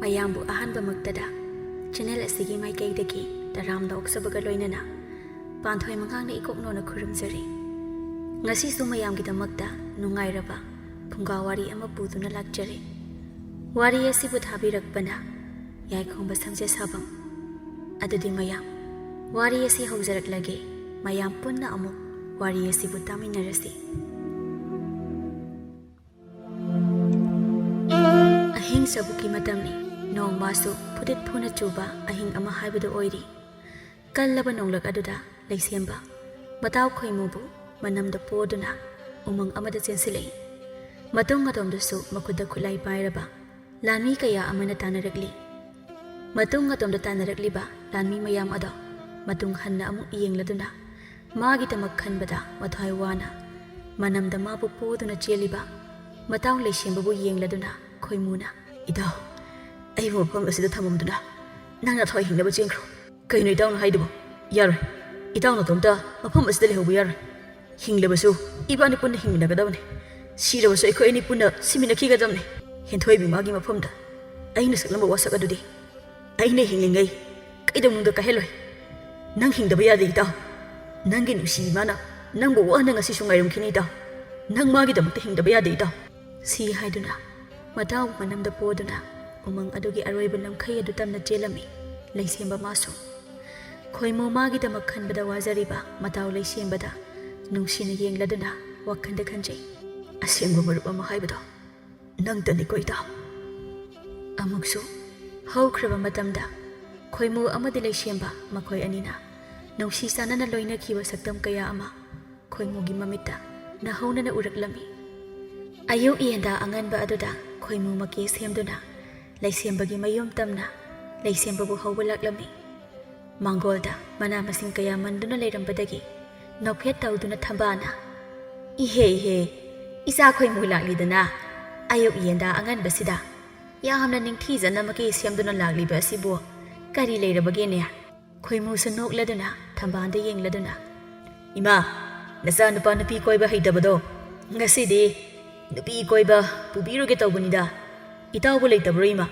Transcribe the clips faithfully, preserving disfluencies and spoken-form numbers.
ꯃꯌꯥꯝꯕꯨ ꯑꯍꯥꯟꯕꯃꯛꯇꯗ ꯆꯦꯅꯦꯜ ꯑꯁꯤꯒꯤ ꯃꯥꯏꯀꯩꯗꯒꯤ ꯇꯔꯥꯝꯅ ꯑꯣꯛꯆꯕꯒ ꯂꯣꯏꯅꯅ ꯄꯥꯟꯊꯣꯏ ꯃꯉꯥꯡꯅ ꯏꯀꯣꯛꯅꯣꯅ ꯈꯨꯔꯨꯝꯖꯔꯤ꯫ ꯉꯁꯤꯁꯨ ꯃꯌꯥꯝꯒꯤꯗꯃꯛꯇ ꯅꯨꯡꯉꯥꯏꯔꯕ ꯐꯨꯡꯒꯥ ꯋꯥꯔꯤ ꯑꯃ ꯄꯨꯗꯨꯅ ꯂꯥꯛꯆꯔꯤ꯫ ꯋꯥꯔꯤ ꯑꯁꯤꯕꯨ ꯊꯥꯕꯤꯔꯛꯄꯅ ꯌꯥꯏꯈꯣꯝꯕ ꯁꯝꯖꯦꯁꯥꯕꯝ꯫ ꯑꯗꯨꯗꯤ ꯃꯌꯥꯝ, ꯋꯥꯔꯤ ꯑꯁꯤ ꯍꯧꯖꯔꯛꯂꯒꯦ꯫ ꯃꯌꯥꯝ ꯄꯨꯟꯅ ꯑꯃꯨꯛ ꯋꯥꯔꯤ ꯑꯁꯤꯕꯨ ꯇꯥꯃꯤꯟꯅꯔꯁꯤ꯫ ꯑꯍꯤꯡ ꯆꯕꯨꯛꯀꯤ ꯃꯇꯝꯅꯤ꯫ ꯅꯣꯡꯃꯁꯨ ꯐꯨꯗꯤꯠ ꯐꯨꯅ ꯆꯨꯕ ꯑꯍꯤꯡ ꯑꯃ ꯍꯥꯏꯕꯗꯨ ꯑꯣꯏꯔꯤ꯫ ꯀꯜꯂꯕ ꯅꯣꯡꯂꯛ ꯑꯗꯨꯗ ꯂꯩꯁꯦꯝꯕ ꯃꯇꯥꯎ ꯈꯣꯏꯃꯨꯕꯨ ꯃꯅꯝꯗ ꯄꯣꯗꯨꯅ ꯎꯃꯪ ꯑꯃꯗ ꯆꯦꯟꯁꯤꯜꯂꯛꯏ꯫ ꯃꯇꯨꯡ ꯑꯗꯣꯝꯗꯁꯨ ꯃꯈꯨꯠꯇ ꯈꯨꯠꯂꯥꯏ ꯄꯥꯏꯔꯕ ꯂꯥꯟꯃꯤ ꯀꯌꯥ ꯑꯃꯅ ꯇꯥꯟꯅꯔꯛꯂꯤ꯫ ꯃꯇꯨꯡ ꯑꯗꯣꯝꯗ ꯇꯥꯟꯅꯔꯛꯂꯤꯕ ꯂꯥꯟꯃꯤ ꯃꯌꯥꯝ ꯑꯗꯣ ꯃꯇꯨꯡ ꯍꯟꯅ ꯑꯃꯨꯛ ꯌꯦꯡꯂꯗꯨꯅ ꯃꯥꯒꯤꯗꯃꯛ ꯈꯟꯕꯗ ꯃꯊ꯭ꯋꯥꯏ ꯋꯥꯅ ꯃꯅꯝꯗ ꯃꯥꯕꯨ ꯄꯣꯗꯨꯅ ꯆꯦꯜꯂꯤꯕ ꯃꯇꯥꯎ ꯂꯩꯁꯦꯝꯕꯕꯨ ꯌꯦꯡꯂꯗꯨꯅ ꯈꯣꯏꯃꯨꯅ, "ꯏꯇꯥꯎ, ꯑꯩꯕꯨ ꯃꯐꯝ ꯑꯁꯤꯗ ꯊꯝꯃꯝꯗꯨꯅ ꯅꯪ ꯅꯊ꯭ꯋꯥꯏ ꯍꯤꯡꯅꯕ ꯆꯦꯟꯈ꯭ꯔꯣ꯫" "ꯀꯩꯅꯣ ꯏꯇꯥꯎꯅ ꯍꯥꯏꯗꯨꯕꯣ? ꯌꯥꯔꯣꯏ꯫ ꯏꯇꯥꯎ ꯅꯇꯣꯝꯇ ꯃꯐꯝ ꯑꯁꯤꯗ ꯂꯩꯍꯧꯕ ꯌꯥꯔꯣꯏ꯫ ꯍꯤꯡꯂꯕꯁꯨ ꯏꯕꯥꯅꯤ ꯄꯨꯟꯅ ꯍꯤꯡꯃꯤꯟꯅꯒꯗꯕꯅꯤ꯫ ꯁꯤꯔꯕꯁꯨ ꯑꯩꯈꯣꯏ ꯑꯅꯤ ꯄꯨꯟꯅ ꯁꯤꯃꯤꯟꯅꯈꯤꯒꯗꯕꯅꯤ꯫ ꯍꯦꯟꯊꯣꯏꯕꯤ ꯃꯥꯒꯤ ꯃꯐꯝꯗ ꯑꯩꯅ ꯁꯛꯂꯝꯕ ꯋꯥꯁꯛ ꯑꯗꯨꯗꯤ ꯑꯩꯅ ꯍꯤꯡꯂꯤꯉꯩ ꯀꯩꯗꯧꯅꯨꯡꯗ ꯀꯥꯏꯍꯜꯂꯣꯏ꯫ ꯅꯪ ꯍꯤꯡꯗꯕ ꯌꯥꯗꯦ ꯏꯇꯥꯎ꯫ ꯅꯪꯒꯤ ꯅꯨꯡꯁꯤꯕꯤ ꯃꯥꯅ ꯅꯪꯕꯨ ꯋꯥꯅ ꯉꯁꯤꯁꯨ ꯉꯥꯏꯔꯝꯈꯤꯅꯤ ꯏꯇꯥꯎ꯫ ꯅꯪ ꯃꯥꯒꯤꯗꯃꯛꯇ ꯍꯤꯡꯗꯕ ꯌꯥꯗꯦ ꯏꯇꯥꯎ꯫" ꯁꯤ ꯍꯥꯏꯗꯨꯅ ꯃꯇꯥꯎ ꯃꯅꯝꯗ ꯄꯣꯗꯨꯅ ꯎꯃꯪ ꯑꯗꯨꯒꯤ ꯑꯔꯣꯏꯕ ꯂꯝꯈꯩ ꯑꯗꯨ ꯇꯝꯅ ꯆꯦꯜꯂꯝꯃꯤ ꯂꯩꯁꯦꯝꯕ ꯃꯥꯁꯨ꯫ ꯈꯣꯏꯃꯨ ꯃꯥꯒꯤꯗꯃꯛ ꯈꯟꯕꯗ ꯋꯥꯖꯔꯤꯕ ꯃꯇꯥꯎ ꯂꯩꯁꯦꯝꯕꯗ ꯅꯨꯡꯁꯤꯅ ꯌꯦꯡꯂꯗꯨꯅ ꯋꯥꯈꯜꯗ ꯈꯟꯖꯩ, "ꯑꯁꯦꯡꯕ ꯃꯔꯨꯞ ꯑꯃ ꯍꯥꯏꯕꯗꯣ ꯅꯪꯇꯅꯤꯀꯣ ꯏꯇꯥꯎ꯫" ꯑꯃꯨꯛꯁꯨ ꯍꯧꯈ꯭ꯔꯕ ꯃꯇꯝꯗ ꯈꯣꯏꯃꯨ ꯑꯃꯗꯤ ꯂꯩꯁꯦꯝꯕ ꯃꯈꯣꯏ ꯑꯅꯤꯅ ꯅꯨꯡꯁꯤ ꯆꯥꯟꯅꯅ ꯂꯣꯏꯅꯈꯤꯕ ꯁꯛꯇꯝ ꯀꯌꯥ ꯑꯃ ꯈꯣꯏꯃꯨꯒꯤ ꯃꯃꯤꯠꯇ ꯅꯥꯍꯧꯅꯅ ꯎꯔꯛꯂꯝꯃꯤ꯫ ꯑꯌꯨꯛ ꯌꯦꯟꯗꯥ ꯑꯉꯟꯕ ꯑꯗꯨꯗ ꯈꯣꯏꯃꯨ ꯃꯀꯦ ꯁꯦꯝꯗꯨꯅ ꯂꯩꯁꯦꯝꯕꯒꯤ ꯃꯌꯨꯝ ꯇꯝꯅ ꯂꯩꯁꯦꯝꯕꯕꯨ ꯍꯧꯕ ꯂꯥꯛꯂꯝꯃꯤ꯫ ꯃꯥꯡꯒꯣꯜꯗ ꯃꯅꯥ ꯃꯁꯤꯡ ꯀꯌꯥ ꯃꯟꯗꯨꯅ ꯂꯩꯔꯝꯕꯗꯒꯤ ꯅꯣꯛꯐꯦꯠ ꯇꯧꯗꯨꯅ ꯊꯝꯕꯥꯅ, "ꯏꯍꯦ ꯏꯍꯦ, ꯏꯆꯥ ꯈꯣꯏꯃꯨ ꯂꯥꯛꯂꯤꯗꯅ꯫ ꯑꯌꯨꯛ ꯌꯦꯟꯗꯥ ꯑꯉꯟꯕꯁꯤꯗ ꯌꯥꯝꯅ ꯅꯤꯡꯊꯤꯖꯅ ꯃꯀꯦ ꯁꯦꯝꯗꯨꯅ ꯂꯥꯛꯂꯤꯕ ꯑꯁꯤꯕꯨ ꯀꯔꯤ ꯂꯩꯔꯕꯒꯦꯅꯦ?" ꯈꯣꯏꯃꯨꯁꯨ ꯅꯣꯛꯂꯗꯨꯅ ꯊꯝꯕꯥꯜꯗ ꯌꯦꯡꯂꯗꯨꯅ, "ꯏꯃꯥ, ꯅꯆꯥꯅꯨꯄꯥ ꯅꯨꯄꯤ ꯀꯣꯏꯕ ꯍꯩꯇꯕꯗꯣ ꯉꯁꯤꯗꯤ ꯅꯨꯄꯤ ꯀꯣꯏꯕ ꯄꯨꯕꯤꯔꯨꯒꯦ ꯇꯧꯕꯅꯤꯗ꯫ ꯏꯇꯥꯎꯕꯨ ꯂꯩꯇꯕ꯭ꯔꯣ ꯏꯃꯥ?"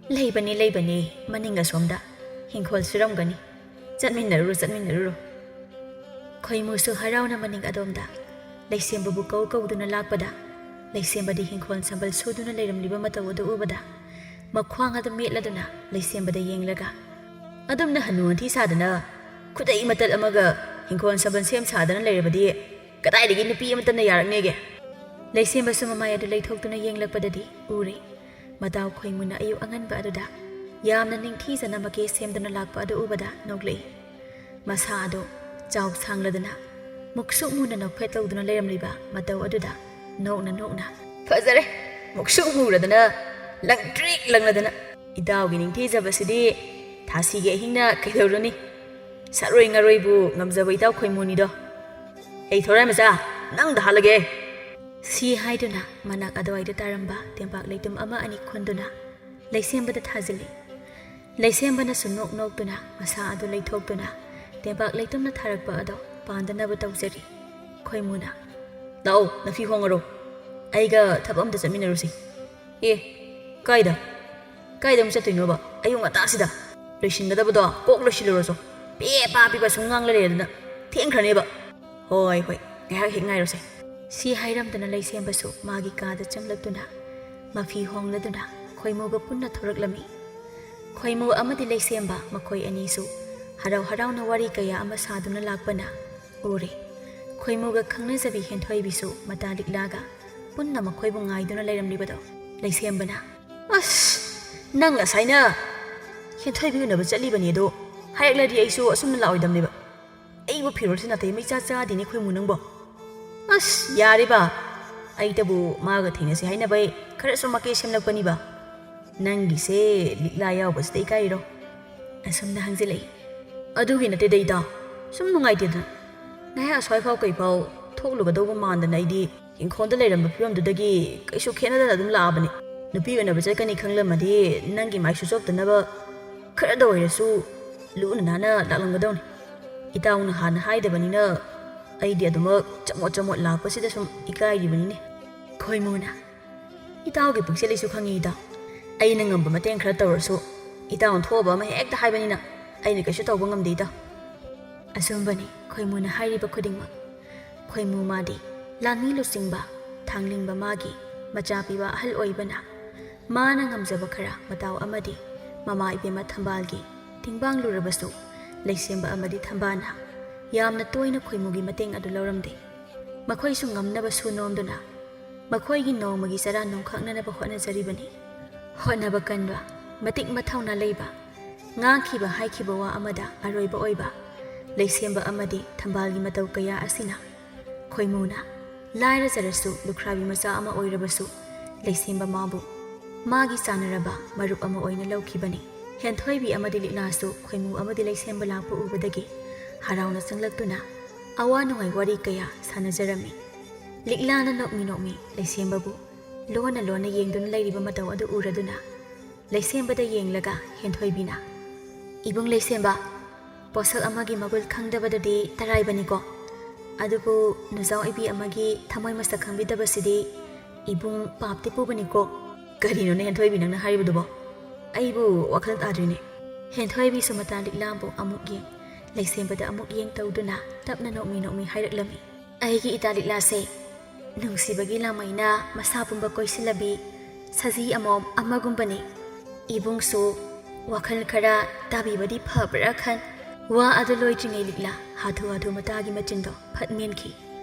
"ꯂꯩꯕꯅꯤ, ꯂꯩꯕꯅꯤ, ꯃꯅꯤꯡ ꯑꯁꯣꯝꯗ ꯍꯤꯡꯈꯣꯜ ꯁꯨꯔꯝꯒꯅꯤ꯫ ꯆꯠꯃꯤꯟꯅꯔꯨꯔꯣ, ꯆꯠꯃꯤꯟꯅꯔꯨꯔꯣ꯫" ꯈꯣꯏꯃꯨꯁꯨ ꯍꯔꯥꯎꯅ ꯃꯅꯤꯡ ꯑꯗꯣꯝꯗ ꯂꯩꯁꯦꯝꯕꯕꯨ ꯀꯧ ꯀꯧꯗꯨꯅ ꯂꯥꯛꯄꯗ, ꯂꯩꯁꯦꯝꯕꯗꯤ ꯍꯤꯡꯈꯣꯜ ꯁꯝꯕꯜ ꯁꯨꯗꯨꯅ ꯂꯩꯔꯝꯂꯤꯕ ꯃꯇꯧ ꯑꯗꯨ ꯎꯕꯗ, ꯃꯈ꯭ꯋꯥꯡ ꯑꯗꯨ ꯃꯦꯠꯂꯗꯨꯅ ꯂꯩꯁꯦꯝꯕꯗ ꯌꯦꯡꯂꯒ, "ꯑꯗꯨꯝꯅ ꯍꯅꯨ ꯍꯟꯊꯤ ꯁꯥꯗꯅ ꯈꯨꯗꯩ ꯃꯇꯠ ꯑꯃꯒ ꯍꯤꯡꯈꯣꯜ ꯁꯝꯕꯜ ꯁꯦꯝ ꯁꯥꯗꯅ ꯂꯩꯔꯕꯗꯤ ꯀꯗꯥꯏꯗꯒꯤ ꯅꯨꯄꯤ ꯑꯃꯠꯇꯅ ꯌꯥꯔꯛꯅꯦꯒꯦ?" ꯂꯩꯁꯦꯝꯕꯁꯨ ꯃꯃꯥꯏ ꯑꯗꯨ ꯂꯩꯊꯣꯛꯇꯨꯅ ꯌꯦꯡꯂꯛꯄꯗꯗꯤ ꯎꯔꯦ, ꯃꯇꯥꯎ ꯈꯣꯏꯃꯨꯅ ꯑꯌꯨꯛ ꯑꯉꯟꯕ ꯑꯗꯨꯗ ꯌꯥꯝꯅ ꯅꯤꯡꯊꯤꯖꯅ ꯃꯀꯦ ꯁꯦꯝꯗꯨꯅ ꯂꯥꯛꯄ ꯑꯗꯨ ꯎꯕꯗ ꯅꯣꯛꯂꯛꯏ꯫ ꯃꯁꯥ ꯑꯗꯨ ꯆꯥꯎ ꯁꯥꯡꯂꯗꯨꯅ ꯃꯨꯛꯁꯨꯛ ꯃꯨꯅ ꯅꯣꯛꯐꯦꯠ ꯇꯧꯗꯨꯅ ꯂꯩꯔꯝꯂꯤꯕ ꯃꯇꯧ ꯑꯗꯨꯗ ꯅꯣꯛꯅ ꯅꯣꯛꯅ, "ꯐꯖꯔꯦ, ꯃꯨꯛꯁꯨꯛ ꯃꯨꯔꯗꯅ, ꯂꯪꯇ꯭ꯔꯤꯛ ꯂꯪꯂꯗꯅ꯫ ꯏꯇꯥꯎꯒꯤ ꯅꯤꯡꯊꯤꯖꯕꯁꯤꯗꯤ ꯊꯥꯁꯤꯒꯤ ꯑꯍꯤꯡꯅ ꯀꯩꯗꯧꯔꯨꯅꯤ? ꯁꯥꯔꯣꯏ ꯉꯥꯔꯣꯏꯕꯨ ꯉꯝꯖꯕ ꯏꯇꯥꯎ ꯈꯣꯏꯃꯨꯅꯤꯗꯣ꯫ ꯑꯩ ꯊꯣꯔꯥꯏ ꯃꯆꯥ, ꯅꯪꯗ ꯍꯥꯠꯂꯒꯦ!" ꯁꯤ ꯍꯥꯏꯗꯨꯅ ꯃꯅꯥꯛ ꯑꯗꯨꯋꯥꯏꯗ ꯇꯥꯔꯝꯕ ꯇꯦꯝꯄꯥꯛ ꯂꯩꯇꯨꯝ ꯑꯃ ꯑꯅꯤ ꯈꯨꯟꯗꯨꯅ ꯂꯩꯁꯦꯝꯕꯗ ꯊꯥꯖꯤꯜꯂꯤ꯫ ꯂꯩꯁꯦꯝꯕꯅꯁꯨ ꯅꯣꯛ ꯅꯣꯛꯇꯨꯅ ꯃꯁꯥ ꯑꯗꯨ ꯂꯩꯊꯣꯛꯇꯨꯅ ꯇꯦꯝꯄꯥꯛ ꯂꯩꯇꯨꯝꯅ ꯊꯥꯔꯛꯄ ꯑꯗꯣ ꯄꯥꯟꯗꯅꯕ ꯇꯧꯖꯔꯤ꯫ ꯈꯣꯏꯃꯨꯅ, "ꯂꯥꯛꯑꯣ, ꯅꯐꯤ ꯍꯣꯡꯉꯔꯣ꯫ ꯑꯩꯒ ꯊꯕꯛ ꯑꯝꯇ ꯆꯠꯃꯤꯟꯅꯔꯨꯁꯤ꯫" "ꯑꯦ, ꯀꯥꯏꯗ? ꯀꯥꯏꯗ ꯑꯃꯨꯛ ꯆꯠꯇꯣꯏꯅꯣꯕ? ꯑꯌꯨꯛ ꯉꯟꯇꯥꯁꯤꯗ? ꯂꯣꯏꯁꯤꯟꯒꯗꯕꯗꯣ ꯀꯣꯛ ꯂꯣꯏꯁꯤꯜꯂꯨꯔꯣꯁꯣ꯫ ꯄꯦ ꯄꯥ ꯄꯤꯕ ꯁꯨꯝ ꯉꯥꯡꯂ ꯂꯩꯔꯗꯅ ꯊꯦꯡꯈ꯭ꯔꯅꯦꯕ꯫" "ꯍꯣꯏ, ꯍꯣꯏ, ꯉꯥꯏꯍꯥꯛ ꯍꯦꯛ ꯉꯥꯏꯔꯣꯁꯦ꯫" ꯁꯤ ꯍꯥꯏꯔꯝꯗꯅ ꯂꯩꯁꯦꯝꯕꯁꯨ ꯃꯥꯒꯤ ꯀꯥꯗ ꯆꯪꯂꯛꯇꯨꯅ ꯃꯐꯤ ꯍꯣꯡꯂꯗꯨꯅ ꯈꯣꯏꯃꯨꯒ ꯄꯨꯟꯅ ꯊꯣꯔꯛꯂꯝꯃꯤ꯫ ꯈꯣꯏꯃꯨ ꯑꯃꯗꯤ ꯂꯩꯁꯦꯝꯕ ꯃꯈꯣꯏ ꯑꯅꯤꯁꯨ ꯍꯔꯥꯎ ꯍꯔꯥꯎꯅ ꯋꯥꯔꯤ ꯀꯌꯥ ꯑꯃ ꯁꯥꯗꯨꯅ ꯂꯥꯛꯄꯅ ꯎꯔꯦ꯫ ꯈꯣꯏꯃꯨꯒ ꯈꯪꯅꯖꯕꯤ ꯍꯦꯟꯊꯣꯏꯕꯤꯁꯨ ꯃꯇꯥ ꯂꯤꯛꯂꯥꯒ ꯄꯨꯟꯅ ꯃꯈꯣꯏꯕꯨ ꯉꯥꯏꯗꯨꯅ ꯂꯩꯔꯝꯂꯤꯕꯗꯣ ꯂꯩꯁꯦꯝꯕꯅ, "ꯑꯁ, ꯅꯪ ꯉꯁꯥꯏꯅ ꯍꯦꯟꯊꯣꯏꯕꯤ ꯎꯅꯕ ꯆꯠꯂꯤꯕꯅꯦ ꯑꯗꯣ ꯍꯥꯏꯔꯛꯂꯗꯤ ꯑꯩꯁꯨ ꯑꯁꯨꯝꯅ ꯂꯥꯛꯑꯣꯏꯗꯕꯅꯦꯕ꯫ ꯑꯩꯕꯨ ꯐꯤꯔꯣꯜꯁꯦ ꯅꯥꯇꯩ ꯑꯃ ꯏꯆꯥ ꯆꯥꯗꯦꯅꯦ ꯈꯣꯏꯃꯨ ꯅꯪꯕꯣ꯫" "ꯑꯁ, ꯌꯥꯔꯦꯕ, ꯑꯩꯇꯕꯨ ꯃꯥꯒ ꯊꯦꯡꯅꯁꯤ ꯍꯥꯏꯅꯕꯩ ꯈꯔ ꯁꯨꯝ ꯃꯀꯦ ꯁꯦꯝꯂꯛꯄꯅꯤꯕ꯫ ꯅꯪꯒꯤꯁꯦ ꯂꯤꯛꯂꯥ ꯌꯥꯎꯕꯁꯤꯗ ꯏꯀꯥꯏꯔꯤꯔꯣ?" ꯑꯁꯨꯝꯅ ꯍꯪꯖꯤꯜꯂꯛꯏ꯫ "ꯑꯗꯨꯒꯤ ꯅꯠꯇꯦꯗ ꯏꯇꯥꯎ, ꯁꯨꯝ ꯅꯨꯡꯉꯥꯏꯇꯦꯗꯅ꯫ ꯉꯥꯏꯍꯥꯛ ꯑꯁ꯭ꯋꯥꯏꯐꯥꯎ ꯀꯩꯐꯥꯎ ꯊꯣꯛꯂꯨꯒꯗꯧꯕ ꯃꯥꯟꯗꯅ ꯑꯩꯗꯤ ꯏꯪꯈꯣꯜꯗ ꯂꯩꯔꯝꯕ ꯐꯤꯕꯝꯗꯨꯗꯒꯤ ꯀꯩꯁꯨ ꯈꯦꯠꯅꯗꯅ ꯑꯗꯨꯝ ꯂꯥꯛꯑꯕꯅꯤ꯫ ꯅꯨꯄꯤ ꯎꯅꯕ ꯆꯠꯀꯅꯤ ꯈꯪꯂꯝꯃꯗꯤ ꯅꯪꯒꯤ ꯃꯥꯏ ꯁꯨꯆꯣꯞꯇꯅꯕ ꯈꯔꯗ ꯑꯣꯏꯔꯁꯨ ꯂꯨꯅ ꯅꯥꯟꯅ ꯂꯥꯛꯂꯝꯒꯗꯧꯅꯤ꯫ ꯏꯇꯥꯎꯅ ꯍꯥꯟꯅ ꯍꯥꯏꯗꯕꯅꯤꯅ ꯑꯩꯗꯤ ꯑꯗꯨꯃꯛ ꯆꯃꯣꯠ ꯆꯃꯣꯠ ꯂꯥꯛꯄꯁꯤꯗ ꯁꯨꯝ ꯏꯀꯥꯏꯔꯤꯕꯅꯤꯅꯦ꯫" ꯈꯣꯏꯃꯨꯅ, "ꯏꯇꯥꯎꯒꯤ ꯄꯨꯛꯆꯦꯜ ꯑꯩꯁꯨ ꯈꯪꯉꯤ ꯏꯇꯥꯎ꯫ ꯑꯩꯅ ꯉꯝꯕ ꯃꯇꯦꯡ ꯈꯔ ꯇꯧꯔꯁꯨ, ꯏꯇꯥꯎꯅ ꯊꯣꯛꯑꯕ ꯑꯃ ꯍꯦꯛꯇ ꯍꯥꯏꯕꯅꯤꯅ ꯑꯩꯅ ꯀꯩꯁꯨ ꯇꯧꯕ ꯉꯝꯗꯦ, ꯏꯇꯥꯎ꯫ ꯑꯆꯨꯝꯕꯅꯤ, ꯈꯣꯏꯃꯨꯅ ꯍꯥꯏꯔꯤꯕ ꯈꯨꯗꯤꯡꯃꯛ꯫ ꯈꯣꯏꯃꯨ ꯃꯥꯗꯤ ꯂꯥꯡꯃꯤ ꯂꯨꯆꯤꯡꯕ, ꯊꯥꯡꯂꯤꯡꯕ ꯃꯥꯒꯤ ꯃꯆꯥ ꯄꯤꯕ ꯑꯍꯜ ꯑꯣꯏꯕꯅ, ꯃꯥꯅ ꯉꯝꯖꯕ ꯈꯔ ꯃꯇꯥꯎ ꯑꯃꯗꯤ ꯃꯃꯥ ꯏꯕꯦꯝꯃ ꯊꯝꯕꯥꯜꯒꯤ ꯇꯤꯡꯕꯥꯡꯂꯨꯔꯕꯁꯨ, ꯂꯩꯁꯦꯝꯕ ꯑꯃꯗꯤ ꯊꯝꯕꯥꯜꯅ ꯌꯥꯝꯅ ꯇꯣꯏꯅ ꯈꯣꯏꯃꯨꯒꯤ ꯃꯇꯦꯡ ꯑꯗꯨ ꯂꯧꯔꯝꯗꯦ꯫ ꯃꯈꯣꯏꯁꯨ ꯉꯝꯅꯕ ꯁꯨ ꯅꯣꯝꯗꯨꯅ ꯃꯈꯣꯏꯒꯤ ꯅꯣꯡꯃꯒꯤ ꯆꯔꯥ ꯅꯣꯝꯈꯛꯅꯅꯕ ꯍꯣꯠꯅꯖꯔꯤꯕꯅꯤ꯫ ꯍꯣꯠꯅꯕ ꯀꯟꯕ, ꯃꯇꯤꯛ ꯃꯊꯧꯅꯥ ꯂꯩꯕ, ꯉꯥꯡꯈꯤꯕ ꯍꯥꯏꯈꯤꯕ ꯋꯥ ꯑꯃꯗ ꯑꯔꯣꯏꯕ ꯑꯣꯏꯕ ꯂꯩꯁꯦꯝꯕ ꯑꯃꯗꯤ ꯊꯝꯕꯥꯜꯒꯤ ꯃꯇꯧ ꯀꯌꯥ ꯑꯁꯤꯅ ꯈꯣꯏꯃꯨꯅ ꯂꯥꯏꯔꯖꯔꯁꯨ ꯂꯨꯈ꯭ꯔꯥꯕꯤ ꯃꯆꯥ ꯑꯃ ꯑꯣꯏꯔꯕꯁꯨ ꯂꯩꯁꯦꯝꯕ ꯃꯥꯕꯨ ꯃꯥꯒꯤ ꯆꯥꯟꯅꯔꯕ ꯃꯔꯨꯞ ꯑꯃ ꯑꯣꯏꯅ ꯂꯧꯈꯤꯕꯅꯤ꯫ ꯍꯦꯟꯊꯣꯏꯕꯤ ꯑꯃꯗꯤ ꯂꯤꯛꯂꯥꯁꯨ ꯈꯣꯏꯃꯨ ꯑꯃꯗꯤ ꯂꯩꯁꯦꯝꯕ ꯂꯥꯛꯄ ꯎꯕꯗꯒꯤ ꯍꯔꯥꯎꯅ ꯆꯪꯂꯛꯇꯨꯅ ꯑꯋꯥ ꯅꯨꯡꯉꯥꯏ ꯋꯥꯔꯤ ꯀꯌꯥ ꯁꯥꯟꯅꯖꯔꯝꯃꯤ꯫ ꯂꯤꯛꯂꯥꯅ ꯅꯣꯛꯃꯤ ꯅꯣꯛꯃꯤ ꯂꯩꯁꯦꯝꯕꯕꯨ ꯂꯣꯟꯅ ꯂꯣꯟꯅ ꯌꯦꯡꯗꯨꯅ ꯂꯩꯔꯤꯕ ꯃꯇꯧ ꯑꯗꯨ ꯎꯔꯗꯨꯅ ꯂꯩꯁꯦꯝꯕꯗ ꯌꯦꯡꯂꯒ ꯍꯦꯟꯊꯣꯏꯕꯤꯅ, "ꯏꯕꯨꯡ ꯂꯩꯁꯦꯝꯕ, ꯄꯣꯠꯁꯛ ꯑꯃꯒꯤ ꯃꯒꯨꯜ ꯈꯪꯗꯕꯗꯗꯤ ꯇꯔꯥꯏꯕꯅꯤꯀꯣ꯫ ꯑꯗꯨꯕꯨ ꯅꯨꯖꯥꯎ ꯏꯕꯤ ꯑꯃꯒꯤ ꯊꯃꯣꯏ ꯃꯁꯛ ꯈꯪꯕꯤꯗꯕꯁꯤꯗꯤ ꯏꯕꯨꯡ ꯄꯥꯞꯇꯤ ꯄꯨꯕꯅꯤꯀꯣ꯫" "ꯀꯔꯤꯅꯣꯅꯦ ꯍꯦꯟꯊꯣꯏꯕꯤ ꯅꯪꯅ ꯍꯥꯏꯔꯤꯕꯗꯨꯕꯣ? ꯑꯩꯕꯨ ꯋꯥꯈꯜ ꯇꯥꯗ꯭ꯔꯤꯅꯦ꯫" ꯍꯦꯟꯊꯣꯏꯕꯤꯁꯨ ꯃꯇꯥ ꯂꯤꯛꯂꯥꯕꯨ ꯑꯃꯨꯛ ꯌꯦꯡ, ꯂꯩꯁꯦꯝꯕꯗ ꯑꯃꯨꯛ ꯌꯦꯡ ꯇꯧꯗꯨꯅ ꯇꯞꯅ ꯅꯣꯛꯃꯤ ꯅꯣꯛꯃꯤ ꯍꯥꯏꯔꯛꯂꯝꯃꯤ, "ꯑꯩꯒꯤ ꯏꯇꯥ ꯂꯤꯛꯂꯥꯁꯦ ꯅꯨꯡꯁꯤꯕꯒꯤ ꯂꯥꯃꯩꯅ ꯃꯁꯥ ꯄꯨꯝꯕ ꯀꯣꯏꯁꯤꯜꯂꯕꯤ ꯁꯖꯤ ꯑꯃꯣꯝ ꯑꯃꯒꯨꯝꯕꯅꯤ꯫ ꯏꯕꯨꯡꯁꯨ ꯋꯥꯈꯜ ꯈꯔ ꯇꯥꯕꯤꯕꯗꯤ ꯐꯕ꯭ꯔꯥ ꯈꯟ꯫" ꯋꯥ ꯑꯗꯨ ꯂꯣꯏꯗ꯭ꯔꯤꯉꯩ ꯂꯤꯛꯂꯥ ꯍꯥꯊꯨ ꯍꯥꯊꯨ ꯃꯇꯥꯒꯤ ꯃꯆꯤꯟꯗꯣ ꯐꯠ ꯃꯦꯟꯈꯤ꯫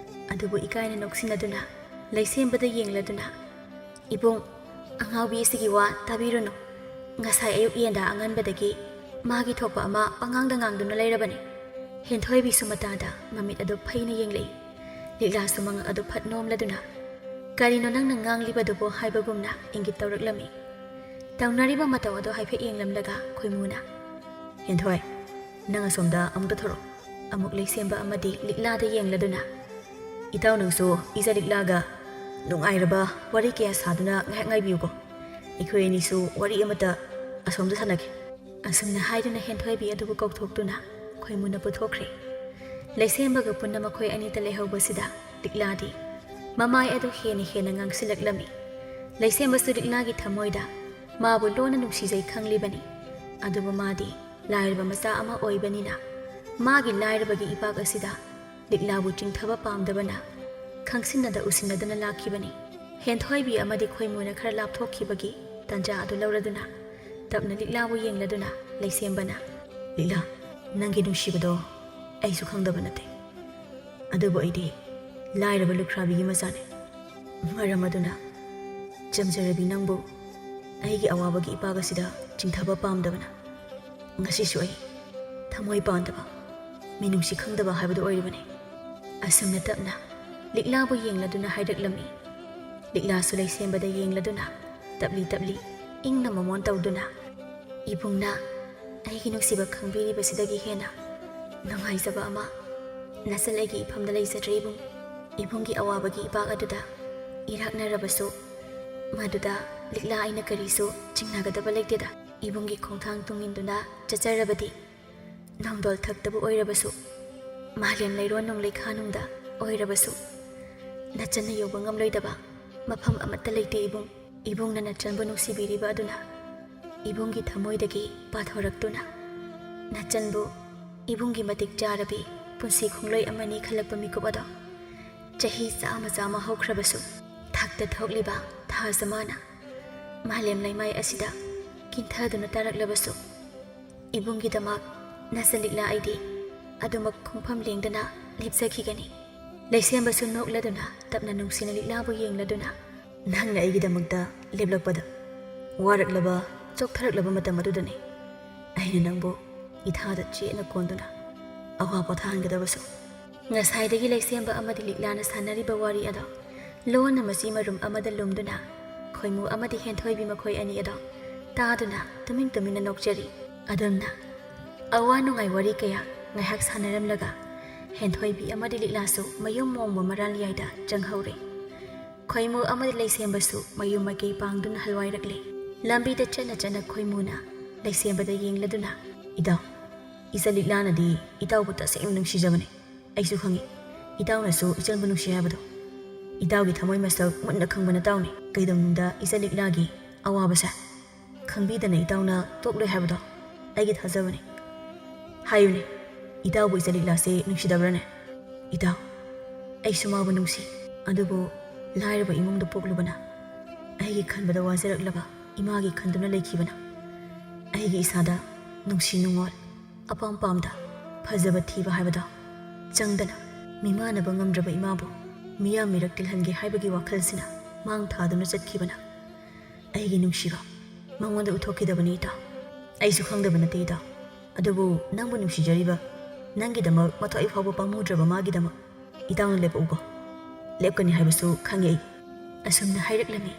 ꯑꯗꯨꯕꯨ ꯏꯀꯥꯏꯅ ꯅꯣꯛꯁꯤꯟꯅꯗꯨꯅ ꯂꯩꯁꯦꯝꯕꯗ ꯌꯦꯡꯂꯗꯨꯅ, "ꯏꯕꯨꯡ, ꯑꯉꯥꯎꯕꯤ ꯑꯁꯤꯒꯤ ꯋꯥ ꯇꯥꯕꯤꯔꯨꯅꯨ꯫ ꯉꯁꯥꯏ ꯑꯌꯨꯛ ꯌꯦꯟꯗꯥ ꯑꯉꯟꯕꯗꯒꯤ ꯃꯥꯒꯤ ꯊꯣꯛꯄ ꯑꯃ ꯄꯉꯥꯡꯗ ꯉꯥꯡꯗꯨꯅ ꯂꯩꯔꯕꯅꯤ꯫" ꯍꯦꯟꯊꯣꯏꯕꯤꯁꯨ ꯃꯇꯥꯗ ꯃꯃꯤꯠ ꯑꯗꯨ ꯐꯩꯅ ꯌꯦꯡꯂꯛꯏ꯫ ꯂꯤꯛꯂꯥꯁꯨ ꯃꯉꯛ ꯑꯗꯨ ꯐꯠ ꯅꯣꯝꯂꯗꯨꯅ, "ꯀꯔꯤꯅꯣ ꯅꯪꯅ ꯉꯥꯡꯂꯤꯕꯗꯨꯕꯣ?" ꯍꯥꯏꯕꯒꯨꯝꯅ ꯏꯪꯒꯤꯠ ꯇꯧꯔꯛꯂꯝꯃꯤ꯫ ꯇꯧꯅꯔꯤꯕ ꯃꯇꯧ ꯑꯗꯨ ꯍꯥꯏꯐꯦꯠ ꯌꯦꯡꯂꯝꯂꯒ ꯈꯣꯏꯃꯨꯅ, "ꯍꯦꯟꯊꯣꯏ, ꯅꯪ ꯑꯁꯣꯝꯗ ꯑꯃꯨꯛꯇ ꯊꯣꯔꯛꯑꯣ꯫" ꯑꯃꯨꯛ ꯂꯩꯁꯦꯝꯕ ꯑꯃꯗꯤ ꯂꯤꯛꯂꯥꯗ ꯌꯦꯡꯂꯗꯨꯅ, "ꯏꯇꯥꯎ ꯅꯪꯁꯨ ꯏꯆꯥ ꯂꯤꯛꯂꯥꯒ ꯅꯨꯡꯉꯥꯏꯔꯕ ꯋꯥꯔꯤ ꯀꯌꯥ ꯁꯥꯗꯨꯅ ꯉꯥꯏꯍꯥꯛ ꯉꯥꯏꯕꯤꯌꯨꯀꯣ꯫ ꯑꯩꯈꯣꯏ ꯑꯅꯤꯁꯨ ꯋꯥꯔꯤ ꯑꯃꯇ ꯑꯁꯣꯝꯗ ꯁꯥꯟꯅꯒꯦ꯫" ꯑꯁꯨꯝꯅ ꯍꯥꯏꯗꯨꯅ ꯍꯦꯟꯊꯣꯏꯕꯤ ꯑꯗꯨꯕꯨ ꯀꯧꯊꯣꯛꯇꯨꯅ ꯈꯣꯏꯃꯨꯅ ꯄꯨꯊꯣꯛꯈ꯭ꯔꯦ꯫ ꯂꯩꯁꯦꯝꯕꯒ ꯄꯨꯟꯅ ꯃꯈꯣꯏ ꯑꯅꯤꯇ ꯂꯩꯍꯧꯕꯁꯤꯗ ꯂꯤꯛꯂꯥꯗꯤ ꯃꯃꯥꯏ ꯑꯗꯨ ꯍꯦꯟꯅ ꯍꯦꯟꯅ ꯉꯥꯡꯁꯤꯜꯂꯛꯂꯝꯃꯤ꯫ ꯂꯩꯁꯦꯝꯕꯁꯨ ꯂꯤꯛꯂꯥꯒꯤ ꯊꯃꯣꯏꯗ ꯃꯥꯕꯨ ꯂꯣꯟꯅ ꯅꯨꯡꯁꯤꯖꯩ ꯈꯪꯂꯤꯕꯅꯤ꯫ ꯑꯗꯨꯕꯨ ꯃꯥꯗꯤ ꯂꯥꯏꯔꯕ ꯃꯆꯥ ꯑꯃ ꯑꯣꯏꯕꯅꯤꯅ ꯃꯥꯒꯤ ꯂꯥꯏꯔꯕꯒꯤ ꯏꯄꯥꯛ ꯑꯁꯤꯗ ꯂꯤꯛꯂꯥꯕꯨ ꯆꯤꯡꯊꯕ ꯄꯥꯝꯗꯕꯅ ꯈꯪꯁꯤꯟꯅꯗ ꯎꯁꯤꯟꯅꯗꯨꯅ ꯂꯥꯛꯈꯤꯕꯅꯤ꯫ ꯍꯦꯟꯊꯣꯏꯕꯤ ꯑꯃꯗꯤ ꯈꯣꯏꯃꯨꯅ ꯈꯔ ꯂꯥꯞꯊꯣꯛꯈꯤꯕꯒꯤ ꯇꯟꯖꯥ ꯑꯗꯨ ꯂꯧꯔꯗꯨꯅ ꯇꯞꯅ ꯂꯤꯛꯂꯥꯕꯨ ꯌꯦꯡꯂꯗꯨꯅ ꯂꯩꯁꯦꯝꯕꯅ, "ꯂꯤꯛꯂꯥ, ꯅꯪꯒꯤ ꯅꯨꯡꯁꯤꯕꯗꯣ ꯑꯩꯁꯨ ꯈꯪꯗꯕ ꯅꯠꯇꯦ꯫ ꯑꯗꯨꯕꯨ ꯑꯩꯗꯤ ꯂꯥꯏꯔꯕ ꯂꯨꯈ꯭ꯔꯥꯕꯤꯒꯤ ꯃꯆꯥꯅꯤ꯫ ꯃꯔꯝ ꯑꯗꯨꯅ ꯆꯝꯖꯔꯕꯤ ꯅꯪꯕꯨ ꯑꯩꯒꯤ ꯑꯋꯥꯕꯒꯤ ꯏꯄꯥꯛ ꯑꯁꯤꯗ ꯆꯤꯡꯊꯕ ꯄꯥꯝꯗꯕꯅ ꯉꯁꯤꯁꯨ ꯑꯩ ꯊꯃꯣꯏ ꯄꯥꯟꯗꯕ, ꯃꯤꯅꯨꯡꯁꯤ ꯈꯪꯗꯕ ꯍꯥꯏꯕꯗꯨ ꯑꯣꯏꯔꯤꯕꯅꯤ꯫" ꯑꯁꯨꯝꯅ ꯇꯞꯅ ꯂꯤꯛꯂꯥꯕꯨ ꯌꯦꯡꯂꯗꯨꯅ ꯍꯥꯏꯔꯛꯂꯝꯃꯤ꯫ ꯂꯤꯛꯂꯥꯁꯨ ꯂꯩꯁꯦꯝꯕꯗ ꯌꯦꯡꯂꯗꯨꯅ ꯇꯞꯂꯤ ꯇꯞꯂꯤ ꯏꯪꯅ ꯃꯃꯣꯟ ꯇꯧꯗꯨꯅ, "ꯏꯕꯨꯡꯅ ꯑꯩꯒꯤ ꯅꯨꯡꯁꯤꯕ ꯈꯪꯕꯤꯔꯤꯕꯁꯤꯗꯒꯤ ꯍꯦꯟꯅ ꯅꯨꯡꯉꯥꯏꯖꯕ ꯑꯃ ꯅꯆꯜ ꯑꯩꯒꯤ ꯏꯐꯝꯗ ꯂꯩꯖꯗ꯭ꯔꯦ ꯏꯕꯨꯡ꯫ ꯏꯕꯨꯡꯒꯤ ꯑꯋꯥꯕꯒꯤ ꯏꯄꯥꯛ ꯑꯗꯨꯗ ꯏꯔꯥꯛꯅꯔꯕꯁꯨ, ꯃꯗꯨꯗ ꯂꯤꯛꯂꯥ ꯑꯩꯅ ꯀꯔꯤꯁꯨ ꯆꯤꯡꯅꯒꯗꯕ ꯂꯩꯇꯦꯗ꯫ ꯏꯕꯨꯡꯒꯤ ꯈꯣꯡꯊꯥꯡ ꯇꯨꯡꯏꯟꯗꯨꯅ ꯆꯠꯆꯔꯕꯗꯤ ꯅꯣꯡꯗꯣꯜ ꯊꯛꯇꯕꯨ ꯑꯣꯏꯔꯕꯁꯨ, ꯃꯥꯂꯦꯝ ꯂꯩꯔꯣꯟ ꯅꯨꯡ ꯂꯩꯈꯥ ꯅꯨꯡꯗ ꯑꯣꯏꯔꯕꯁꯨ, ꯅꯆꯟꯅ ꯌꯧꯕ ꯉꯝꯂꯣꯏꯗꯕ ꯃꯐꯝ ꯑꯃꯠꯇ ꯂꯩꯇꯦ ꯏꯕꯨꯡ꯫ ꯏꯕꯨꯡꯅ ꯅꯆꯟꯕꯨ ꯅꯨꯡꯁꯤꯕꯤꯔꯤꯕ ꯑꯗꯨꯅ ꯏꯕꯨꯡꯒꯤ ꯊꯃꯣꯏꯗꯒꯤ ꯄꯥꯊꯣꯔꯛꯇꯨꯅ ꯅꯆꯟꯕꯨ ꯏꯕꯨꯡꯒꯤ ꯃꯇꯤꯛ ꯆꯥꯔꯕꯤ ꯄꯨꯟꯁꯤ ꯈꯣꯡꯂꯣꯏ ꯑꯃꯅꯤ ꯈꯜꯂꯛꯄ ꯃꯤꯀꯨꯞ ꯑꯗꯣ ꯆꯍꯤ ꯆꯥꯝꯃ ꯆꯥꯝꯃ ꯍꯧꯈ꯭ꯔꯕꯁꯨ ꯊꯛꯇ ꯊꯣꯛꯂꯤꯕ ꯊꯥꯖ ꯃꯥꯅ ꯃꯥꯂꯦꯝ ꯂꯩꯃꯥꯏ ꯑꯁꯤꯗ ꯀꯤꯟꯊꯗꯨꯅ ꯇꯥꯔꯛꯂꯕꯁꯨ ꯏꯕꯨꯡꯒꯤꯗꯃꯛ ꯅꯆꯟ ꯂꯤꯛꯂꯥ ꯑꯩꯗꯤ ꯑꯗꯨꯃꯛ ꯈꯣꯡꯐꯝ ꯂꯦꯡꯗꯅ ꯂꯦꯞꯆꯈꯤꯒꯅꯤ꯫" ꯂꯩꯁꯦꯝꯕꯁꯨ ꯅꯣꯛꯂꯗꯨꯅ ꯇꯞꯅ ꯅꯨꯡꯁꯤꯅ ꯂꯤꯛꯂꯥꯕꯨ ꯌꯦꯡꯂꯗꯨꯅ, "ꯅꯪꯅ ꯑꯩꯒꯤꯗꯃꯛꯇ ꯂꯦꯞꯂꯛꯄꯗ ꯋꯥꯔꯛꯂꯕ, ꯆꯣꯛꯊꯔꯛꯂꯕ ꯃꯇꯝ ꯑꯗꯨꯗꯅꯤ ꯑꯩꯅ ꯅꯪꯕꯨ ꯏꯊꯥꯗ ꯆꯦꯠꯅ ꯀꯣꯟꯗꯨꯅ ꯑꯋꯥ ꯄꯣꯊꯥꯍꯟꯒꯗꯕꯁꯨ꯫" ꯉꯁꯥꯏꯗꯒꯤ ꯂꯩꯁꯦꯝꯕ ꯑꯃꯗꯤ ꯂꯤꯛꯂꯥꯅ ꯁꯥꯟꯅꯔꯤꯕ ꯋꯥꯔꯤ ꯑꯗꯣ ꯂꯣꯟꯅ ꯃꯆꯤ ꯃꯔꯨꯝ ꯑꯃꯗ ꯂꯨꯝꯗꯨꯅ ꯈꯣꯏꯃꯨ ꯑꯃꯗꯤ ꯍꯦꯟꯊꯣꯏꯕꯤ ꯃꯈꯣꯏ ꯑꯅꯤ ꯑꯗꯣ ꯇꯥꯗꯨꯅ ꯇꯨꯃꯤꯟ ꯇꯨꯃꯤꯟꯅ ꯅꯣꯛꯆꯔꯤ꯫ ꯑꯗꯨꯝꯅ ꯑꯋꯥ ꯅꯨꯡꯉꯥꯏ ꯋꯥꯔꯤ ꯀꯌꯥ ꯉꯥꯏꯍꯥꯛ ꯁꯥꯟꯅꯔꯝꯂꯒ ꯍꯦꯟꯊꯣꯏꯕꯤ ꯑꯃꯗꯤ ꯂꯤꯛꯂꯥꯁꯨ ꯃꯌꯨꯝ ꯃꯣꯡꯕ ꯃꯔꯥꯜꯌꯥꯏꯗ ꯆꯪꯍꯧꯔꯦ꯫ ꯈꯣꯏꯃꯨ ꯑꯃꯗꯤ ꯂꯩꯁꯦꯝꯕꯁꯨ ꯃꯌꯨꯝ ꯃꯥꯏꯀꯩ ꯄꯥꯡꯗꯨꯅ ꯍꯜꯋꯥꯏꯔꯛꯂꯦ꯫ ꯂꯝꯕꯤꯗ ꯆꯠꯅ ꯆꯠꯅ ꯈꯣꯏꯃꯨꯅ ꯂꯩꯁꯦꯝꯕꯗ ꯌꯦꯡꯂꯗꯨꯅ, "ꯏꯇꯥꯎ, ꯏꯆꯟ ꯂꯤꯛꯂꯥꯅꯗꯤ ꯏꯇꯥꯎꯕꯨ ꯇꯁꯦꯡꯅ ꯅꯨꯡꯁꯤꯖꯕꯅꯤ꯫ ꯑꯩꯁꯨ ꯈꯪꯏ, ꯏꯇꯥꯎꯅꯁꯨ ꯏꯆꯟꯕꯨ ꯅꯨꯡꯁꯤ ꯍꯥꯏꯕꯗꯣ꯫ ꯏꯇꯥꯎꯒꯤ ꯊꯃꯣꯏ ꯃꯁꯛ ꯃꯨꯟꯅ ꯈꯪꯕ ꯅꯇꯥꯎꯅꯤ꯫ ꯀꯩꯗꯧꯅꯨꯡꯗ ꯏꯆꯟ ꯂꯤꯛꯂꯥꯒꯤ ꯑꯋꯥꯕꯁꯦ ꯈꯪꯕꯤꯗꯅ ꯏꯇꯥꯎꯅ ꯇꯣꯛꯂꯣꯏ ꯍꯥꯏꯕꯗꯣ ꯑꯩꯒꯤ ꯊꯥꯖꯕꯅꯤ꯫ ꯍꯥꯏꯌꯨꯅꯦ, ꯏꯇꯥꯎꯕꯨ ꯏꯆꯥ ꯂꯤꯛꯂꯥꯁꯦ ꯅꯨꯡꯁꯤꯗꯕ꯭ꯔꯥꯅꯦ? ꯏꯇꯥꯎ, ꯑꯩꯁꯨ ꯃꯥꯕꯨ ꯅꯨꯡꯁꯤ, ꯑꯗꯨꯕꯨ ꯂꯥꯏꯔꯕ ꯏꯃꯨꯡꯗ ꯄꯣꯛꯂꯨꯕꯅ, ꯑꯩꯒꯤ ꯈꯟꯕꯗ ꯋꯥꯖꯔꯛꯂꯕ ꯏꯃꯥꯒꯤ ꯈꯟꯗꯨꯅ ꯂꯩꯈꯤꯕꯅ, ꯑꯩꯒꯤ ꯏꯁꯥꯗ ꯅꯨꯡꯁꯤ ꯅꯨꯡꯉꯣꯜ, ꯑꯄꯥꯝ ꯄꯥꯝꯗ ꯐꯖꯕ ꯊꯤꯕ ꯍꯥꯏꯕꯗꯣ ꯆꯪꯗꯅ, ꯃꯤꯃꯥꯟꯅꯕ ꯉꯝꯗ꯭ꯔꯕ ꯏꯃꯥꯕꯨ ꯃꯤꯌꯥꯝ ꯃꯤꯔꯛ ꯇꯤꯜꯍꯟꯒꯦ ꯍꯥꯏꯕꯒꯤ ꯋꯥꯈꯜꯁꯤꯅ ꯃꯥꯡ ꯊꯥꯗꯨꯅ ꯆꯠꯈꯤꯕꯅ, ꯑꯩꯒꯤ ꯅꯨꯡꯁꯤꯕ, ꯃꯉꯣꯟꯗ ꯎꯠꯊꯣꯛꯈꯤꯗꯕꯅꯤ ꯏꯇꯥꯎ꯫ ꯑꯩꯁꯨ ꯈꯪꯗꯕ ꯅꯠꯇꯦ ꯏꯇꯥꯎ, ꯑꯗꯨꯕꯨ ꯅꯪꯕꯨ ꯅꯨꯡꯁꯤꯖꯔꯤꯕ, ꯅꯪꯒꯤꯗꯃꯛ ꯃꯊ꯭ꯋꯥꯏ ꯐꯥꯎꯕ ꯄꯥꯝꯃꯨꯗ꯭ꯔꯕ ꯃꯥꯒꯤꯗꯃꯛ ꯏꯇꯥꯎꯅ ꯂꯦꯞꯄꯛꯎꯀꯣ꯫ ꯂꯦꯞꯀꯅꯤ ꯍꯥꯏꯕꯁꯨ ꯈꯪꯉꯦ ꯑꯩ꯫ ꯑꯁꯨꯝꯅ ꯍꯥꯏꯔꯛꯂꯝꯃꯤ꯫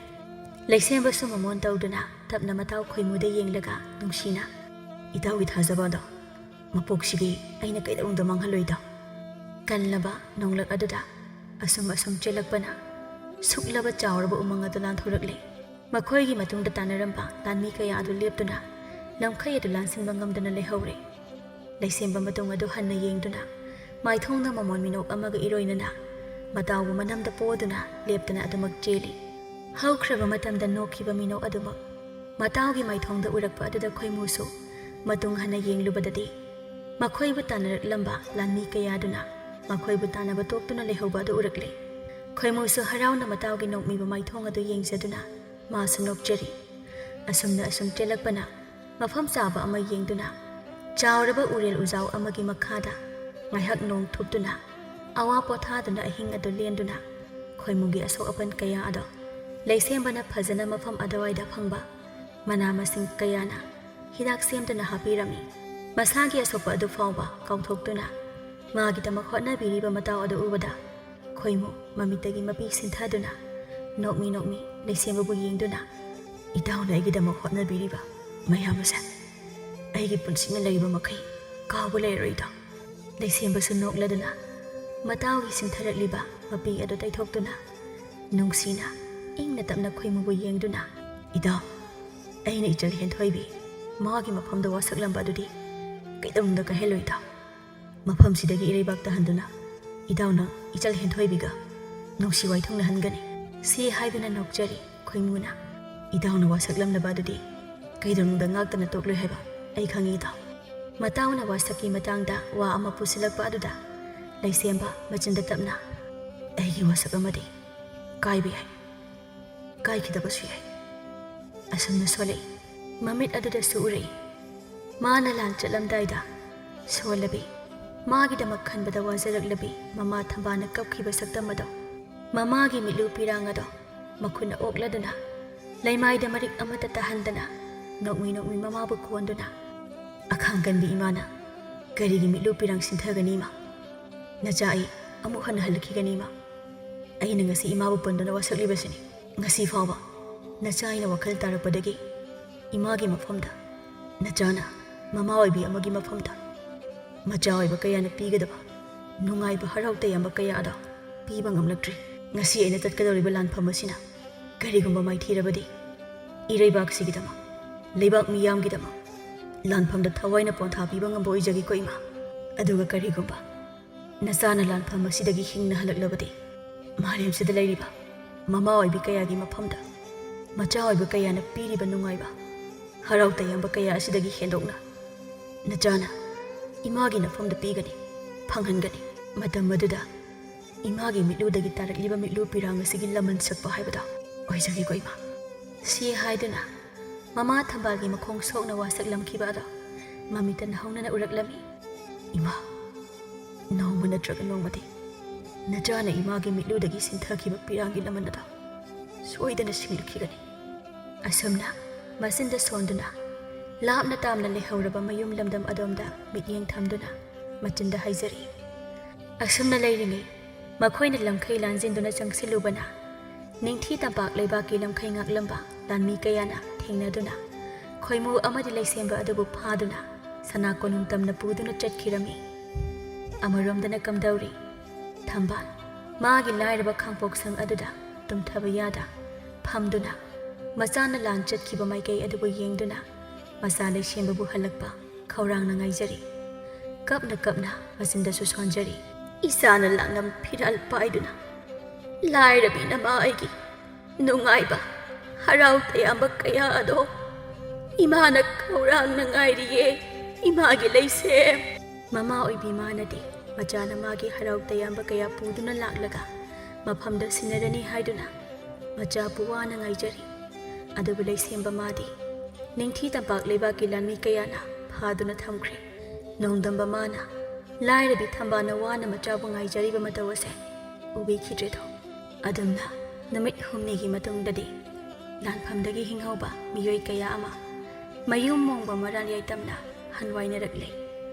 ꯂꯩꯁꯦꯝꯕꯁꯨ ꯃꯃꯣꯟ ꯇꯧꯗꯨꯅ ꯇꯞꯅ ꯃꯇꯥꯎ ꯈꯣꯏꯃꯨꯗ ꯌꯦꯡꯂꯒ ꯅꯨꯡꯁꯤꯅ, "ꯏꯇꯥꯎꯒꯤ ꯊꯥꯖꯕ ꯑꯗꯣ ꯃꯄꯣꯛꯁꯤꯒꯤ ꯑꯩꯅ ꯀꯩꯗꯧꯅꯨꯡꯗ ꯃꯥꯡꯍꯜꯂꯣꯏꯗ"꯫ ꯀꯜꯂꯕ ꯅꯣꯡꯂꯛ ꯑꯗꯨꯗ ꯑꯁꯨꯝ ꯑꯁꯨꯝ ꯆꯦꯜꯂꯛꯄꯅ ꯁꯨꯛꯂꯕ ꯆꯥꯎꯔꯕ ꯎꯃꯪ ꯑꯗꯨ ꯂꯥꯟꯊꯣꯔꯛꯂꯦ꯫ ꯃꯈꯣꯏꯒꯤ ꯃꯇꯨꯡꯗ ꯇꯥꯟꯅꯔꯝꯕ ꯂꯥꯟꯃꯤ ꯀꯌꯥ ꯑꯗꯨ ꯂꯦꯞꯇꯨꯅ ꯂꯝꯈꯩ ꯑꯗꯨ ꯂꯥꯟꯁꯤꯟꯕ ꯉꯝꯗꯅ ꯂꯩꯍꯧꯔꯦ꯫ ꯂꯩꯁꯦꯝꯕ ꯃꯇꯨꯡ ꯑꯗꯨ ꯍꯟꯅ ꯌꯦꯡꯗꯨꯅ ꯃꯥꯏꯊꯣꯡꯗ ꯃꯃꯣꯟ ꯃꯤꯅꯣꯛ ꯑꯃꯒ ꯏꯔꯣꯏꯅꯅ ꯃꯇꯥꯎꯕꯨ ꯃꯅꯝꯗ ꯄꯣꯗꯨꯅ ꯂꯦꯞꯇꯅ ꯑꯗꯨꯃꯛ ꯆꯦꯜꯂꯤ꯫ ꯍꯧꯈ꯭ꯔꯕ ꯃꯇꯝꯗ ꯅꯣꯛꯈꯤꯕ ꯃꯤꯅꯣꯛ ꯑꯗꯨꯃꯛ ꯃꯇꯥꯎꯒꯤ ꯃꯥꯏꯊꯣꯡꯗ ꯎꯔꯛꯄ ꯑꯗꯨꯗ ꯈꯣꯏꯃꯨꯁꯨ ꯃꯇꯨꯡ ꯍꯟꯅ ꯌꯦꯡꯂꯨꯕꯗꯗꯤ ꯃꯈꯣꯏꯕꯨ ꯇꯥꯟꯅꯔꯛꯂꯝꯕ ꯂꯥꯟꯃꯤ ꯀꯌꯥꯗꯨꯅ ꯃꯈꯣꯏꯕꯨ ꯇꯥꯟꯅꯕ ꯇꯣꯛꯇꯨꯅ ꯂꯩꯍꯧꯕ ꯑꯗꯨ ꯎꯔꯛꯂꯦ꯫ ꯈꯣꯏꯃꯨꯁꯨ ꯍꯔꯥꯎꯅ ꯃꯇꯥꯎꯒꯤ ꯅꯣꯛꯃꯤꯕ ꯃꯥꯏꯊꯣꯡ ꯑꯗꯨ ꯌꯦꯡꯖꯗꯨꯅ ꯃꯥꯁꯨ ꯅꯣꯛꯆꯔꯤ꯫ ꯑꯁꯨꯝꯅ ꯑꯁꯨꯝ ꯆꯦꯜꯂꯛꯄꯅ ꯃꯐꯝ ꯆꯥꯕ ꯑꯃ ꯌꯦꯡꯗꯨꯅ ꯆꯥꯎꯔꯕ ꯎꯔꯦꯜ ꯎꯖꯥꯎ ꯑꯃꯒꯤ ꯃꯈꯥꯗ ꯉꯥꯏꯍꯥꯛ ꯅꯣꯡ ꯊꯨꯞꯇꯨꯅ ꯑꯋꯥ ꯄꯣꯊꯥꯗꯨꯅ ꯑꯍꯤꯡ ꯑꯗꯨ ꯂꯦꯟꯗꯨꯅ ꯈꯣꯏꯃꯨꯒꯤ ꯑꯁꯣꯛ ꯑꯄꯟ ꯀꯌꯥ ꯑꯗꯣ ꯂꯩꯁꯦꯝꯕꯅ ꯐꯖꯅ ꯃꯐꯝ ꯑꯗꯨꯋꯥꯏꯗ ꯐꯪꯕ ꯃꯅꯥ ꯃꯁꯤꯡ ꯀꯌꯥꯅ ꯍꯤꯗꯥꯛ ꯁꯦꯝꯗꯨꯅ ꯍꯥꯞꯄꯤꯔꯝꯃꯤ꯫ ꯃꯁꯥꯒꯤ ꯑꯁꯣꯛꯄ ꯑꯗꯨ ꯐꯥꯎꯕ ꯀꯥꯎꯊꯣꯛꯇꯨꯅ ꯃꯥꯒꯤꯗꯃꯛ ꯍꯣꯠꯅꯕꯤꯔꯤꯕ ꯃꯇꯥꯎ ꯑꯗꯨ ꯎꯕꯗ ꯈꯣꯏꯃꯨ ꯃꯃꯤꯠꯇꯒꯤ ꯃꯄꯤ ꯁꯤꯟꯊꯗꯨꯅ ꯅꯣꯛꯃꯤ ꯅꯣꯛꯃꯤ ꯂꯩꯁꯦꯝꯕꯕꯨ ꯌꯦꯡꯗꯨꯅ, "ꯏꯇꯥꯎꯅ ꯑꯩꯒꯤꯗꯃꯛ ꯍꯣꯠꯅꯕꯤꯔꯤꯕ ꯃꯌꯥꯝ ꯑꯁꯦ ꯑꯩꯒꯤ ꯄꯨꯟꯁꯤꯅ ꯂꯩꯔꯤꯕ ꯃꯈꯩ ꯀꯥꯎꯕ ꯂꯩꯔꯔꯣꯏꯗꯣ"꯫ ꯂꯩꯁꯦꯝꯕꯁꯨ ꯅꯣꯛꯂꯗꯨꯅ ꯃꯇꯥꯎꯒꯤ ꯁꯤꯟꯊꯔꯛꯂꯤꯕ ꯃꯄꯤ ꯑꯗꯨ ꯇꯩꯊꯣꯛꯇꯨꯅ ꯅꯨꯡꯁꯤꯅ ꯏꯪꯅ ꯇꯞꯅ ꯈꯣꯏꯃꯨꯕꯨ ꯌꯦꯡꯗꯨꯅ, "ꯏꯇꯥꯎ, ꯑꯩꯅ ꯏꯆꯜ ꯍꯦꯟꯊꯣꯏꯕꯤ ꯃꯥꯒꯤ ꯃꯐꯝꯗ ꯋꯥꯁꯛꯂꯝꯕ ꯑꯗꯨꯗꯤ ꯀꯩꯗꯧꯅꯨꯡꯗ ꯀꯥꯏꯍꯜꯂꯣꯏꯗ꯫ ꯃꯐꯝꯁꯤꯗꯒꯤ ꯏꯔꯩꯕꯥꯛ ꯇꯥꯍꯟꯗꯨꯅ ꯏꯇꯥꯎꯅ ꯏꯆꯜ ꯍꯦꯟꯊꯣꯏꯕꯤꯒ ꯅꯨꯡꯁꯤ ꯋꯥꯏꯊꯨꯡꯅꯍꯟꯒꯅꯤ"꯫ ꯁꯤ ꯍꯥꯏꯗꯨꯅ ꯅꯣꯛꯆꯔꯤ ꯈꯣꯏꯃꯨꯅ꯫ "ꯏꯇꯥꯎꯅ ꯋꯥꯁꯛꯂꯝꯂꯕ ꯑꯗꯨꯗꯤ ꯀꯩꯗꯧꯅꯨꯡꯗ ꯉꯥꯛꯇꯅ ꯇꯣꯛꯂꯣꯏ ꯍꯥꯏꯕ ꯑꯩ ꯈꯪꯉꯤꯗꯣ꯫ ꯃꯇꯥꯎꯅ ꯋꯥꯁꯛꯀꯤ ꯃꯇꯥꯡꯗ ꯋꯥ ꯑꯃ ꯄꯨꯁꯤꯜꯂꯛꯄ ꯑꯗꯨꯗ ꯂꯩꯁꯦꯝꯕ ꯃꯆꯤꯟꯗ ꯇꯞꯅ, "ꯑꯩꯒꯤ ꯋꯥꯁꯛ ꯑꯃꯗꯤ ꯀꯥꯏꯕ ꯌꯥꯏ, ꯀꯥꯏꯈꯤꯗꯕꯁꯨ ꯌꯥꯏ"꯫ ꯑꯁꯨꯝꯅ ꯁꯣꯜꯂꯛꯏ꯫ ꯃꯃꯤꯠ ꯑꯗꯨꯗꯁꯨ ꯎꯔꯛꯏ꯫ ꯃꯥꯅ ꯂꯥꯟ ꯆꯠꯂꯝꯗꯥꯏꯗ ꯁꯣꯜꯂꯕꯤ, ꯃꯥꯒꯤꯗꯃꯛ ꯈꯟꯕꯗ ꯋꯥꯖꯔꯛꯂꯕꯤ ꯃꯃꯥ ꯊꯝꯕꯥꯜꯅ ꯀꯞꯈꯤꯕ ꯁꯛꯇꯝ ꯑꯗꯣ, ꯃꯃꯥꯒꯤ ꯃꯤꯠꯂꯨ ꯄꯤꯔꯥꯡ ꯑꯗꯣ ꯃꯈꯨꯠꯅ ꯑꯣꯛꯂꯗꯨꯅ, ꯂꯩꯃꯥꯏꯗ ꯃꯔꯤꯛ ꯑꯃꯠꯇ ꯇꯥꯍꯟꯗꯅ, ꯅꯣꯛꯃꯤ ꯅꯣꯛꯃꯤ ꯃꯃꯥꯕꯨ ꯀꯣꯟꯗꯨꯅ, "ꯑꯈꯥꯡ ꯀꯟꯕꯤ ꯏꯃꯥꯅ ꯀꯔꯤꯒꯤ ꯃꯤꯠꯂꯨ ꯄꯤꯔꯥꯡ ꯁꯤꯟꯊꯒꯅꯤ ꯏꯃꯥ? ꯅꯆꯥ ꯑꯩ ꯑꯃꯨꯛ ꯍꯟꯅ ꯍꯜꯂꯛꯈꯤꯒꯅꯤ ꯏꯃꯥ꯫ ꯑꯩꯅ ꯉꯁꯤ ꯏꯃꯥꯕꯨ ꯄꯟꯗꯨꯅ ꯋꯥꯁꯛꯂꯤꯕꯁꯤꯅꯤ꯫ ꯉꯁꯤ ꯐꯥꯎꯕ ꯅꯆꯥ ꯑꯩꯅ ꯋꯥꯈꯜ ꯇꯥꯔꯛꯄꯗꯒꯤ ꯏꯃꯥꯒꯤ ꯃꯐꯝꯗ, ꯅꯆꯥꯅ ꯃꯃꯥ ꯑꯣꯏꯕꯤ ꯑꯃꯒꯤ ꯃꯐꯝꯗ ꯃꯆꯥ ꯑꯣꯏꯕ ꯀꯌꯥꯅ ꯄꯤꯒꯗꯕ ꯅꯨꯡꯉꯥꯏꯕ, ꯍꯔꯥꯎ ꯇꯌꯥꯝꯕ ꯀꯌꯥ ꯑꯗꯣ ꯄꯤꯕ ꯉꯝꯂꯛꯇ꯭ꯔꯤ꯫ ꯉꯁꯤ ꯑꯩꯅ ꯆꯠꯀꯗꯧꯔꯤꯕ ꯂꯥꯟꯐꯝ ꯑꯁꯤꯅ ꯀꯔꯤꯒꯨꯝꯕ ꯃꯥꯏꯊꯤꯔꯕꯗꯤ, ꯏꯔꯩꯕꯥꯛꯁꯤꯒꯤꯗꯃꯛ, ꯂꯩꯕꯥꯛ ꯃꯤꯌꯥꯝꯒꯤꯗꯃꯛ ꯂꯥꯟꯐꯝꯗ ꯊꯋꯥꯏꯅ ꯄꯣꯟꯊꯥ ꯄꯤꯕ ꯉꯝꯕ ꯑꯣꯏꯖꯒꯦꯀꯣ ꯏꯃꯥ꯫ ꯑꯗꯨꯒ ꯀꯔꯤꯒꯨꯝꯕ ꯅꯆꯥꯅ ꯂꯥꯟꯐꯝ ꯑꯁꯤꯗꯒꯤ ꯍꯤꯡꯅ ꯍꯜꯂꯛꯂꯕꯗꯤ, ꯃꯥꯂꯦꯝꯁꯤꯗ ꯂꯩꯔꯤꯕ ꯃꯃꯥ ꯑꯣꯏꯕꯤ ꯀꯌꯥꯒꯤ ꯃꯐꯝꯗ ꯃꯆꯥ ꯑꯣꯏꯕ ꯀꯌꯥꯅ ꯄꯤꯔꯤꯕ ꯅꯨꯡꯉꯥꯏꯕ, ꯍꯔꯥꯎ ꯇꯌꯥꯝꯕ ꯀꯌꯥ ꯑꯁꯤꯗꯒꯤ ꯍꯦꯟꯗꯣꯛꯅ ꯅꯆꯥꯅ ꯏꯃꯥꯒꯤ ꯅꯐꯝꯗ ꯄꯤꯒꯅꯤ, ꯐꯪꯍꯟꯒꯅꯤ꯫ ꯃꯇꯝ ꯑꯗꯨꯗ ꯏꯃꯥꯒꯤ ꯃꯤꯠꯂꯨꯗꯒꯤ ꯇꯥꯔꯛꯂꯤꯕ ꯃꯤꯠꯂꯨ ꯄꯤꯔꯥꯡ ꯑꯁꯤꯒꯤ ꯂꯃꯟ ꯁꯛꯄ ꯍꯥꯏꯕꯗꯣ ꯑꯣꯏꯖꯒꯦꯀꯣ ꯏꯃꯥ"꯫ ꯁꯤ ꯍꯥꯏꯗꯨꯅ ꯃꯃꯥ ꯊꯝꯕꯥꯜꯒꯤ ꯃꯈꯣꯡ ꯁꯣꯛꯅ ꯋꯥꯁꯛꯂꯝꯈꯤꯕ ꯑꯗꯣ ꯃꯃꯤꯠꯇ ꯅꯧꯍꯧꯅꯅ ꯎꯔꯛꯂꯝꯃꯤ꯫ ꯏꯃꯥ, ꯅꯣꯡꯃ ꯅꯠꯇ꯭ꯔꯒ ꯅꯣꯡꯃꯗꯤ ꯅꯆꯥꯅ ꯏꯃꯥꯒꯤ ꯃꯤꯠꯂꯨꯗꯒꯤ ꯁꯤꯟꯊꯈꯤꯕ ꯄꯤꯔꯥꯡꯒꯤ ꯂꯃꯟ ꯑꯗꯣ ꯁꯣꯏꯗꯅ ꯁꯤꯡꯂꯛꯈꯤꯒꯅꯤ꯫ ꯑꯁꯨꯝꯅ ꯃꯆꯤꯟꯗ ꯁꯣꯟꯗꯨꯅ ꯂꯥꯞꯅ ꯇꯥꯝꯅ ꯂꯩꯍꯧꯔꯕ ꯃꯌꯨꯝ ꯂꯝꯗꯝ ꯑꯗꯣꯝꯗ ꯃꯤꯠꯌꯦꯡ ꯊꯝꯗꯨꯅ ꯃꯆꯤꯟꯗ ꯍꯥꯏꯖꯔꯤ꯫ ꯑꯁꯨꯝꯅ ꯂꯩꯔꯤꯉꯩ ꯃꯈꯣꯏꯅ ꯂꯝꯈꯩ ꯂꯥꯟꯖꯤꯟꯗꯨꯅ ꯆꯪꯁꯤꯜꯂꯨꯕꯅ ꯅꯤꯡꯊꯤ ꯇꯝꯄꯥꯛ ꯂꯩꯕꯥꯛꯀꯤ ꯂꯝꯈꯩ ꯉꯥꯛꯂꯝꯕ ꯂꯥꯟꯃꯤ ꯀꯌꯥꯅ ꯊꯦꯡꯅꯗꯨꯅ ꯈꯣꯏꯃꯨ ꯑꯃꯗꯤ ꯂꯩꯁꯦꯝꯕ ꯑꯗꯨꯕꯨ ꯐꯥꯗꯨꯅ ꯁꯅꯥ ꯀꯣꯅꯨꯡ ꯇꯝꯅ ꯄꯨꯗꯨꯅ ꯆꯠꯈꯤꯔꯝꯃꯤ꯫ ꯑꯃꯔꯣꯝꯗꯅ ꯀꯝꯗꯧꯔꯤ? ꯊꯝꯕꯥꯜ ꯃꯥꯒꯤ ꯂꯥꯏꯔꯕ ꯈꯥꯡꯄꯣꯛꯁꯪ ꯑꯗꯨꯗ ꯇꯨꯝꯊꯕ ꯌꯥꯗ ꯐꯝꯗꯨꯅ ꯃꯆꯥꯅ ꯂꯥꯟ ꯆꯠꯈꯤꯕ ꯃꯥꯏꯀꯩ ꯑꯗꯨꯕꯨ ꯌꯦꯡꯗꯨꯅ ꯃꯆꯥ ꯂꯩꯁꯦꯝꯕꯕꯨ ꯍꯜꯂꯛꯄ ꯈꯧꯔꯥꯡꯅ ꯉꯥꯏꯖꯔꯤ꯫ ꯀꯞꯅ ꯀꯞꯅ ꯃꯆꯤꯟꯗꯁꯨ ꯁꯣꯟꯖꯔꯤ꯫ "ꯏꯆꯥꯅ ꯂꯥꯡꯂꯝ ꯐꯤꯔꯥꯜ ꯄꯥꯏꯗꯨꯅ ꯂꯥꯏꯔꯕꯤ ꯅꯃꯥ ꯑꯩꯒꯤ ꯅꯨꯡꯉꯥꯏꯕ, ꯍꯔꯥꯎ ꯇꯌꯥꯝꯕ ꯀꯌꯥ ꯑꯗꯣ "ꯏꯃꯥꯅ ꯈꯧꯔꯥꯡꯅ ꯉꯥꯏꯔꯤꯌꯦ, ꯏꯃꯥꯒꯤ ꯂꯩꯁꯦꯝ!" ꯃꯃꯥ ꯑꯣꯏꯕꯤ ꯃꯥꯅꯗꯤ ꯃꯆꯥꯅ ꯃꯥꯒꯤ ꯍꯔꯥꯎ ꯇꯌꯥꯝꯕ ꯀꯌꯥ ꯄꯨꯗꯨꯅ ꯂꯥꯛꯂꯒ ꯃꯐꯝꯗ ꯁꯤꯟꯅꯔꯅꯤ ꯍꯥꯏꯗꯨꯅ ꯃꯆꯥꯕꯨ ꯋꯥꯅ ꯉꯥꯏꯖꯔꯤ꯫ ꯑꯗꯨꯕꯨ ꯂꯩꯁꯦꯝꯕ ꯃꯥꯗꯤ ꯅꯤꯡꯊꯤ ꯇꯝꯄꯥꯛ ꯂꯩꯕꯥꯛꯀꯤ ꯂꯥꯟꯃꯤ ꯀꯌꯥꯅ ꯐꯥꯗꯨꯅ ꯊꯝꯈ꯭ꯔꯦ꯫ ꯅꯣꯡꯗꯝꯕ ꯃꯥꯅ ꯂꯥꯏꯔꯕꯤ ꯊꯝꯕꯥꯜꯅ ꯋꯥꯅ ꯃꯆꯥꯕꯨ ꯉꯥꯏꯖꯔꯤꯕ ꯃꯇꯧ ꯑꯁꯦ ꯎꯕꯤꯈꯤꯗ꯭ꯔꯦꯗꯣ꯫ ꯑꯗꯨꯝꯅ ꯅꯨꯃꯤꯠ ꯍꯨꯝꯅꯤꯒꯤ ꯃꯇꯨꯡꯗꯗꯤ ꯂꯥꯟꯐꯝꯗꯒꯤ ꯍꯤꯡꯍꯧꯕ ꯃꯤꯑꯣꯏ ꯀꯌꯥ ꯑꯃ ꯃꯌꯨꯝ ꯃꯣꯡꯕ ꯃꯔꯥꯜ ꯌꯥꯏꯇꯝꯅ ꯍꯟꯋꯥꯏꯅꯔꯛꯂꯦ꯫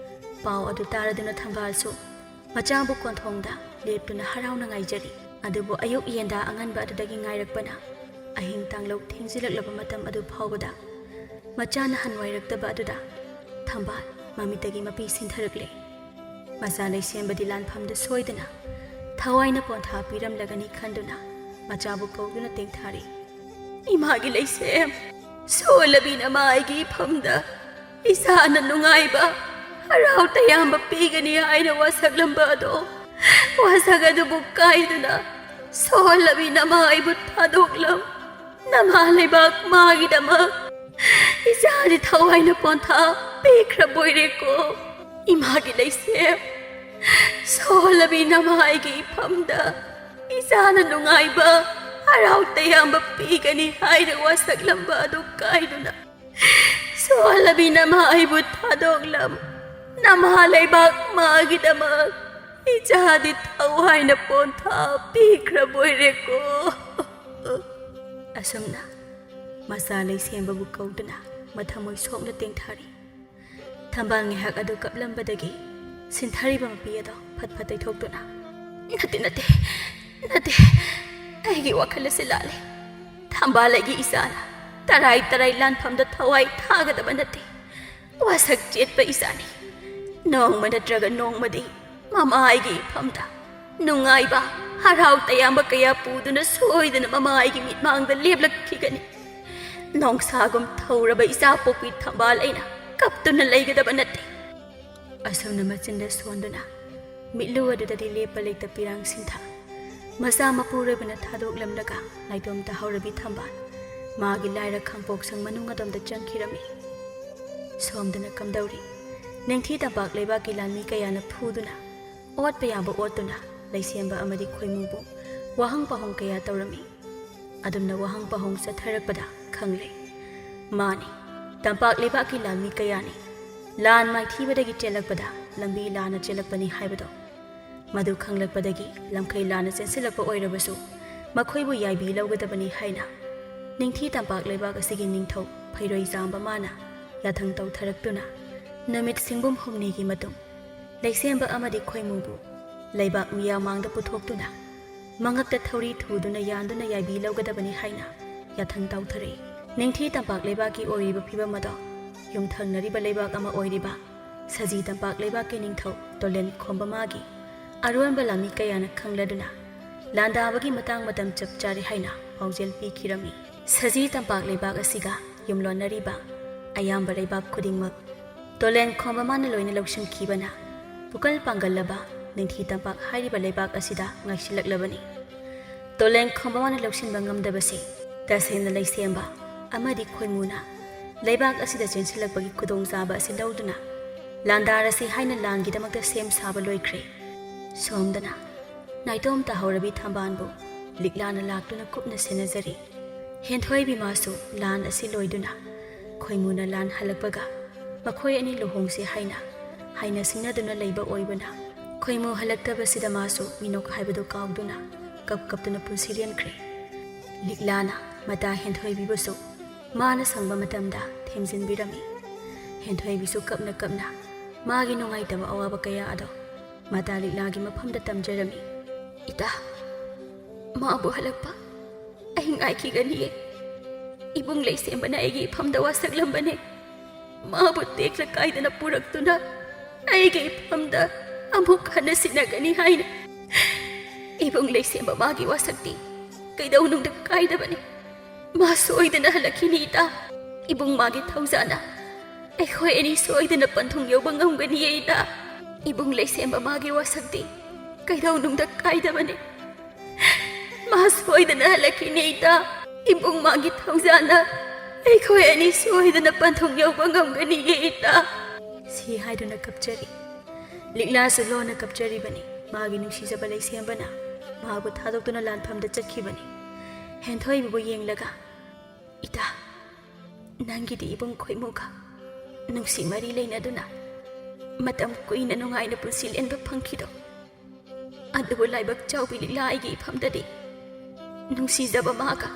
ꯄꯥꯎ ꯑꯗꯨ ꯇꯥꯔꯗꯨꯅ ꯊꯝꯕꯥꯜꯁꯨ ꯃꯆꯥꯕꯨ ꯀꯣꯟꯊꯣꯡꯗ ꯂꯦꯞꯇꯨꯅ ꯍꯔꯥꯎꯅ ꯉꯥꯏꯖꯔꯤ꯫ ꯑꯗꯨꯕꯨ ꯑꯌꯨꯛ ꯌꯦꯟꯗꯥ ꯑꯉꯟꯕ ꯑꯗꯨꯗꯒꯤ ꯉꯥꯏꯔꯛꯄꯅ ꯑꯍꯤꯡ ꯇꯥꯡꯂꯧ ꯊꯦꯡꯖꯤꯜꯂꯛꯂꯕ ꯃꯇꯝ ꯑꯗꯨ ꯐꯥꯎꯕꯗ ꯃꯆꯥꯅ ꯍꯟꯋꯥꯏꯔꯛꯇꯕ ꯑꯗꯨꯗ ꯊꯝꯕꯥꯜ ꯃꯃꯤꯠꯇꯒꯤ ꯃꯄꯤ ꯁꯤꯟꯊꯔꯛꯂꯦ꯫ ꯃꯆꯥ ꯂꯩꯁꯦꯝꯕꯗꯤ ꯂꯥꯟꯐꯝꯗ ꯁꯣꯏꯗꯅ ꯊꯋꯥꯏꯅ ꯄꯣꯟꯊꯥ ꯄꯤꯔꯝꯂꯒꯅꯤ ꯈꯟꯗꯨꯅ ꯃꯆꯥꯕꯨ ꯀꯧꯗꯨꯅ ꯇꯦꯡꯊꯥꯔꯤ꯫ "ꯏꯃꯥꯒꯤ ꯂꯩꯁꯦꯝ, ꯁꯣꯜꯂꯕꯤ ꯅꯃꯥ ꯑꯩꯒꯤ ꯏꯐꯝꯗ ꯏꯆꯥꯅ ꯅꯨꯡꯉꯥꯏꯕ, ꯍꯔꯥꯎ ꯇꯌꯥꯝꯕ ꯄꯤꯒꯅꯤ ꯍꯥꯏꯅ ꯋꯥꯁꯛꯂꯝꯕ ꯑꯗꯣ, ꯋꯥꯁꯛ ꯑꯗꯨꯕꯨ ꯀꯥꯏꯗꯨꯅ ꯁꯣꯜꯂꯕꯤ ꯅꯃꯥ ꯑꯩꯕꯨ ꯊꯥꯗꯣꯛꯂꯝ꯫ ꯅꯃꯥ ꯂꯩꯕꯥꯛ ꯃꯥꯒꯤꯗꯃꯛ ꯏꯆꯥꯗꯤ ꯊꯋꯥꯏꯅ ꯄꯣꯟꯊꯥ ꯄꯤꯈ꯭ꯔꯕꯣꯏꯔꯦꯀꯣ꯫ ꯏꯃꯥꯒꯤ ꯂꯩꯁꯦꯝ, ꯁꯣꯜꯂꯕꯤ ꯅꯃꯥ ꯑꯩꯒꯤ ꯏꯐꯝꯗ ꯏꯆꯥꯅ ꯅꯨꯡꯉꯥꯏꯕ, ꯍꯔꯥꯎ ꯇꯌꯥꯝꯕ ꯄꯤꯒꯅꯤ ꯍꯥꯏꯅ ꯋꯥꯁꯛꯂꯝꯕ ꯑꯗꯨ ꯀꯥꯏꯗꯨꯅ ꯁꯣꯜꯂꯕꯤ ꯅꯃꯥ ꯑꯩꯕꯨ ꯊꯥꯗꯣꯛꯂꯝ꯫ ꯅꯃꯥ ꯂꯩꯕꯥꯛ ꯃꯥꯒꯤꯗꯃꯛ ꯏꯆꯥꯗꯤ ꯊꯋꯥꯏꯅ ꯄꯣꯟꯊꯥ ꯄꯤꯈ꯭ꯔꯕꯣꯏꯔꯦꯀꯣ꯫" ꯑꯁꯨꯝꯅ ꯃꯆꯥ ꯂꯩꯁꯦꯝꯕꯕꯨ ꯀꯧꯗꯨꯅ ꯃꯊꯃꯣꯏ ꯁꯣꯛꯅ ꯇꯦꯡꯊꯥꯔꯤ꯫ ꯊꯝꯕꯥꯜ ꯉꯥꯏꯍꯥꯛ ꯑꯗꯨ ꯀꯞꯂꯝꯕꯗꯒꯤ ꯁꯤꯟꯊꯔꯤꯕ ꯃꯄꯤ ꯑꯗꯣ ꯐꯠ ꯐꯠ ꯇꯩꯊꯣꯛꯇꯨꯅ, "ꯅꯠꯇꯦ, ꯅꯠꯇꯦ, ꯅꯠꯇꯦ, ꯑꯩꯒꯤ ꯋꯥꯈꯜ ꯑꯁꯤ ꯂꯥꯜꯂꯦ꯫ ꯊꯝꯕꯥꯜ ꯑꯩꯒꯤ ꯏꯆꯥꯅ ꯇꯔꯥꯏ ꯇꯔꯥꯏ ꯂꯥꯟꯐꯝꯗ ꯊꯋꯥꯏ ꯊꯥꯒꯗꯕ ꯅꯠꯇꯦ꯫ ꯋꯥꯁꯛ ꯆꯦꯠꯄ ꯏꯆꯥꯅꯤ꯫ ꯅꯣꯡꯃ ꯅꯠꯇ꯭ꯔꯒ ꯅꯣꯡꯃꯗꯤ ꯃꯃꯥ ꯑꯩꯒꯤ ꯏꯐꯝꯗ ꯅꯨꯡꯉꯥꯏꯕ, ꯍꯔꯥꯎ ꯇꯌꯥꯝꯕ ꯀꯌꯥ ꯄꯨꯗꯨꯅ ꯁꯣꯏꯗꯅ ꯃꯃꯥ ꯑꯩꯒꯤ ꯃꯤꯠꯃꯥꯡꯗ ꯂꯦꯞꯂꯛꯈꯤꯒꯅꯤ꯫ ꯅꯣꯡꯁꯥꯒꯨꯝ ꯊꯧꯔꯕ ꯏꯆꯥ ꯄꯣꯛꯄꯤ ꯊꯝꯕꯥꯜ ꯑꯩꯅ ꯀꯞꯇꯨꯅ ꯂꯩꯒꯗꯕ ꯅꯠꯇꯦ꯫" ꯑꯁꯨꯝꯅ ꯃꯆꯤꯟꯗ ꯁꯣꯟꯗꯨꯅ ꯃꯤꯠꯂꯨ ꯑꯗꯨꯗꯗꯤ ꯂꯦꯞꯄ ꯂꯩꯇ ꯄꯤꯔꯥꯡ ꯁꯤꯟꯊ ꯃꯆꯥ ꯃꯄꯨꯔꯣꯏꯕꯅ ꯊꯥꯗꯣꯛꯂꯝꯂꯒ ꯅꯥꯏꯇꯣꯝ ꯇꯥꯍꯧꯔꯕꯤ ꯊꯝꯕꯥꯜ ꯃꯥꯒꯤ ꯂꯥꯏꯔ ꯈꯥꯡꯄꯣꯛꯁꯪ ꯃꯅꯨꯡ ꯑꯗꯣꯝꯗ ꯆꯪꯈꯤꯔꯝꯃꯤ꯫ ꯁꯣꯝꯗꯅ ꯀꯝꯗꯧꯔꯤ? ꯅꯤꯡꯊꯤ ꯇꯝꯄꯥꯛ ꯂꯩꯕꯥꯛꯀꯤ ꯂꯥꯟꯃꯤ ꯀꯌꯥꯅ ꯐꯨꯗꯨꯅ, ꯑꯣꯠꯄ ꯌꯥꯕ ꯑꯣꯠꯇꯨꯅ, ꯂꯩꯁꯦꯝꯕ ꯑꯃꯗꯤ ꯈꯣꯏꯃꯨꯕꯨ ꯋꯥꯍꯪ ꯄꯥꯎꯍꯪ ꯀꯌꯥ ꯇꯧꯔꯝꯃꯤ꯫ ꯑꯗꯨꯝꯅ ꯋꯥꯍꯪ ꯄꯥꯎꯍꯪ ꯆꯠꯊꯔꯛꯄꯗ ꯈꯪꯂꯦ꯫ ꯃꯥꯅꯤ, ꯇꯝꯄꯥꯛ ꯂꯩꯕꯥꯛꯀꯤ ꯂꯥꯟꯃꯤ ꯀꯌꯥꯅꯤ ꯂꯥꯟ ꯃꯥꯏꯊꯤꯕꯗꯒꯤ ꯆꯦꯜꯂꯛꯄꯗ ꯂꯝꯕꯤ ꯂꯥꯟꯅ ꯆꯦꯜꯂꯛꯄꯅꯤ ꯍꯥꯏꯕꯗꯣ꯫ ꯃꯗꯨ ꯈꯪꯂꯛꯄꯗꯒꯤ ꯂꯝꯈꯩ ꯂꯥꯟꯅ ꯆꯦꯟꯁꯤꯜꯂꯛꯄ ꯑꯣꯏꯔꯕꯁꯨ ꯃꯈꯣꯏꯕꯨ ꯌꯥꯏꯕꯤ ꯂꯧꯒꯗꯕꯅꯤ ꯍꯥꯏꯅ ꯅꯤꯡꯊꯤ ꯇꯝꯄꯥꯛ ꯂꯩꯕꯥꯛ ꯑꯁꯤꯒꯤ ꯅꯤꯡꯊꯧ ꯐꯩꯔꯣꯏ ꯆꯥꯝꯕ ꯃꯥꯅ ꯌꯥꯊꯪ ꯇꯧꯊꯔꯛꯇꯨꯅ ꯅꯨꯃꯤꯠ ꯁꯤꯡꯕꯨꯝ ꯍꯨꯝꯅꯤꯒꯤ ꯃꯇꯨꯡ ꯂꯩꯁꯦꯝꯕ ꯑꯃꯗꯤ ꯈꯣꯏꯃꯨꯕꯨ ꯂꯩꯕꯥꯛ ꯃꯤꯌꯥꯝ ꯃꯥꯡꯗ ꯄꯨꯊꯣꯛꯇꯨꯅ ꯃꯉꯛꯇ ꯊꯧꯔꯤ ꯊꯨꯗꯨꯅ ꯌꯥꯟꯗꯨꯅ ꯌꯥꯏꯕꯤ ꯂꯧꯒꯗꯕꯅꯤ ꯍꯥꯏꯅ ꯌꯥꯊꯪ ꯇꯧꯊꯔꯛꯏ꯫ ꯅꯤꯡꯊꯤ ꯇꯝꯄꯥꯛ ꯂꯩꯕꯥꯛꯀꯤ ꯑꯣꯏꯔꯤꯕ ꯐꯤꯕꯝ ꯑꯗꯣ ꯌꯨꯝꯊꯪꯅꯔꯤꯕ ꯂꯩꯕꯥꯛ ꯑꯃ ꯑꯣꯏꯔꯤꯕ ꯁꯖꯤ ꯇꯝꯄꯥꯛ ꯂꯩꯕꯥꯛꯀꯤ ꯅꯤꯡꯊꯧ ꯇꯣꯂꯦꯟ ꯈꯣꯝꯕꯃꯥꯒꯤ ꯑꯔꯣꯟꯕ ꯂꯥꯟꯃꯤ ꯀꯌꯥꯅ ꯈꯪꯂꯗꯨꯅ ꯂꯥꯟꯗꯥꯕꯒꯤ ꯃꯇꯥꯡ ꯃꯇꯝ ꯆꯞ ꯆꯥꯔꯦ ꯍꯥꯏꯅ ꯄꯥꯎꯖꯦꯜ ꯄꯤꯈꯤꯔꯝꯃꯤ꯫ ꯁꯖꯤ ꯇꯝꯄꯥꯛ ꯂꯩꯕꯥꯛ ꯑꯁꯤꯒ ꯌꯨꯝꯂꯣꯟꯅꯔꯤꯕ ꯑꯌꯥꯝꯕ ꯂꯩꯕꯥꯛ ꯈꯨꯗꯤꯡꯃꯛ ꯇꯣꯂꯦꯟ ꯈꯣꯝꯕꯃꯥꯅ ꯂꯣꯏꯅ ꯂꯧꯁꯤꯟꯈꯤꯕꯅ ꯄꯨꯀꯜ ꯄꯥꯡꯒꯜꯂꯕ ꯅꯤꯡꯊꯤ ꯇꯝꯄꯥꯛ ꯍꯥꯏꯔꯤꯕ ꯂꯩꯕꯥꯛ ꯑꯁꯤꯗ ꯉꯥꯏꯁꯤꯜꯂꯛꯂꯕꯅꯤ꯫ ꯇꯣꯂꯦꯟ ꯈꯣꯝꯕꯃꯥꯅ ꯂꯧꯁꯤꯟꯕ ꯉꯝꯗꯕꯁꯤ ꯇꯁꯦꯡꯅ ꯂꯩꯁꯦꯝꯕ ꯑꯃꯗꯤ ꯈꯣꯏꯃꯨꯅ ꯂꯩꯕꯥꯛ ꯑꯁꯤꯗ ꯆꯦꯟꯁꯤꯜꯂꯛꯄꯒꯤ ꯈꯨꯗꯣꯡꯆꯥꯕ ꯑꯁꯤ ꯂꯧꯗꯨꯅ ꯂꯥꯟꯗꯥꯔꯁꯤ ꯍꯥꯏꯅ ꯂꯥꯟꯒꯤꯗꯃꯛꯇ ꯁꯦꯝ ꯁꯥꯕ ꯂꯣꯏꯈ꯭ꯔꯦ꯫ ꯁꯣꯝꯗꯅ ꯅꯥꯏꯇꯣꯝ ꯇꯥꯍꯧꯔꯕꯤ ꯊꯝꯕꯥꯜꯕꯨ ꯂꯤꯛꯂꯥꯅ ꯂꯥꯛꯇꯨꯅ ꯀꯨꯞꯅ ꯁꯦꯟꯅꯖꯔꯤ꯫ ꯍꯦꯟꯊꯣꯏꯕꯤ ꯃꯥꯁꯨ ꯂꯥꯟ ꯑꯁꯤ ꯂꯣꯏꯗꯨꯅ ꯈꯣꯏꯃꯨꯅ ꯂꯥꯟ ꯍꯜꯂꯛꯄꯒ ꯃꯈꯣꯏ ꯑꯅꯤ ꯂꯨꯍꯣꯡꯁꯦ ꯍꯥꯏꯅ ꯍꯥꯏꯅ ꯁꯤꯡꯅꯗꯨꯅ ꯂꯩꯕ ꯑꯣꯏꯕꯅ ꯈꯣꯏꯃꯨ ꯍꯜꯂꯛꯇꯕꯁꯤꯗ ꯃꯥꯁꯨ ꯃꯤꯅꯣꯛ ꯍꯥꯏꯕꯗꯨ ꯀꯥꯎꯗꯨꯅ ꯀꯞ ꯀꯞꯇꯨꯅ ꯄꯨꯟꯁꯤ ꯂꯦꯟꯈ꯭ꯔꯦ꯫ ꯂꯤꯛꯂꯥꯅ ꯃꯇꯥ ꯍꯦꯟꯊꯣꯏꯕꯤꯕꯨꯁꯨ ꯃꯥꯅ ꯁꯪꯕ ꯃꯇꯝꯗ ꯊꯦꯝꯖꯤꯟꯕꯤꯔꯝꯃꯤ꯫ ꯍꯦꯟꯊꯣꯏꯕꯤꯁꯨ ꯀꯞꯅ ꯀꯞꯅ ꯃꯥꯒꯤ ꯅꯨꯡꯉꯥꯏꯇꯕ ꯑꯋꯥꯕ ꯀꯌꯥ ꯑꯗꯣ ꯃꯇꯥ ꯂꯤꯛꯂꯥꯒꯤ ꯃꯐꯝꯗ ꯇꯝꯖꯔꯝꯃꯤ꯫ "ꯏꯇꯥ, ꯃꯥꯕꯨ ꯍꯜꯂꯛꯄ ꯑꯩ ꯉꯥꯏꯈꯤꯒꯅꯤꯌꯦ꯫ ꯏꯕꯨꯡ ꯂꯩꯁꯦꯝꯕꯅ ꯑꯩꯒꯤ ꯏꯐꯝꯗ ꯋꯥꯁꯛꯂꯝꯕꯅꯦ꯫ ꯃꯥꯕꯨ ꯇꯦꯛꯂ ꯀꯥꯏꯗꯅ ꯄꯨꯔꯛꯇꯨꯅ ꯑꯩꯒꯤ ꯏꯐꯝꯗ ꯑꯃꯨꯛ ꯍꯟꯅ ꯁꯤꯟꯅꯒꯅꯤ ꯍꯥꯏꯅ꯫ ꯏꯕꯨꯡ ꯂꯩꯁꯦꯝꯕ ꯃꯥꯒꯤ ꯋꯥꯁꯛꯇꯤ ꯀꯩꯗꯧꯅꯨꯡꯗ ꯀꯥꯏꯗꯕꯅꯤ꯫ ꯃꯥ ꯁꯣꯏꯗꯅ ꯍꯜꯂꯛꯈꯤꯅꯤ ꯏꯇꯥ꯫ ꯏꯕꯨꯡ ꯃꯥꯒꯤ ꯊꯧꯖꯥꯅ ꯑꯩꯈꯣꯏ ꯑꯅꯤ ꯁꯣꯏꯗꯅ ꯄꯟꯊꯨꯡ ꯌꯧꯕ ꯉꯝꯒꯅꯤꯌꯦ ꯏꯇꯥ꯫ ꯏꯕꯨꯡ ꯂꯩꯁꯦꯝꯕ ꯃꯥꯒꯤ ꯋꯥꯁꯛꯇꯤ ꯀꯩꯗꯧꯅꯨꯡꯗ ꯀꯥꯏꯗꯕꯅꯤ꯫ ꯃꯥ ꯁꯣꯏꯗꯅ ꯍꯜꯂꯛꯈꯤꯅꯤ ꯏꯇꯥ꯫ ꯏꯕꯨꯡ ꯃꯥꯒꯤ ꯊꯧꯖꯥꯜꯅ ꯑꯩꯈꯣꯏ ꯑꯅꯤ ꯁꯣꯏꯗꯅ ꯄꯟꯊꯨꯡ ꯌꯧꯕ ꯉꯝꯒꯅꯤꯌꯦ, ꯏꯇꯥ꯫ ꯁꯤ ꯍꯥꯏꯗꯨꯅ ꯀꯞꯆꯔꯤ꯫ ꯂꯤꯛꯂꯥꯁꯨ ꯂꯣꯟꯅ ꯀꯞꯆꯔꯤꯕꯅꯤ꯫ ꯃꯥꯒꯤ ꯅꯨꯡꯁꯤꯖꯕ ꯂꯩꯁꯦꯝꯕꯅ ꯃꯥꯕꯨ ꯊꯥꯗꯣꯛꯇꯨꯅ ꯂꯥꯟꯐꯝꯗ ꯆꯠꯈꯤꯕꯅꯤ꯫ ꯍꯦꯟꯊꯣꯏꯕꯕꯨ ꯌꯦꯡꯂꯒ, "ꯏꯇꯥ, ꯅꯪꯒꯤꯗꯤ ꯏꯕꯨꯡ ꯈꯣꯏꯃꯨꯒ ꯅꯨꯡꯁꯤ ꯃꯔꯤ ꯂꯩꯅꯗꯨꯅ ꯃꯇꯝ ꯀꯨꯏꯅ ꯅꯨꯡꯉꯥꯏꯅ ꯄꯨꯟꯁꯤ ꯂꯦꯟꯕ ꯐꯪꯈꯤꯗꯣ꯫ ꯑꯗꯨꯕꯨ ꯂꯥꯏꯕꯛ ꯆꯥꯎꯕꯤ ꯂꯤꯛꯂꯥ ꯑꯩꯒꯤ ꯏꯐꯝꯗꯗꯤ ꯅꯨꯡꯁꯤꯖꯕ ꯃꯥꯒ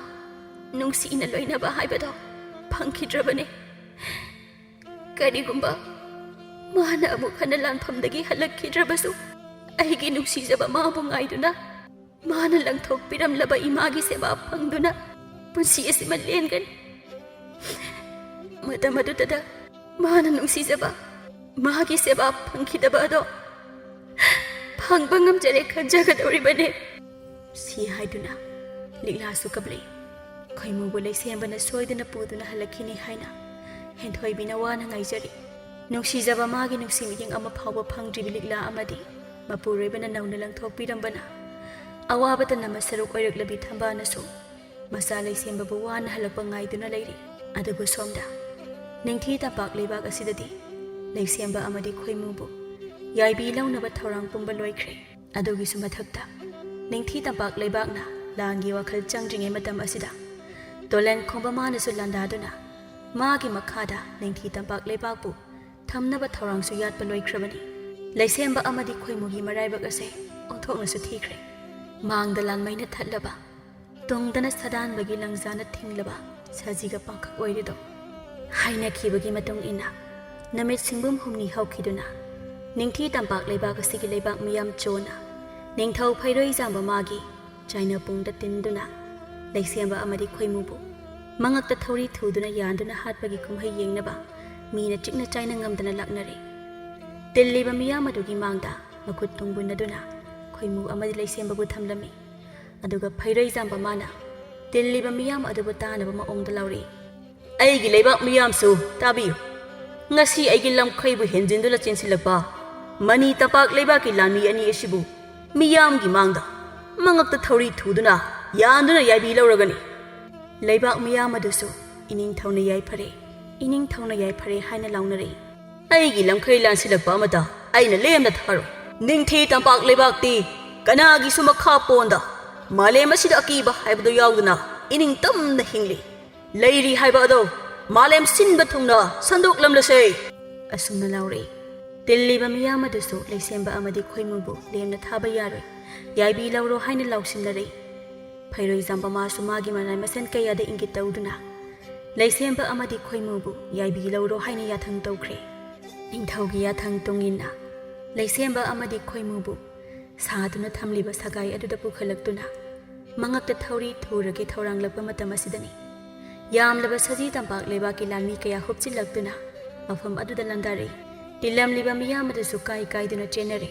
ꯅꯨꯡꯁꯤꯅ ꯂꯣꯏꯅꯕ ꯍꯥꯏꯕꯗꯣ ꯐꯪꯈꯤꯗ꯭ꯔꯕꯅꯦ꯫ ꯀꯔꯤꯒꯨꯝꯕ ꯃꯥꯅ ꯑꯃꯨꯛ ꯍꯟꯅ ꯂꯥꯟꯐꯝꯗꯒꯤ ꯍꯜꯂꯛꯈꯤꯗ꯭ꯔꯕꯁꯨ, ꯑꯩꯒꯤ ꯅꯨꯡꯁꯤꯖꯕ ꯃꯥꯕꯨ ꯉꯥꯏꯗꯨꯅ ꯃꯥꯅ ꯂꯪꯊꯣꯛꯄꯤꯔꯝꯂꯕ ꯏꯃꯥꯒꯤ ꯁꯦꯕꯥ ꯐꯪꯗꯨꯅ ꯄꯨꯟꯁꯤ ꯑꯁꯤꯃ ꯂꯦꯟꯒꯅꯤ꯫ ꯃꯇꯝ ꯑꯗꯨꯗꯗ ꯃꯥꯅ ꯅꯨꯡꯁꯤꯖꯕ ꯃꯥꯒꯤ ꯁꯦꯕꯥ ꯐꯪꯈꯤꯗꯕ ꯑꯗꯣ ꯐꯪꯕ ꯉꯝꯖꯔꯦ ꯈꯟꯖꯒꯗꯧꯔꯤꯕꯅꯦ"꯫ ꯁꯤ ꯍꯥꯏꯗꯨꯅ ꯂꯤꯛꯂꯥꯁꯨ ꯀꯞꯂꯛꯏ꯫ ꯈꯣꯏꯃꯨꯕꯨ ꯂꯩꯁꯦꯝꯕꯅ ꯁꯣꯏꯗꯅ ꯄꯨꯗꯨꯅ ꯍꯜꯂꯛꯈꯤꯅꯤ ꯍꯥꯏꯅ ꯍꯦꯟꯊꯣꯏꯕꯤꯅ ꯋꯥꯅ ꯉꯥꯏꯖꯔꯤ꯫ ꯅꯨꯡꯁꯤꯖꯕ ꯃꯥꯒꯤ ꯅꯨꯡꯁꯤ ꯃꯤꯠꯌꯦꯡ ꯑꯃ ꯐꯥꯎꯕ ꯐꯪꯗ꯭ꯔꯤꯕꯤ ꯂꯤꯛꯂꯥ ꯑꯃꯗꯤ ꯃꯄꯨꯔꯣꯏꯕꯅ ꯅꯧꯅ ꯂꯪꯊꯣꯛꯄꯤꯔꯝꯕꯅ ꯑꯋꯥꯕꯇ ꯅꯝꯃ ꯁꯔꯨꯛ ꯑꯣꯏꯔꯛꯂꯕꯤ ꯊꯝꯕꯥꯜꯅꯁꯨ ꯃꯆꯥ ꯂꯩꯁꯦꯝꯕꯕꯨ ꯋꯥꯅ ꯍꯜꯂꯛꯄ ꯉꯥꯏꯗꯨꯅ ꯂꯩꯔꯤ꯫ ꯑꯗꯨꯕꯨ ꯁꯣꯝꯗ ꯅꯤꯡꯊꯤ ꯇꯝꯄꯥꯛ ꯂꯩꯕꯥꯛ ꯑꯁꯤꯗꯗꯤ ꯂꯩꯁꯦꯝꯕ ꯑꯃꯗꯤ ꯈꯣꯏꯃꯨꯕꯨ ꯌꯥꯏꯕꯤ ꯂꯧꯅꯕ ꯊꯧꯔꯥꯡ ꯄꯨꯝꯕ ꯂꯣꯏꯈ꯭ꯔꯦ꯫ ꯑꯗꯨꯒꯤꯁꯨ ꯃꯊꯛꯇ ꯅꯤꯡꯊꯤ ꯇꯝꯄꯥꯛ ꯂꯩꯕꯥꯛꯅ ꯂꯥꯟꯒꯤ ꯋꯥꯈꯜ ꯆꯪꯗ꯭ꯔꯤꯉꯩ ꯃꯇꯝ ꯑꯁꯤꯗ ꯇꯣꯂꯦꯟ ꯈꯣꯝꯕ ꯃꯥꯅꯁꯨ ꯂꯥꯟꯗꯥꯗꯨꯅ ꯃꯥꯒꯤ ꯃꯈꯥꯗ ꯅꯤꯡꯊꯤ ꯇꯝꯄꯥꯛ ꯂꯩꯕꯥꯛꯄꯨ ꯊꯝꯅꯕ ꯊꯧꯔꯥꯡꯁꯨ ꯌꯥꯠꯄ ꯂꯣꯏꯈ꯭ꯔꯕꯅꯤ꯫ ꯂꯩꯁꯦꯝꯕ ꯑꯃꯗꯤ ꯈꯣꯏꯃꯨꯒꯤ ꯃꯔꯥꯏꯕꯛ ꯑꯁꯦ ꯑꯣꯟꯊꯣꯛꯅꯁꯨ ꯊꯤꯈ꯭ꯔꯦ꯫ ꯃꯥꯡꯗ ꯂꯥꯟꯃꯩꯅ ꯊꯠꯂꯕ, ꯇꯨꯡꯗꯅ ꯁꯥꯗꯥꯟꯕꯒꯤ ꯂꯪꯖꯥꯅ ꯊꯤꯡꯂꯕ ꯁꯖꯤꯒ ꯄꯥꯡꯈꯛ ꯑꯣꯏꯔꯤꯗꯣ꯫ ꯍꯥꯏꯅꯈꯤꯕꯒꯤ ꯃꯇꯨꯡ ꯏꯟꯅ ꯅꯨꯃꯤꯠ ꯁꯤꯡꯕꯨꯝ ꯍꯨꯝꯅꯤ ꯍꯧꯈꯤꯗꯨꯅ ꯅꯤꯡꯊꯤ ꯇꯝꯄꯥꯛ ꯂꯩꯕꯥꯛ ꯑꯁꯤꯒꯤ ꯂꯩꯕꯥꯛ ꯃꯤꯌꯥꯝ ꯆꯣꯅ ꯅꯤꯡꯊꯧ ꯐꯩꯔꯣꯏꯖꯥꯝꯕ ꯃꯥꯒꯤ ꯆꯥꯏꯅꯥꯄꯨꯡꯗ ꯇꯤꯟꯗꯨꯅ ꯂꯩꯁꯦꯝꯕ ꯑꯃꯗꯤ ꯈꯣꯏꯃꯨꯕꯨ ꯃꯉꯛꯇ ꯊꯧꯔꯤ ꯊꯨꯗꯨꯅ ꯌꯥꯟꯗꯨꯅ ꯍꯥꯠꯄꯒꯤ ꯀꯨꯝꯍꯩ ꯌꯦꯡꯅꯕ ꯃꯤꯅ ꯆꯤꯛꯅ ꯆꯥꯏꯅ ꯉꯝꯗꯅ ꯂꯥꯛꯅꯔꯦ꯫ ꯇꯤꯜꯂꯤꯕ ꯃꯤꯌꯥꯝ ꯑꯗꯨꯒꯤ ꯃꯥꯡꯗ ꯃꯈꯨꯠ ꯇꯨꯡꯕꯨꯟꯅꯗꯨꯅ ꯈꯣꯏꯃꯨ ꯑꯃꯗꯤ ꯂꯩꯁꯦꯝꯕꯕꯨ ꯊꯝꯂꯝꯃꯤ꯫ ꯑꯗꯨꯒ ꯐꯩꯔꯩꯖꯥꯝꯕ ꯃꯥꯅ ꯇꯤꯜꯂꯤꯕ ꯃꯤꯌꯥꯝ ꯑꯗꯨꯕꯨ ꯇꯥꯅꯕ ꯃꯑꯣꯡꯗ ꯂꯥꯎꯔꯛꯏ, "ꯑꯩꯒꯤ ꯂꯩꯕꯥꯛ ꯃꯤꯌꯥꯝꯁꯨ ꯇꯥꯕꯤꯌꯨ꯫ ꯉꯁꯤ ꯑꯩꯒꯤ ꯂꯝꯈꯩꯕꯨ ꯍꯦꯟꯖꯤꯟꯗꯨꯅ ꯆꯦꯟꯁꯤꯜꯂꯛꯄ ꯃꯅꯤ ꯇꯝꯄꯥꯛ ꯂꯩꯕꯥꯛꯀꯤ ꯂꯥꯟꯃꯤ ꯑꯅꯤ ꯑꯁꯤꯕꯨ ꯃꯤꯌꯥꯝꯒꯤ ꯃꯥꯡꯗ ꯃꯉꯛꯇ ꯊꯧꯔꯤ ꯊꯨꯗꯨꯅ ꯌꯥꯟꯗꯨꯅ ꯌꯥꯏꯕꯤ ꯂꯧꯔꯒꯅꯤ꯫ ꯂꯩꯕꯥꯛ ꯃꯤꯌꯥꯝ ꯑꯗꯨꯁꯨ ꯏꯅꯤꯡꯊꯧꯅ ꯌꯥꯏꯐꯔꯦ, ꯏꯅꯤꯡꯊꯧꯅ ꯌꯥꯏꯐꯔꯦ ꯍꯥꯏꯅ ꯂꯥꯎꯅꯔꯛꯏ꯫ ꯑꯩꯒꯤ ꯂꯝꯈꯩ ꯂꯥꯟꯁꯤꯜꯂꯛꯄ ꯑꯃꯗ ꯑꯩꯅ ꯂꯦꯝꯅ ꯊꯥꯔꯣꯏ꯫ ꯅꯤꯡꯊꯤ ꯇꯝꯄꯥꯛ ꯂꯩꯕꯥꯛꯇꯤ ꯀꯅꯥꯒꯤꯁꯨ ꯃꯈꯥ ꯄꯣꯟꯗ ꯃꯥꯂꯦꯝ ꯑꯁꯤꯗ ꯑꯀꯤꯕ ꯍꯥꯏꯕꯗꯨ ꯌꯥꯎꯗꯅ ꯏꯅꯤꯡꯇꯝꯅ ꯍꯤꯡꯂꯤ꯫ ꯂꯩꯔꯤ ꯍꯥꯏꯕ ꯑꯗꯣ ꯃꯥꯂꯦꯝ ꯁꯤꯟꯕ ꯊꯨꯡꯅ ꯁꯟꯗꯣꯛꯂꯝꯂꯁꯦ꯫ ꯑꯁꯨꯝꯅ ꯂꯥꯎꯔꯛꯏ꯫ ꯇꯤꯜꯂꯤꯕ ꯃꯤꯌꯥꯝ ꯑꯗꯨꯁꯨ ꯂꯩꯁꯦꯝꯕ ꯑꯃꯗꯤ ꯈꯣꯏꯃꯨꯕꯨ ꯂꯦꯝꯅ ꯊꯥꯕ ꯌꯥꯔꯣꯏ, ꯌꯥꯏꯕꯤ ꯂꯧꯔꯣ ꯍꯥꯏꯅ ꯂꯥꯎꯁꯤꯟꯅꯔꯛꯏ꯫ ꯐꯩꯔꯣꯏꯖꯥꯝꯕ ꯃꯥꯁꯨ ꯃꯥꯒꯤ ꯃꯔꯥꯏ ꯃꯁꯦꯟ ꯀꯌꯥꯗ ꯏꯪꯒꯤꯠ ꯇꯧꯗꯨꯅ ꯂꯩꯁꯦꯝꯕ ꯑꯃꯗꯤ ꯈꯣꯏꯃꯨꯕꯨ ꯌꯥꯏꯕꯤ ꯂꯧꯔꯣ ꯍꯥꯏꯅ ꯌꯥꯊꯪ ꯇꯧꯈ꯭ꯔꯦ꯫ ꯅꯤꯡꯊꯧꯒꯤ ꯌꯥꯊꯪ ꯇꯨꯡ ꯏꯟꯅ ꯂꯩꯁꯦꯝꯕ ꯑꯃꯗꯤ ꯈꯣꯏꯃꯨꯕꯨ ꯁꯥꯗꯨꯅ ꯊꯝꯂꯤꯕ ꯁꯒꯥꯏ ꯑꯗꯨꯗ ꯄꯨꯈꯠꯂꯛꯇꯨꯅ ꯃꯉꯛꯇ ꯊꯧꯔꯤ ꯊꯨꯔꯒꯦ ꯊꯧꯔꯥꯡꯂꯛꯄ ꯃꯇꯝ ꯑꯁꯤꯗꯅꯤ꯫ ꯌꯥꯝꯂꯕ ꯁꯖꯤ ꯇꯝꯄꯥꯛ ꯂꯩꯕꯥꯛꯀꯤ ꯂꯥꯟꯃꯤ ꯀꯌꯥ ꯍꯨꯞꯆꯤꯜꯂꯛꯇꯨꯅ ꯃꯐꯝ ꯑꯗꯨꯗ ꯂꯥꯟꯗꯥꯔꯛꯏ꯫ ꯇꯤꯜꯂꯝꯂꯤꯕ ꯃꯤꯌꯥꯝ ꯑꯗꯨꯁꯨ ꯀꯥꯏ ꯀꯥꯏꯗꯨꯅ ꯆꯦꯟꯅꯔꯦ꯫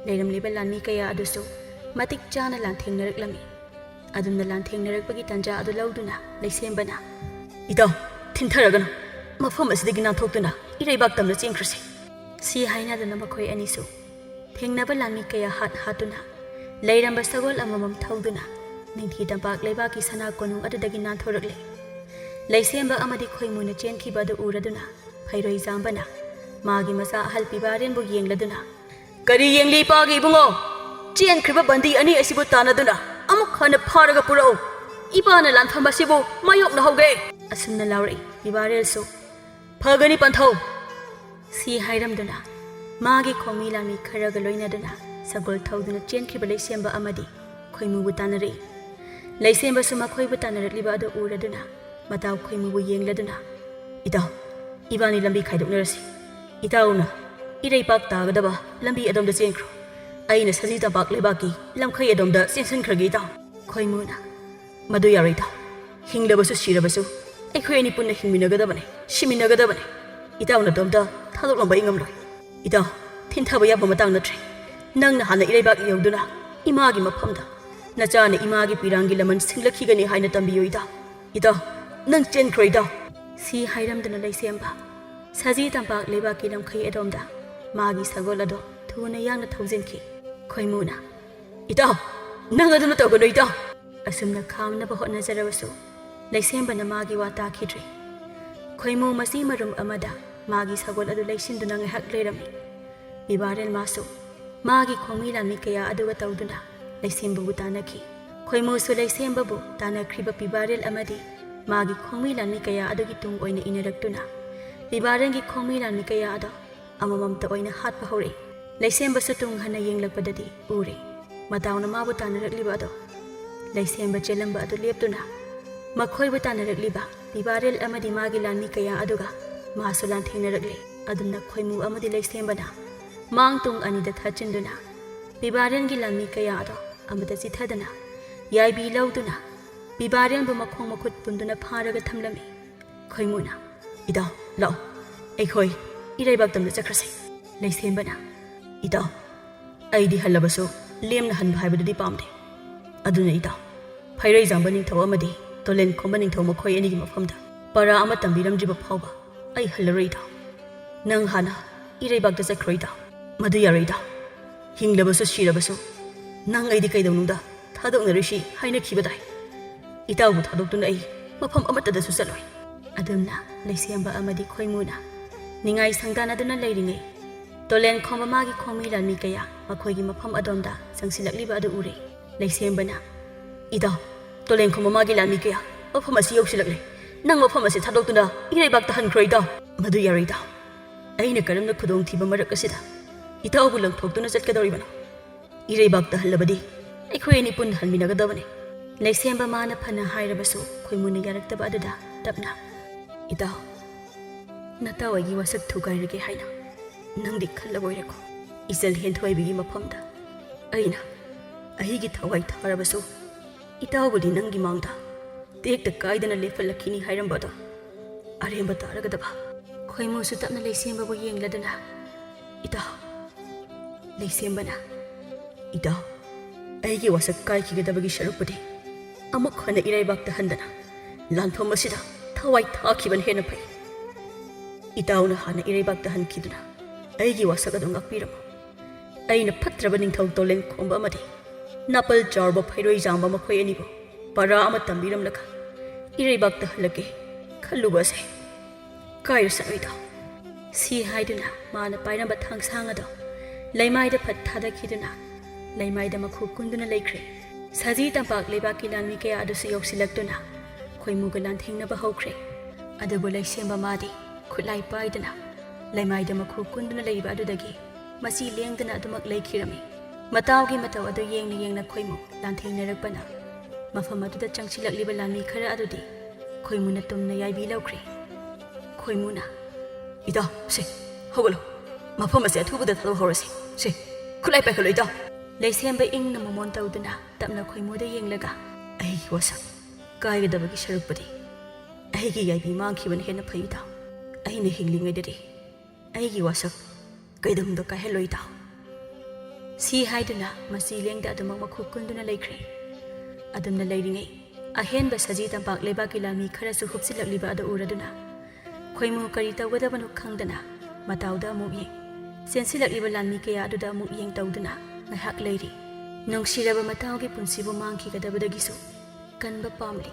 ꯂꯩꯔꯝꯂꯤꯕ ꯂꯥꯟꯃꯤ ꯀꯌꯥ ꯑꯗꯨꯁꯨ ꯃꯇꯤꯛ ꯆꯥꯅ ꯂꯥꯟꯊꯦꯡꯅꯔꯛꯂꯝꯃꯤ꯫ ꯑꯗꯨꯝꯅ ꯂꯥꯟꯊꯦꯡꯅꯔꯛꯄꯒꯤ ꯇꯥꯟꯖꯥ ꯑꯗꯨ ꯂꯧꯗꯨꯅ ꯂꯩꯁꯦꯝꯕꯅ, "ꯏꯇꯥꯎ, ꯊꯤꯟꯊꯔꯒꯅꯨ, ꯃꯐꯝ ꯑꯁꯤꯗꯒꯤ ꯅꯥꯟꯊꯣꯛꯇꯨꯅ ꯏꯔꯩꯕꯥꯛ ꯇꯝꯅ ꯆꯦꯟꯈ꯭ꯔꯁꯤ," ꯁꯤ ꯍꯥꯏꯅꯗꯨꯅ ꯃꯈꯣꯏ ꯑꯅꯤꯁꯨ ꯊꯦꯡꯅꯕ ꯂꯥꯟꯃꯤ ꯀꯌꯥ ꯍꯥꯠ ꯍꯥꯠꯇꯨꯅ ꯂꯩꯔꯝꯕ ꯁꯒꯣꯜ ꯑꯃꯃꯝ ꯊꯧꯗꯨꯅ ꯅꯤꯡꯊꯤ ꯇꯝꯄꯥꯛ ꯂꯩꯕꯥꯛꯀꯤ ꯁꯅꯥ ꯀꯣꯅꯨꯡ ꯑꯗꯨꯗꯒꯤ ꯅꯥꯟꯊꯣꯔꯛꯂꯦ꯫ ꯂꯩꯁꯦꯝꯕ ꯑꯃꯗꯤ ꯈꯣꯏꯃꯨꯅ ꯆꯦꯟꯈꯤꯕ ꯑꯗꯨ ꯎꯔꯗꯨꯅ ꯐꯩꯔꯣꯏꯖꯥꯝꯕꯅ ꯃꯥꯒꯤ ꯃꯆꯥ ꯑꯍꯜ ꯄꯤꯕꯥꯔꯦꯟꯕꯨ ꯌꯦꯡꯂꯗꯨꯅ, "ꯀꯔꯤ ꯌꯦꯡꯂꯤ ꯏꯄꯥꯒꯤ ꯏꯕꯨꯡꯉꯣ? ꯆꯦꯟꯈ꯭ꯔꯤꯕ ꯕꯟꯗꯤ ꯑꯅꯤ ꯑꯁꯤꯕꯨ ꯇꯥꯟꯅꯗꯨꯅ ꯑꯃꯨꯛ ꯍꯟꯅ ꯐꯥꯔꯒ ꯄꯨꯔꯛꯎ꯫ ꯏꯄꯥꯅ ꯂꯥꯟꯐꯝ ꯑꯁꯤꯕꯨ ꯃꯥꯌꯣꯛꯅꯍꯧꯒꯦ!" ꯑꯁꯨꯝꯅ ꯂꯥꯎꯔꯛꯏ꯫ ꯄꯤꯕꯥꯔꯦꯜꯁꯨ, "ꯐꯒꯅꯤ ꯄꯟꯊꯧ!" ꯁꯤ ꯍꯥꯏꯔꯝꯗꯨꯅ ꯃꯥꯒꯤ ꯈꯣꯡꯃꯤ ꯂꯥꯟꯃꯤ ꯈꯔꯒ ꯂꯣꯏꯅꯗꯨꯅ ꯁꯒꯣꯜ ꯊꯧꯗꯨꯅ ꯆꯦꯟꯈꯤꯕ ꯂꯩꯁꯦꯝꯕ ꯑꯃꯗꯤ ꯈꯣꯏꯃꯨꯕꯨ ꯇꯥꯟꯅꯔꯛꯏ꯫ ꯂꯩꯁꯦꯝꯕꯁꯨ ꯃꯈꯣꯏꯕꯨ ꯇꯥꯟꯅꯔꯛꯂꯤꯕ ꯑꯗꯨ ꯎꯔꯗꯨꯅ ꯃꯇꯥꯎ ꯈꯣꯏꯃꯨꯕꯨ ꯌꯦꯡꯂꯗꯨꯅ, "ꯏꯇꯥꯎ, ꯏꯕꯥꯅꯤ ꯂꯝꯕꯤ ꯈꯥꯏꯗꯣꯛꯅꯔꯁꯤ꯫ ꯏꯇꯥꯎꯅ ꯏꯔꯩꯄꯥꯛ ꯇꯥꯒꯗꯕ ꯂꯝꯕꯤ ꯑꯗꯣꯝꯗ ꯆꯦꯟꯈ꯭ꯔꯣ꯫ ꯑꯩꯅ ꯁꯖꯤ ꯇꯝꯄꯥꯛ ꯂꯩꯕꯥꯛꯀꯤ ꯂꯝꯈꯩ ꯑꯗꯣꯝꯗ ꯆꯦꯟꯁꯤꯟꯈ꯭ꯔꯒꯦ ꯏꯇꯥꯎ꯫" ꯈꯣꯏꯃꯨꯅ, "ꯃꯗꯨ ꯌꯥꯔꯣꯏ ꯏꯇꯥꯎ꯫ ꯍꯤꯡꯂꯕꯁꯨ ꯁꯤꯔꯕꯁꯨ ꯑꯩꯈꯣꯏ ꯑꯅꯤ ꯄꯨꯟꯅ ꯍꯤꯡꯃꯤꯟꯅꯒꯗꯕꯅꯤ, ꯁꯤꯃꯤꯟꯅꯒꯗꯕꯅꯤ꯫ ꯏꯇꯥꯎꯅ ꯑꯗꯣꯝꯗ ꯊꯥꯗꯣꯛꯂꯝꯕ ꯑꯩ ꯉꯝꯂꯣꯏ꯫ ꯏꯇꯥꯎ, ꯊꯤꯟꯊꯕ ꯌꯥꯕ ꯃꯇꯥꯡ ꯅꯠꯇ꯭ꯔꯦ꯫ ꯅꯪꯅ ꯍꯥꯟꯅ ꯏꯔꯩꯕꯥꯛ ꯌꯧꯗꯨꯅ ꯏꯃꯥꯒꯤ ꯃꯐꯝꯗ ꯅꯆꯥꯅ ꯏꯃꯥꯒꯤ ꯄꯤꯔꯥꯡꯒꯤ ꯂꯃꯟ ꯁꯤꯡꯂꯛꯈꯤꯒꯅꯤ ꯍꯥꯏꯅ ꯇꯝꯕꯤꯌꯨ ꯏꯇꯥꯎ꯫ ꯏꯇꯥꯎ, ꯅꯪ ꯆꯦꯟꯈ꯭ꯔꯣ ꯏꯇꯥꯎ꯫" ꯁꯤ ꯍꯥꯏꯔꯝꯗꯨꯅ ꯂꯩꯁꯦꯝꯕ ꯁꯖꯤ ꯇꯝꯄꯥꯛ ꯂꯩꯕꯥꯛꯀꯤ ꯂꯝꯈꯩ ꯑꯗꯣꯝꯗ ꯃꯥꯒꯤ ꯁꯒꯣꯜ ꯑꯗꯣ ꯊꯨꯅ ꯌꯥꯡꯅ ꯊꯧꯖꯤꯟꯈꯤ꯫ ꯈꯣꯏꯃꯨꯅ, "ꯏꯇꯥꯎ, ꯅꯪ ꯑꯗꯨꯅ ꯇꯧꯒꯅꯨ ꯏꯇꯥꯎ!" ꯑꯁꯨꯝꯅ ꯈꯥꯝꯅꯕ ꯍꯣꯠꯅꯖꯔꯕꯁꯨ ꯂꯩꯁꯦꯝꯕꯅ ꯃꯥꯒꯤ ꯋꯥ ꯇꯥꯈꯤꯗ꯭ꯔꯦ꯫ ꯈꯣꯏꯃꯨ ꯃꯆꯤ ꯃꯔꯨꯝ ꯑꯃꯗ ꯃꯥꯒꯤ ꯁꯒꯣꯜ ꯑꯗꯨ ꯂꯩꯁꯤꯟꯗꯨꯅ ꯉꯥꯏꯍꯥꯛ ꯂꯩꯔꯝꯃꯤ꯫ ꯄꯤꯕꯥꯔꯦꯜ ꯃꯥꯁꯨ ꯃꯥꯒꯤ ꯈꯣꯡꯃꯤ ꯂꯥꯟꯃꯤ ꯀꯌꯥ ꯑꯗꯨꯒ ꯇꯧꯗꯨꯅ ꯂꯩꯁꯦꯝꯕꯕꯨ ꯇꯥꯟꯅꯈꯤ꯫ ꯈꯣꯏꯃꯨꯁꯨ ꯂꯩꯁꯦꯝꯕꯕꯨ ꯇꯥꯟꯅꯈ꯭ꯔꯤꯕ ꯄꯤꯕꯥꯔꯦꯜ ꯑꯃꯗꯤ ꯃꯥꯒꯤ ꯈꯣꯡꯃꯤ ꯂꯥꯟꯃꯤ ꯀꯌꯥ ꯑꯗꯨꯒꯤ ꯇꯨꯡ ꯑꯣꯏꯅ ꯏꯟꯅꯔꯛꯇꯨꯅ ꯄꯤꯕꯥꯔꯦꯜꯒꯤ ꯈꯣꯡꯃꯤ ꯂꯥꯟꯃꯤ ꯀꯌꯥ ꯑꯗꯣ ꯑꯃꯃꯝꯇ ꯑꯣꯏꯅ ꯍꯥꯠꯄ ꯍꯧꯔꯛꯏ꯫ ꯂꯩꯁꯦꯝꯕꯁꯨ ꯇꯨꯡ ꯍꯟꯅ ꯌꯦꯡꯂꯛꯄꯗꯗꯤ ꯎꯔꯦ, ꯃꯇꯥꯎꯅ ꯃꯥꯕꯨ ꯇꯥꯟꯅꯔꯛꯂꯤꯕ ꯑꯗꯣ꯫ ꯂꯩꯁꯦꯝꯕ ꯆꯦꯜꯂꯝꯕ ꯑꯗꯨ ꯂꯦꯞꯇꯨꯅ ꯃꯈꯣꯏꯕꯨ ꯇꯥꯟꯅꯔꯛꯂꯤꯕ ꯄꯤꯕꯥꯔꯦꯜ ꯑꯃꯗꯤ ꯃꯥꯒꯤ ꯂꯥꯟꯃꯤ ꯀꯌꯥ ꯑꯗꯨꯒ ꯃꯥꯁꯨ ꯂꯥꯟꯊꯦꯡꯅꯔꯛꯂꯦ꯫ ꯑꯗꯨꯝꯅ ꯈꯣꯏꯃꯨ ꯑꯃꯗꯤ ꯂꯩꯁꯦꯝꯕꯅ ꯃꯥꯡ ꯇꯨꯡ ꯑꯅꯤꯗ ꯊꯠꯆꯤꯟꯗꯨꯅ ꯄꯤꯕꯥꯔꯦꯜꯒꯤ ꯂꯥꯟꯃꯤ ꯀꯌꯥ ꯑꯗꯣ ꯑꯃꯗ ꯆꯤꯊꯗꯅ ꯌꯥꯏꯕꯤ ꯂꯧꯗꯨꯅ ꯄꯤꯕꯥꯔꯦꯜꯕꯨ ꯃꯈꯣꯡ ꯃꯈꯨꯠ ꯄꯨꯟꯗꯨꯅ ꯐꯥꯔꯒ ꯊꯝꯂꯝꯃꯤ꯫ ꯈꯣꯏꯃꯨꯅ, "ꯏꯇꯥꯎ, ꯂꯥꯛꯑꯣ, ꯑꯩꯈꯣꯏ ꯏꯔꯩꯕꯥꯛꯇꯝꯗ ꯆꯠꯈ꯭ꯔꯁꯦ꯫" ꯂꯩꯁꯦꯝꯕꯅ, "ꯏꯇꯥꯎ, ꯑꯩꯗꯤ ꯍꯜꯂꯕꯁꯨ ꯂꯦꯝꯅ ꯍꯟꯕ ꯍꯥꯏꯕꯗꯨꯗꯤ ꯄꯥꯝꯗꯦ꯫ ꯑꯗꯨꯅ ꯏꯇꯥꯎ, ꯐꯩꯔꯩꯖꯥꯝꯕ ꯅꯤꯡꯊꯧ ꯑꯃꯗꯤ ꯇꯣꯂꯦꯟ ꯈꯣꯝꯕ ꯅꯤꯡꯊꯧ ꯃꯈꯣꯏ ꯑꯅꯤꯒꯤ ꯃꯐꯝꯗ ꯄꯔꯥ ꯑꯃ ꯇꯝꯕꯤꯔꯝꯗ꯭ꯔꯤꯕ ꯐꯥꯎꯕ ꯑꯩ ꯍꯜꯂꯔꯣꯏ ꯏꯇꯥꯎ꯫ ꯅꯪ ꯍꯥꯟꯅ ꯏꯔꯩꯕꯥꯛꯇ ꯆꯠꯈ꯭ꯔꯣ ꯏꯇꯥꯎ꯫" "ꯃꯗꯨ ꯌꯥꯔꯣꯏ ꯏꯇꯥꯎ꯫ ꯍꯤꯡꯂꯕꯁꯨ ꯁꯤꯔꯕꯁꯨ ꯅꯪ ꯑꯩꯗꯤ ꯀꯩꯗꯧꯅꯨꯡꯗ ꯊꯥꯗꯣꯛꯅꯔꯣꯏꯁꯤ ꯍꯥꯏꯅꯈꯤꯕ ꯇꯥꯏ꯫ ꯏꯇꯥꯎꯕꯨ ꯊꯥꯗꯣꯛꯇꯨꯅ ꯑꯩ ꯃꯐꯝ ꯑꯃꯠꯇꯗꯁꯨ ꯆꯠꯂꯣꯏ꯫" ꯑꯗꯨꯝꯅ ꯂꯩꯁꯦꯝꯕ ꯑꯃꯗꯤ ꯈꯣꯏꯃꯨꯅ ꯅꯤꯡꯉꯥꯏ ꯁꯪꯗꯥꯅꯗꯨꯅ ꯂꯩꯔꯤꯉꯩ, ꯇꯣꯂꯦꯟ ꯈꯣꯝꯕ ꯃꯥꯒꯤ ꯈꯣꯡꯃꯤ ꯂꯥꯟꯃꯤ ꯀꯌꯥ ꯃꯈꯣꯏꯒꯤ ꯃꯐꯝ ꯑꯗꯣꯝꯗ ꯆꯪꯁꯤꯜꯂꯛꯂꯤꯕ ꯑꯗꯨ ꯎꯔꯦ꯫ ꯂꯩꯁꯦꯝꯕꯅ, "ꯏꯇꯥꯎ, ꯇꯣꯂꯦꯟ ꯈꯣꯝꯕ ꯃꯥꯒꯤ ꯂꯥꯟꯃꯤ ꯀꯌꯥ ꯃꯐꯝ ꯑꯁꯤ ꯌꯧꯁꯤꯜꯂꯛꯂꯦ꯫ ꯅꯪ ꯃꯐꯝ ꯑꯁꯤ ꯊꯥꯗꯣꯛꯇꯨꯅ ꯏꯔꯩꯕꯥꯛꯇ ꯍꯟꯈ꯭ꯔꯣ ꯏꯇꯥꯎ꯫" "ꯃꯗꯨ ꯌꯥꯔꯣꯏ ꯏꯇꯥꯎ꯫ ꯑꯩꯅ ꯀꯔꯝꯅ ꯈꯨꯗꯣꯡꯊꯤꯕ ꯃꯔꯛ ꯑꯁꯤꯗ ꯏꯇꯥꯎꯕꯨ ꯂꯪꯊꯣꯛꯇꯨꯅ ꯆꯠꯀꯗꯧꯔꯤꯕꯅꯣ? ꯏꯔꯩꯕꯥꯛꯇ ꯍꯜꯂꯕꯗꯤ ꯑꯩꯈꯣꯏ ꯑꯅꯤ ꯄꯨꯟꯅ ꯍꯟꯃꯤꯟꯅꯒꯗꯕꯅꯤ꯫" ꯂꯩꯁꯦꯝꯕ ꯃꯥꯅ ꯐꯅ ꯍꯥꯏꯔꯕꯁꯨ ꯈꯣꯏꯃꯨꯅ ꯌꯥꯔꯛꯇꯕ ꯑꯗꯨꯗ ꯇꯞꯅ, "ꯏꯇꯥꯎ, ꯅꯇꯥꯎ ꯑꯩꯒꯤ ꯋꯥꯁꯛ ꯊꯨꯒꯥꯏꯔꯒꯦ ꯍꯥꯏꯅ ꯅꯪꯗꯤ ꯈꯜꯂꯕꯣꯏꯔꯦꯀꯣ? ꯏꯆꯜ ꯍꯦꯟꯊꯣꯏꯕꯤꯒꯤ ꯃꯐꯝꯗ ꯑꯩꯅ ꯑꯩꯒꯤ ꯊꯋꯥꯏ ꯊꯥꯔꯕꯁꯨ ꯏꯇꯥꯎꯕꯨꯗꯤ ꯅꯪꯒꯤ ꯃꯥꯡꯗ ꯇꯦꯛꯇ ꯀꯥꯏꯗꯅ ꯂꯦꯞꯍꯜꯂꯛꯈꯤꯅꯤ ꯍꯥꯏꯔꯝꯕꯗꯣ ꯑꯔꯦꯝꯕ ꯇꯥꯔꯒꯗꯕ꯫" ꯈꯣꯏꯃꯨꯁꯨ ꯇꯞꯅ ꯂꯩꯁꯦꯝꯕꯕꯨ ꯌꯦꯡꯂꯗꯨꯅ, "ꯏꯇꯥꯎ꯫" ꯂꯩꯁꯦꯝꯕꯅ, "ꯏꯇꯥꯎ, ꯑꯩꯒꯤ ꯋꯥꯁꯛ ꯀꯥꯏꯈꯤꯒꯗꯕꯒꯤ ꯁꯔꯨꯛꯄꯨꯗꯤ ꯑꯃꯨꯛ ꯍꯟꯅ ꯏꯔꯩꯕꯥꯛꯇ ꯍꯟꯗꯅ ꯂꯥꯟꯐꯝ ꯑꯁꯤꯗ ꯊꯋꯥꯏ ꯊꯥꯈꯤꯕꯅ ꯍꯦꯟꯅ ꯐꯩ꯫ ꯏꯇꯥꯎꯅ ꯍꯥꯟꯅ ꯏꯔꯩꯕꯥꯛꯇ ꯍꯟꯈꯤꯗꯨꯅ ꯑꯩꯒꯤ ꯋꯥꯁꯛ ꯑꯗꯨ ꯉꯥꯛꯄꯤꯔꯝꯃꯨ꯫ ꯑꯩꯅ ꯐꯠꯇ꯭ꯔꯕ ꯅꯤꯡꯊꯧ ꯇꯣꯂꯦꯟ ꯈꯣꯝꯕ ꯑꯃꯗꯤ ꯅꯥꯄꯜ ꯆꯥꯎꯔꯕ ꯐꯩꯔꯣꯏ ꯌꯥꯝꯕ ꯃꯈꯣꯏ ꯑꯅꯤꯕꯨ ꯄꯔꯥ ꯑꯃ ꯇꯝꯕꯤꯔꯝꯂꯒ "ꯏꯔꯩꯕꯥꯛꯇ ꯍꯜꯂꯛꯀꯦ ꯈꯜꯂꯨꯕꯁꯦ ꯀꯥꯏꯔꯨ ꯁꯛꯂꯣꯏꯗꯣ?" ꯁꯤ ꯍꯥꯏꯗꯨꯅ ꯃꯥꯅ ꯄꯥꯏꯔꯝꯕ ꯊꯥꯡꯁꯥꯡ ꯑꯗꯣ ꯂꯩꯃꯥꯏꯗ ꯐꯠ ꯊꯥꯗꯈꯤꯗꯨꯅ ꯂꯩꯃꯥꯏꯗ ꯃꯈꯨ ꯀꯨꯟꯗꯨꯅ ꯂꯩꯈ꯭ꯔꯦ꯫ ꯁꯖꯤ ꯇꯝꯄꯥꯛ ꯂꯩꯕꯥꯛꯀꯤ ꯂꯥꯟꯃꯤ ꯀꯌꯥ ꯑꯗꯨꯁꯨ ꯌꯧꯁꯤꯜꯂꯛꯇꯨꯅ ꯈꯣꯏꯃꯨꯒ ꯂꯥꯟꯊꯦꯡꯅꯕ ꯍꯧꯈ꯭ꯔꯦ꯫ ꯑꯗꯨꯕꯨ ꯂꯩꯁꯦꯝꯕ ꯃꯥꯗꯤ ꯈꯨꯠꯂꯥꯏ ꯄꯥꯏꯗꯨꯅ ꯂꯩꯃꯥꯏꯗ ꯃꯈꯨ ꯀꯨꯟꯗꯨꯅ ꯂꯩꯔꯤꯕ ꯑꯗꯨꯗꯒꯤ ꯃꯆꯤ ꯂꯦꯡꯗꯅ ꯑꯗꯨꯃꯛ ꯂꯩꯈꯤꯔꯝꯃꯤ꯫ ꯃꯇꯥꯎꯒꯤ ꯃꯇꯧ ꯑꯗꯨ ꯌꯦꯡꯅ ꯌꯦꯡꯅ ꯈꯣꯏꯃꯨ ꯂꯥꯟꯊꯦꯡꯅꯔꯛꯄꯅ ꯃꯐꯝ ꯑꯗꯨꯗ ꯆꯪꯁꯤꯜꯂꯛꯂꯤꯕ ꯂꯥꯟꯃꯤ ꯈꯔ ꯑꯗꯨꯗꯤ ꯈꯣꯏꯃꯨꯅ ꯇꯨꯝꯅ ꯌꯥꯏꯕꯤ ꯂꯧꯈ꯭ꯔꯦ꯫ ꯈꯣꯏꯃꯨꯅ, "ꯏꯇꯥꯎ, ꯁꯦ, ꯍꯧꯒꯠꯂꯣ꯫ ꯃꯐꯝ ꯑꯁꯦ ꯑꯊꯨꯕꯗ ꯊꯥꯗꯣꯛꯍꯧꯔꯁꯤ꯫ ꯁꯦ, ꯈꯨꯠꯂꯥꯏ ꯄꯥꯏꯈꯠꯂꯣ, ꯏꯇꯥꯎ꯫" ꯂꯩꯁꯦꯝꯕ ꯏꯪꯅ ꯃꯃꯣꯟ ꯇꯧꯗꯨꯅ ꯇꯞꯅ ꯈꯣꯏꯃꯨꯗ ꯌꯦꯡꯂꯒ, "ꯑꯩꯒꯤ ꯋꯥꯁꯛ ꯀꯥꯏꯒꯗꯕꯒꯤ ꯁꯔꯨꯛꯄꯨꯗꯤ ꯑꯩꯒꯤ ꯌꯥꯏꯕꯤ ꯃꯥꯡꯈꯤꯕꯅ ꯍꯦꯟꯅ ꯐꯩ, ꯏꯇꯥꯎ꯫ ꯑꯩꯅ ꯍꯤꯡꯂꯤꯉꯩꯗꯗꯤ ꯑꯩꯒꯤ ꯋꯥꯁꯛ ꯀꯩꯗꯧꯅꯨꯡꯗ ꯀꯥꯏꯍꯜꯂꯣꯏ, ꯏꯇꯥꯎ꯫" ꯁꯤ ꯍꯥꯏꯗꯨꯅ ꯃꯆꯤ ꯂꯦꯡꯗ ꯑꯗꯨꯃꯛ ꯃꯈꯨ ꯀꯨꯟꯗꯨꯅ ꯂꯩꯈ꯭ꯔꯦ꯫ ꯑꯗꯨꯝꯅ ꯂꯩꯔꯤꯉꯩ ꯑꯍꯦꯟꯕ ꯁꯖꯤ ꯇꯝꯄꯥꯛ ꯂꯩꯕꯥꯛꯀꯤ ꯂꯥꯟꯃꯤ ꯈꯔꯁꯨ ꯍꯨꯞꯆꯤꯜꯂꯛꯂꯤꯕ ꯑꯗꯨ ꯎꯔꯗꯨꯅ ꯈꯣꯏꯃꯨ ꯀꯔꯤ ꯇꯧꯒꯗꯕꯅꯣ ꯈꯪꯗꯅ ꯃꯇꯥꯎꯗ ꯑꯃꯨꯛ ꯌꯦꯡ, ꯆꯦꯟꯁꯤꯜꯂꯛꯂꯤꯕ ꯂꯥꯟꯃꯤ ꯀꯌꯥ ꯑꯗꯨꯗ ꯑꯃꯨꯛ ꯌꯦꯡ ꯇꯧꯗꯨꯅ ꯉꯥꯏꯍꯥꯛ ꯂꯩꯔꯤ꯫ ꯅꯨꯡꯁꯤꯔꯕ ꯃꯇꯥꯎꯒꯤ ꯄꯨꯟꯁꯤꯕꯨ ꯃꯥꯡꯈꯤꯒꯗꯕꯗꯒꯤꯁꯨ ꯀꯟꯕ ꯄꯥꯝꯂꯤ꯫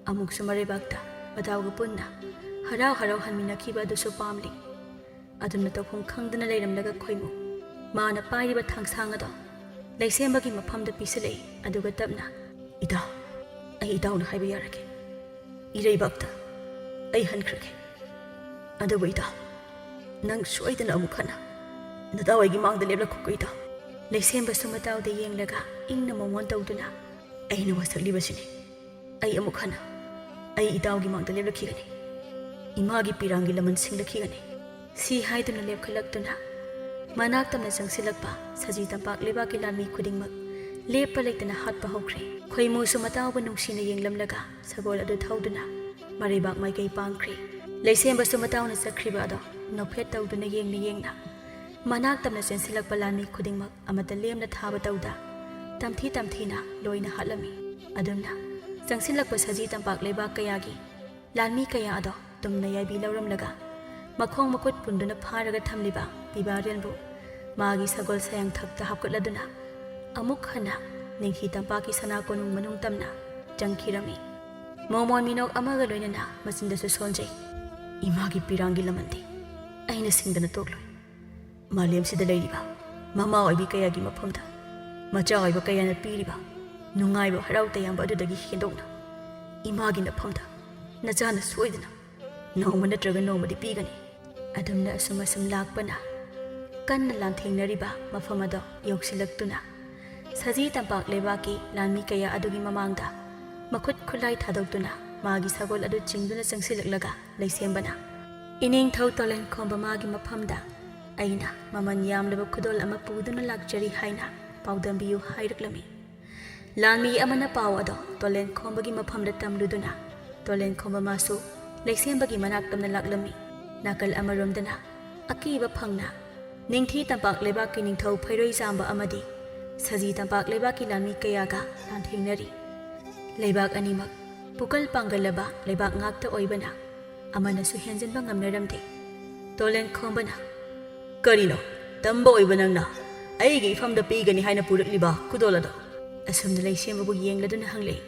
ꯑꯃꯨꯛꯁꯨ ꯃꯔꯩꯕꯥꯛꯇ ꯃꯇꯥꯎꯒ ꯄꯨꯟꯅ ꯍꯔꯥꯎ ꯍꯔꯥꯎ ꯍꯟꯃꯤꯟꯅꯈꯤꯕ ꯑꯗꯨꯁꯨ ꯄꯥꯝꯂꯤ꯫ ꯑꯗꯨꯅ ꯇꯧꯐꯝ ꯈꯪꯗꯅ ꯂꯩꯔꯝꯂꯒ ꯈꯣꯏꯃꯨ ꯃꯥꯅ ꯄꯥꯏꯔꯤꯕ ꯊꯥꯡꯁꯥꯡ ꯑꯗꯣ ꯂꯩꯁꯦꯝꯕꯒꯤ ꯃꯐꯝꯗ ꯄꯤꯁꯤꯜꯂꯛꯏ꯫ ꯑꯗꯨꯒ ꯇꯞꯅ, "ꯏꯇꯥꯎ, ꯑꯩ ꯏꯇꯥꯎꯅ ꯍꯥꯏꯕ ꯌꯥꯔꯒꯦ꯫ ꯏꯔꯩꯕꯥꯛꯇ ꯑꯩ ꯍꯟꯈ꯭ꯔꯒꯦ꯫ ꯑꯗꯨꯕꯨ ꯏꯇꯥꯎ, ꯅꯪ ꯁꯣꯏꯗꯅ ꯑꯃꯨꯛ ꯍꯟꯅ ꯅꯇꯥꯎ ꯑꯩꯒꯤ ꯃꯥꯡꯗ ꯂꯦꯞꯂꯛꯈꯣꯀꯣ, ꯏꯇꯥꯎ꯫" ꯂꯩꯁꯦꯝꯕꯁꯨ ꯃꯇꯥꯎꯗ ꯌꯦꯡꯂꯒ ꯏꯪꯅ ꯃꯃꯣꯟ ꯇꯧꯗꯨꯅ, "ꯑꯩꯅ ꯋꯥꯁꯛꯂꯤꯕꯁꯤꯅꯤ꯫ ꯑꯩ ꯑꯃꯨꯛ ꯍꯟꯅ ꯑꯩ ꯏꯇꯥꯎꯒꯤ ꯃꯥꯡꯗ ꯂꯦꯞꯂꯛꯈꯤꯒꯅꯤ꯫ ꯏꯃꯥꯒꯤ ꯄꯤꯔꯥꯡꯒꯤ ꯂꯃꯟ ꯁꯤꯡꯂꯛꯈꯤꯒꯅꯤ꯫" ꯁꯤ ꯍꯥꯏꯗꯨꯅ ꯂꯦꯞꯈꯠꯂꯛꯇꯨꯅ ꯃꯅꯥꯛ ꯇꯝꯅ ꯆꯪꯁꯤꯜꯂꯛꯄ ꯁꯖꯤ ꯇꯝꯄꯥꯛ ꯂꯩꯕꯥꯛꯀꯤ ꯂꯥꯟꯃꯤ ꯈꯨꯗꯤꯡꯃꯛ ꯂꯦꯞꯄ ꯂꯩꯇꯅ ꯍꯥꯠꯄ ꯍꯧꯈ꯭ꯔꯦ꯫ ꯈꯣꯏꯃꯨꯁꯨ ꯃꯇꯥꯎꯕꯨ ꯅꯨꯡꯁꯤꯅ ꯌꯦꯡꯂꯝꯂꯒ ꯁꯒꯣꯜ ꯑꯗꯨ ꯊꯧꯗꯨꯅ ꯃꯔꯩꯕꯥꯛ ꯃꯥꯏꯀꯩ ꯄꯥꯡꯈ꯭ꯔꯦ꯫ ꯂꯩꯁꯦꯝꯕꯁꯨ ꯃꯇꯥꯎꯅ ꯆꯠꯈ꯭ꯔꯤꯕ ꯑꯗꯣ ꯅꯣꯛꯐꯦꯠ ꯇꯧꯗꯨꯅ ꯌꯦꯡꯅ ꯌꯦꯡꯅ ꯃꯅꯥꯛ ꯇꯝꯅ ꯆꯦꯟꯁꯤꯜꯂꯛꯄ ꯂꯥꯟꯃꯤ ꯈꯨꯗꯤꯡꯃꯛ ꯑꯃꯠꯇ ꯂꯦꯝꯅ ꯊꯥꯕ ꯇꯧꯗ ꯇꯝꯊꯤ ꯇꯝꯊꯤꯅ ꯂꯣꯏꯅ ꯍꯥꯠꯂꯝꯃꯤ꯫ ꯑꯗꯨꯝꯅ ꯆꯪꯁꯤꯜꯂꯛꯄ ꯁꯖꯤ ꯇꯝꯄꯥꯛ ꯂꯩꯕꯥꯛ ꯀꯌꯥꯒꯤ ꯂꯥꯟꯃꯤ ꯀꯌꯥ ꯑꯗꯣ ꯇꯨꯝꯅ ꯌꯥꯏꯕꯤ ꯂꯧꯔꯝꯂꯒ ꯃꯈꯣꯡ ꯃꯈꯨꯠ ꯄꯨꯟꯗꯨꯅ ꯐꯥꯔꯒ ꯊꯝꯂꯤꯕ ꯄꯤꯕꯥꯔꯦꯟꯕꯨ ꯃꯥꯒꯤ ꯁꯒꯣꯜ ꯁꯌꯥꯡꯊꯛꯇ ꯍꯥꯞꯀꯠꯂꯗꯨꯅ ꯑꯃꯨꯛ ꯍꯟꯅ ꯅꯤꯡꯍꯤ ꯇꯝꯄꯥꯛꯀꯤ ꯁꯅꯥ ꯀꯣꯅꯨꯡ ꯃꯅꯨꯡ ꯇꯝꯅ ꯆꯪꯈꯤꯔꯝꯃꯤ꯫ ꯃꯣꯃꯣꯟ ꯃꯤꯅꯣꯛ ꯑꯃꯒ ꯂꯣꯏꯅꯅ ꯃꯆꯤꯟꯗꯁꯨ ꯁꯣꯟꯖꯩ꯫ ꯏꯃꯥꯒꯤ ꯄꯤꯔꯥꯡꯒꯤ ꯂꯃꯟꯗꯤ ꯑꯩꯅ ꯁꯤꯡꯗꯅ ꯇꯣꯛꯂꯣꯏ꯫ ꯃꯥꯂꯦꯝꯁꯤꯗ ꯂꯩꯔꯤꯕ ꯃꯃꯥ ꯑꯣꯏꯕꯤ ꯀꯌꯥꯒꯤ ꯃꯐꯝꯗ ꯃꯆꯥ ꯑꯣꯏꯕ ꯀꯌꯥꯅ ꯄꯤꯔꯤꯕ ꯅꯨꯡꯉꯥꯏꯕ ꯍꯔꯥꯎ ꯇꯌꯥꯝꯕ ꯑꯗꯨꯗꯒꯤ ꯍꯦꯟꯗꯣꯛꯅ ꯏꯃꯥꯒꯤ ꯅꯐꯝꯗ ꯅꯆꯥꯅ ꯁꯣꯏꯗꯅ ꯅꯣꯡꯃ ꯅꯠꯇ꯭ꯔꯒ ꯅꯣꯡꯃꯗꯤ ꯄꯤꯒꯅꯤ꯫ ꯑꯗꯨꯝꯅ ꯑꯁꯨꯝ ꯑꯁꯨꯝ ꯂꯥꯛꯄꯅ ꯀꯟꯅ ꯂꯥꯟꯊꯦꯡꯅꯔꯤꯕ ꯃꯐꯝ ꯑꯗꯣ ꯌꯧꯁꯤꯜꯂꯛꯇꯨꯅ ꯁꯖꯤ ꯇꯝꯄꯥꯛ ꯂꯩꯕꯥꯛꯀꯤ ꯂꯥꯟꯃꯤ ꯀꯌꯥ ꯑꯗꯨꯒꯤ ꯃꯃꯥꯡꯗ ꯃꯈꯨꯠ ꯈꯨꯠꯂꯥꯏ ꯊꯥꯗꯣꯛꯇꯨꯅ ꯃꯥꯒꯤ ꯁꯒꯣꯜ ꯑꯗꯨ ꯆꯤꯡꯗꯨꯅ ꯆꯪꯁꯤꯜꯂꯛꯂꯒ ꯂꯩꯁꯦꯝꯕꯅ ꯏꯅꯤꯡꯊꯧ ꯇꯣꯂꯦꯟꯈꯣꯝꯕ ꯃꯥꯒꯤ ꯃꯐꯝꯗ ꯑꯩꯅ ꯃꯃꯜ ꯌꯥꯝꯂꯕ ꯈꯨꯗꯣꯜ ꯑꯃ ꯄꯨꯗꯨꯅ ꯂꯥꯛꯆꯔꯤ ꯍꯥꯏꯅ ꯄꯥꯎꯗꯝꯕꯤꯌꯨ ꯍꯥꯏꯔꯛꯂꯝꯃꯤ꯫ ꯂꯥꯟꯃꯤ ꯑꯃꯅ ꯄꯥꯎ ꯑꯗꯣ ꯇꯣꯂꯦꯟꯈꯣꯝꯕꯒꯤ ꯃꯐꯝꯗ ꯇꯝꯂꯨꯗꯨꯅ ꯇꯣꯂꯦꯟꯈꯣꯝꯕ ꯃꯥꯁꯨ ꯂꯩꯁꯦꯝꯕꯒꯤ ꯃꯅꯥꯛ ꯇꯝꯅ ꯂꯥꯛꯂꯝꯃꯤ꯫ ꯅꯥꯀꯜ ꯑꯃꯔꯣꯝꯗꯅ ꯑꯀꯤꯕ ꯐꯪꯅ ꯅꯤꯡꯊꯤ ꯇꯝꯄꯥꯛ ꯂꯩꯕꯥꯛꯀꯤ ꯅꯤꯡꯊꯧ ꯐꯩꯔꯣꯏꯖꯥꯝꯕ ꯑꯃꯗꯤ ꯁꯖꯤ ꯇꯝꯄꯥꯛ ꯂꯩꯕꯥꯛꯀꯤ ꯂꯥꯟꯃꯤ ꯀꯌꯥꯒ ꯂꯥꯟꯊꯦꯡꯅꯔꯤ꯫ ꯂꯩꯕꯥꯛ ꯑꯅꯤꯃꯛ ꯄꯨꯀꯜ ꯄꯥꯡꯒꯜꯂꯕ ꯂꯩꯕꯥꯛ ꯉꯥꯛꯇ ꯑꯣꯏꯕꯅ ꯑꯃꯅꯁꯨ ꯍꯦꯟꯖꯤꯟꯕ ꯉꯝꯅꯔꯝꯗꯦ꯫ ꯇꯣꯂꯦꯟꯈꯣꯝꯕꯅ, "ꯀꯔꯤꯅꯣ, ꯇꯝꯕ ꯑꯣꯏꯕ ꯅꯪꯅ ꯑꯩꯒꯤ ꯏꯐꯝꯗ ꯄꯤꯒꯅꯤ ꯍꯥꯏꯅ ꯄꯨꯔꯛꯂꯤꯕ ꯈꯨꯗꯣꯜ ꯑꯗꯣ?" ꯑꯁꯨꯝꯅ ꯂꯩꯁꯦꯝꯕꯕꯨ ꯌꯦꯡꯂꯗꯨꯅ ꯍꯪꯂꯛꯏ꯫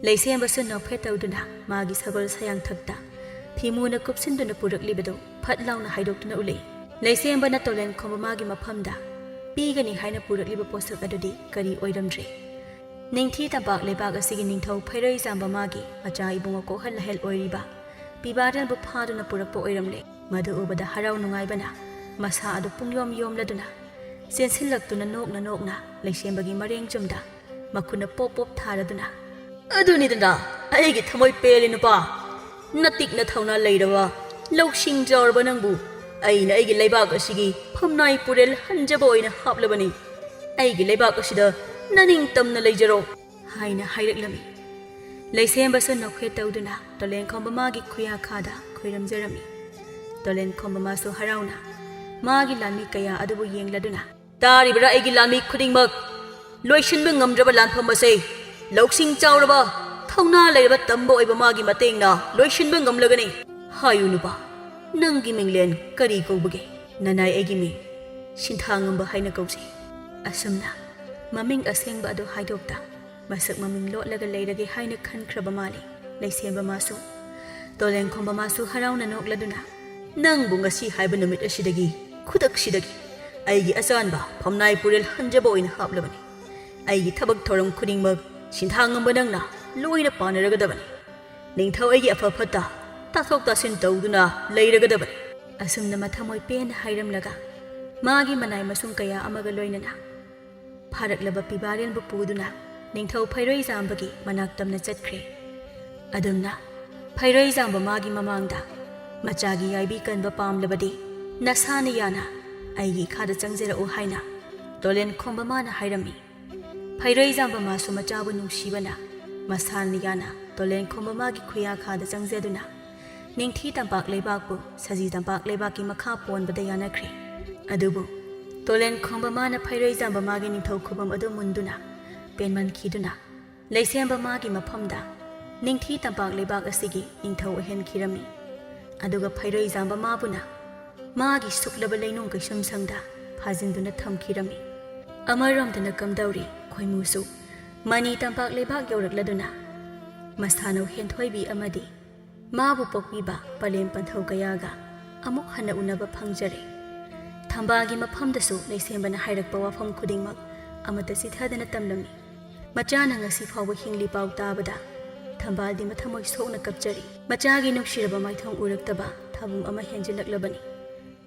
ꯂꯩꯁꯦꯝꯕꯁꯨ ꯅꯣꯛꯐꯦꯠ ꯇꯧꯗꯨꯅ ꯃꯥꯒꯤ ꯁꯒꯣꯜ ꯁꯌꯥꯡꯊꯛꯇ ꯐꯤꯃꯨꯅ ꯀꯨꯞꯁꯤꯟꯗꯨꯅ ꯄꯨꯔꯛꯂꯤꯕꯗꯨ ꯐꯠ ꯂꯥꯎꯅ ꯍꯥꯏꯗꯣꯛꯇꯨꯅ ꯎꯠꯂꯛꯏ꯫ ꯂꯩꯁꯦꯝꯕꯅ ꯇꯣꯂꯦꯟꯈꯣꯝꯕ ꯃꯥꯒꯤ ꯃꯐꯝꯗ ꯄꯤꯒꯅꯤ ꯍꯥꯏꯅ ꯄꯨꯔꯛꯂꯤꯕ ꯄꯣꯠꯁꯛ ꯑꯗꯨꯗꯤ ꯀꯔꯤ ꯑꯣꯏꯔꯝꯗ꯭ꯔꯦ꯫ ꯅꯤꯡꯊꯤ ꯇꯝꯄꯥꯛ ꯂꯩꯕꯥꯛ ꯑꯁꯤꯒꯤ ꯅꯤꯡꯊꯧ ꯐꯩꯔꯩꯖꯥꯝꯕ ꯃꯥꯒꯤ ꯃꯆꯥ ꯏꯕꯨꯡꯉꯣ ꯀꯣꯛꯍꯜ ꯂꯥꯍꯜ ꯑꯣꯏꯔꯤꯕ ꯄꯤꯕꯥꯔꯦꯜꯕꯨ ꯐꯥꯗꯨꯅ ꯄꯨꯔꯛꯄ ꯑꯣꯏꯔꯝꯂꯦ꯫ ꯃꯗꯨ ꯎꯕꯗ ꯍꯔꯥꯎ ꯅꯨꯡꯉꯥꯏꯕꯅ ꯃꯁꯥ ꯑꯗꯨ ꯄꯨꯡꯌꯣꯝ ꯌꯣꯝꯂꯗꯨꯅ ꯆꯦꯟꯁꯤꯜꯂꯛꯇꯨꯅ ꯅꯣꯛꯅ ꯅꯣꯛꯅ ꯂꯩꯁꯦꯝꯕꯒꯤ ꯃꯔꯦꯡ ꯆꯨꯝꯗ ꯃꯈꯨꯠꯅ ꯄꯣꯞ ꯄꯣꯞ ꯊꯥꯔꯗꯨꯅ, "ꯑꯗꯨꯅꯤꯗꯅ ꯑꯩꯒꯤ ꯊꯃꯣꯏ ꯄꯦꯜꯂꯤ ꯅꯨꯄꯥ, ꯅꯇꯤꯛ ꯅꯊꯧꯅꯥ ꯂꯩꯔꯕ, ꯂꯧꯁꯤꯡ ꯆꯥꯎꯔꯕ ꯅꯪꯕꯨ ꯑꯩꯅ ꯑꯩꯒꯤ ꯂꯩꯕꯥꯛ ꯑꯁꯤꯒꯤ ꯐꯝꯅꯥꯏ ꯄꯨꯔꯦꯜ ꯍꯟꯖꯕ ꯑꯣꯏꯅ ꯍꯥꯞꯂꯕꯅꯤ꯫ ꯑꯩꯒꯤ ꯂꯩꯕꯥꯛ ꯑꯁꯤꯗ ꯅꯅꯤꯡꯇꯝꯅ ꯂꯩꯖꯔꯣ" ꯍꯥꯏꯅ ꯍꯥꯏꯔꯛꯂꯝꯃꯤ꯫ ꯂꯩꯁꯦꯝꯕꯁꯨ ꯅꯣꯛꯐꯦꯠ ꯇꯧꯗꯨꯅ ꯇꯣꯂꯦꯟꯈꯣꯝꯕ ꯃꯥꯒꯤ ꯈꯨꯌꯥꯈꯥꯗ ꯈꯣꯏꯔꯝꯖꯔꯝꯃꯤ꯫ ꯇꯣꯂꯦꯟꯈꯣꯝꯕ ꯃꯥꯁꯨ ꯍꯔꯥꯎꯅ ꯃꯥꯒꯤ ꯂꯥꯟꯃꯤ ꯀꯌꯥ ꯑꯗꯨꯕꯨ ꯌꯦꯡꯂꯗꯨꯅ, "ꯇꯥꯔꯤꯕ꯭ꯔꯥ ꯑꯩꯒꯤ ꯂꯥꯟꯃꯤ ꯈꯨꯗꯤꯡꯃꯛ? ꯂꯣꯏꯁꯤꯟꯕ ꯉꯝꯗ꯭ꯔꯕ ꯂꯥꯟꯐꯝ ꯑꯁꯦ ꯂꯧꯁꯤꯡ ꯆꯥꯎꯔꯕ, ꯊꯧꯅꯥ ꯂꯩꯔꯕ ꯇꯝꯕ ꯑꯣꯏꯕ ꯃꯥꯒꯤ ꯃꯇꯦꯡꯅ ꯂꯣꯏꯁꯤꯟꯕ ꯉꯝꯂꯒꯅꯤ꯫ ꯍꯥꯏꯌꯨ ꯅꯨꯄꯥ, ꯅꯪꯒꯤ ꯃꯤꯡꯂꯦꯟ ꯀꯔꯤ ꯀꯧꯕꯒꯦ?" "ꯅꯅꯥꯏ ꯑꯩꯒꯤ ꯃꯤꯡ ꯁꯤꯟꯊꯥꯉꯝꯕ ꯍꯥꯏꯅ ꯀꯧꯖꯩ"꯫ ꯑꯁꯨꯝꯅ ꯃꯃꯤꯡ ꯑꯁꯦꯡꯕ ꯑꯗꯨ ꯍꯥꯏꯗꯣꯛꯇ ꯃꯁꯛ ꯃꯃꯤꯡ ꯂꯣꯠꯂꯒ ꯂꯩꯔꯒꯦ ꯍꯥꯏꯅ ꯈꯟꯈ꯭ꯔꯕ ꯃꯥꯜꯂꯤ꯫ ꯂꯩꯁꯦꯝꯕ ꯃꯥꯁꯨ, ꯇꯣꯂꯦꯟ ꯈꯣꯝꯕ ꯃꯥꯁꯨ ꯍꯔꯥꯎꯅ ꯅꯣꯛꯂꯗꯨꯅ, "ꯅꯪꯕꯨ ꯉꯁꯤ ꯍꯥꯏꯕ ꯅꯨꯃꯤꯠ ꯑꯁꯤꯗꯒꯤ, ꯈꯨꯗꯛꯁꯤꯗꯒꯤ ꯑꯩꯒꯤ ꯑꯆꯥꯟꯕ ꯐꯝꯅꯥꯏ ꯄꯨꯔꯦꯜ ꯍꯟꯖꯕ ꯑꯣꯏꯅ ꯍꯥꯞꯂꯕꯅꯤ꯫ ꯑꯩꯒꯤ ꯊꯕꯛ ꯊꯧꯔꯝ ꯈꯨꯗꯤꯡꯃꯛ ꯁꯤꯟꯊꯥ ꯉꯝꯕ ꯅꯪꯅ ꯂꯣꯏꯅ ꯄꯥꯟꯅꯔꯒꯗꯕꯅꯤ꯫ ꯅꯤꯡꯊꯧ ꯑꯩꯒꯤ ꯑꯐ ꯐꯠꯇ ꯇꯥꯊꯣꯛ ꯇꯥꯁꯤꯟ ꯇꯧꯗꯨꯅ ꯂꯩꯔꯒꯗꯕꯅꯤ꯫" ꯑꯁꯨꯝꯅ ꯃꯊꯃꯣꯏ ꯄꯦꯟꯅ ꯍꯥꯏꯔꯝꯂꯒ, ꯃꯥꯒꯤ ꯃꯅꯥꯏ ꯃꯁꯨꯡ ꯀꯌꯥ ꯑꯃꯒ ꯂꯣꯏꯅꯅ ꯐꯥꯔꯛꯂꯕ ꯄꯤꯕꯥꯔꯦꯜꯕꯨ ꯄꯨꯗꯨꯅ ꯅꯤꯡꯊꯧ ꯐꯩꯔꯣꯏꯖꯥꯝꯕꯒꯤ ꯃꯅꯥꯛ ꯇꯝꯅ ꯆꯠꯈ꯭ꯔꯦ꯫ ꯑꯗꯨꯝꯅ ꯐꯩꯔꯣꯏꯖꯥꯝꯕ ꯃꯥꯒꯤ ꯃꯃꯥꯡꯗ, "ꯃꯆꯥꯒꯤ ꯌꯥꯏꯕꯤ ꯀꯟꯕ ꯄꯥꯝꯂꯕꯗꯤ ꯅꯁꯥꯅ ꯌꯥꯅ ꯑꯩꯒꯤ ꯏꯈꯥꯗ ꯆꯪꯖꯔꯛꯎ" ꯍꯥꯏꯅ ꯇꯣꯂꯦꯟ ꯈꯣꯝꯕ ꯃꯥꯅ ꯍꯥꯏꯔꯝꯃꯤ꯫ ꯐꯩꯔꯣꯏꯖꯥꯝꯕ ꯃꯥꯁꯨ ꯃꯆꯥꯕꯨ ꯅꯨꯡꯁꯤꯕꯅ ꯃꯁꯥꯅ ꯌꯥꯅ ꯇꯣꯂꯦꯟ ꯈꯣꯝꯕ ꯃꯥꯒꯤ ꯈꯨꯌꯥꯈꯥꯗ ꯆꯪꯖꯗꯨꯅ ꯅꯤꯡꯊꯤ ꯇꯝꯄꯥꯛ ꯂꯩꯕꯥꯛꯄꯨ ꯁꯖꯤ ꯇꯝꯄꯥꯛ ꯂꯩꯕꯥꯛꯀꯤ ꯃꯈꯥ ꯄꯣꯟꯕꯗ ꯌꯥꯅꯈ꯭ꯔꯦ꯫ ꯑꯗꯨꯕꯨ ꯇꯣꯂꯦꯟ ꯈꯣꯝꯕ ꯃꯥꯅ ꯐꯩꯔꯣꯏꯖꯥꯝꯕ ꯃꯥꯒꯤ ꯅꯤꯡꯊꯧ ꯈꯨꯕꯝ ꯑꯗꯨ ꯃꯨꯟꯗꯨꯅ ꯄꯦꯟꯃꯟꯈꯤꯗꯨꯅ ꯂꯩꯁꯦꯝꯕ ꯃꯥꯒꯤ ꯃꯐꯝꯗ ꯅꯤꯡꯊꯤ ꯇꯝꯄꯥꯛ ꯂꯩꯕꯥꯛ ꯑꯁꯤꯒꯤ ꯅꯤꯡꯊꯧ ꯑꯣꯏꯍꯟꯈꯤꯔꯝꯃꯤ꯫ ꯑꯗꯨꯒ ꯐꯩꯔꯣꯏꯖꯥꯝꯕ ꯃꯥꯕꯨꯅ ꯃꯥꯒꯤ ꯁꯨꯛꯂꯕ ꯂꯩꯅꯨꯡ ꯀꯩꯁꯨꯝꯁꯪꯗ ꯐꯥꯖꯤꯟꯗꯨꯅ ꯊꯝꯈꯤꯔꯝꯃꯤ꯫ ꯑꯃꯔꯣꯝꯗꯅ ꯀꯝꯗꯧꯔꯤ ꯈꯣꯏꯃꯨꯁꯨ ꯃꯅꯤ ꯇꯝꯄꯥꯛ ꯂꯩꯕꯥꯛ ꯌꯧꯔꯛꯂꯗꯨꯅ ꯃꯁꯥꯅꯧ ꯍꯦꯟꯊꯣꯏꯕꯤ ꯑꯃꯗꯤ ꯃꯥꯕꯨ ꯄꯣꯛꯄꯤꯕ ꯄꯂꯦꯝ ꯄꯟꯊꯧ ꯀꯌꯥꯒ ꯑꯃꯨꯛ ꯍꯟꯅ ꯎꯅꯕ ꯐꯪꯖꯔꯦ꯫ ꯊꯝꯕꯥꯜꯒꯤ ꯃꯐꯝꯗꯁꯨ ꯂꯩꯁꯦꯝꯕꯅ ꯍꯥꯏꯔꯛꯄ ꯋꯥꯐꯝ ꯈꯨꯗꯤꯡꯃꯛ ꯑꯃꯠꯇ ꯆꯤꯊꯗꯅ ꯇꯝꯂꯝꯃꯤ꯫ ꯃꯆꯥꯅ ꯉꯁꯤ ꯐꯥꯎꯕ ꯍꯤꯡꯂꯤ ꯄꯥꯎ ꯇꯥꯕꯗ ꯊꯝꯕꯥꯜꯗꯤ ꯃꯊꯃꯣꯏ ꯁꯣꯛꯅ ꯀꯞꯆꯔꯤ꯫ ꯃꯆꯥꯒꯤ ꯅꯨꯡꯁꯤꯔꯕ ꯃꯥꯏꯊꯣꯡ ꯎꯔꯛꯇꯕ ꯊꯥꯕꯨꯝ ꯑꯃ ꯍꯦꯟꯖꯤꯜꯂꯛꯂꯕꯅꯤ꯫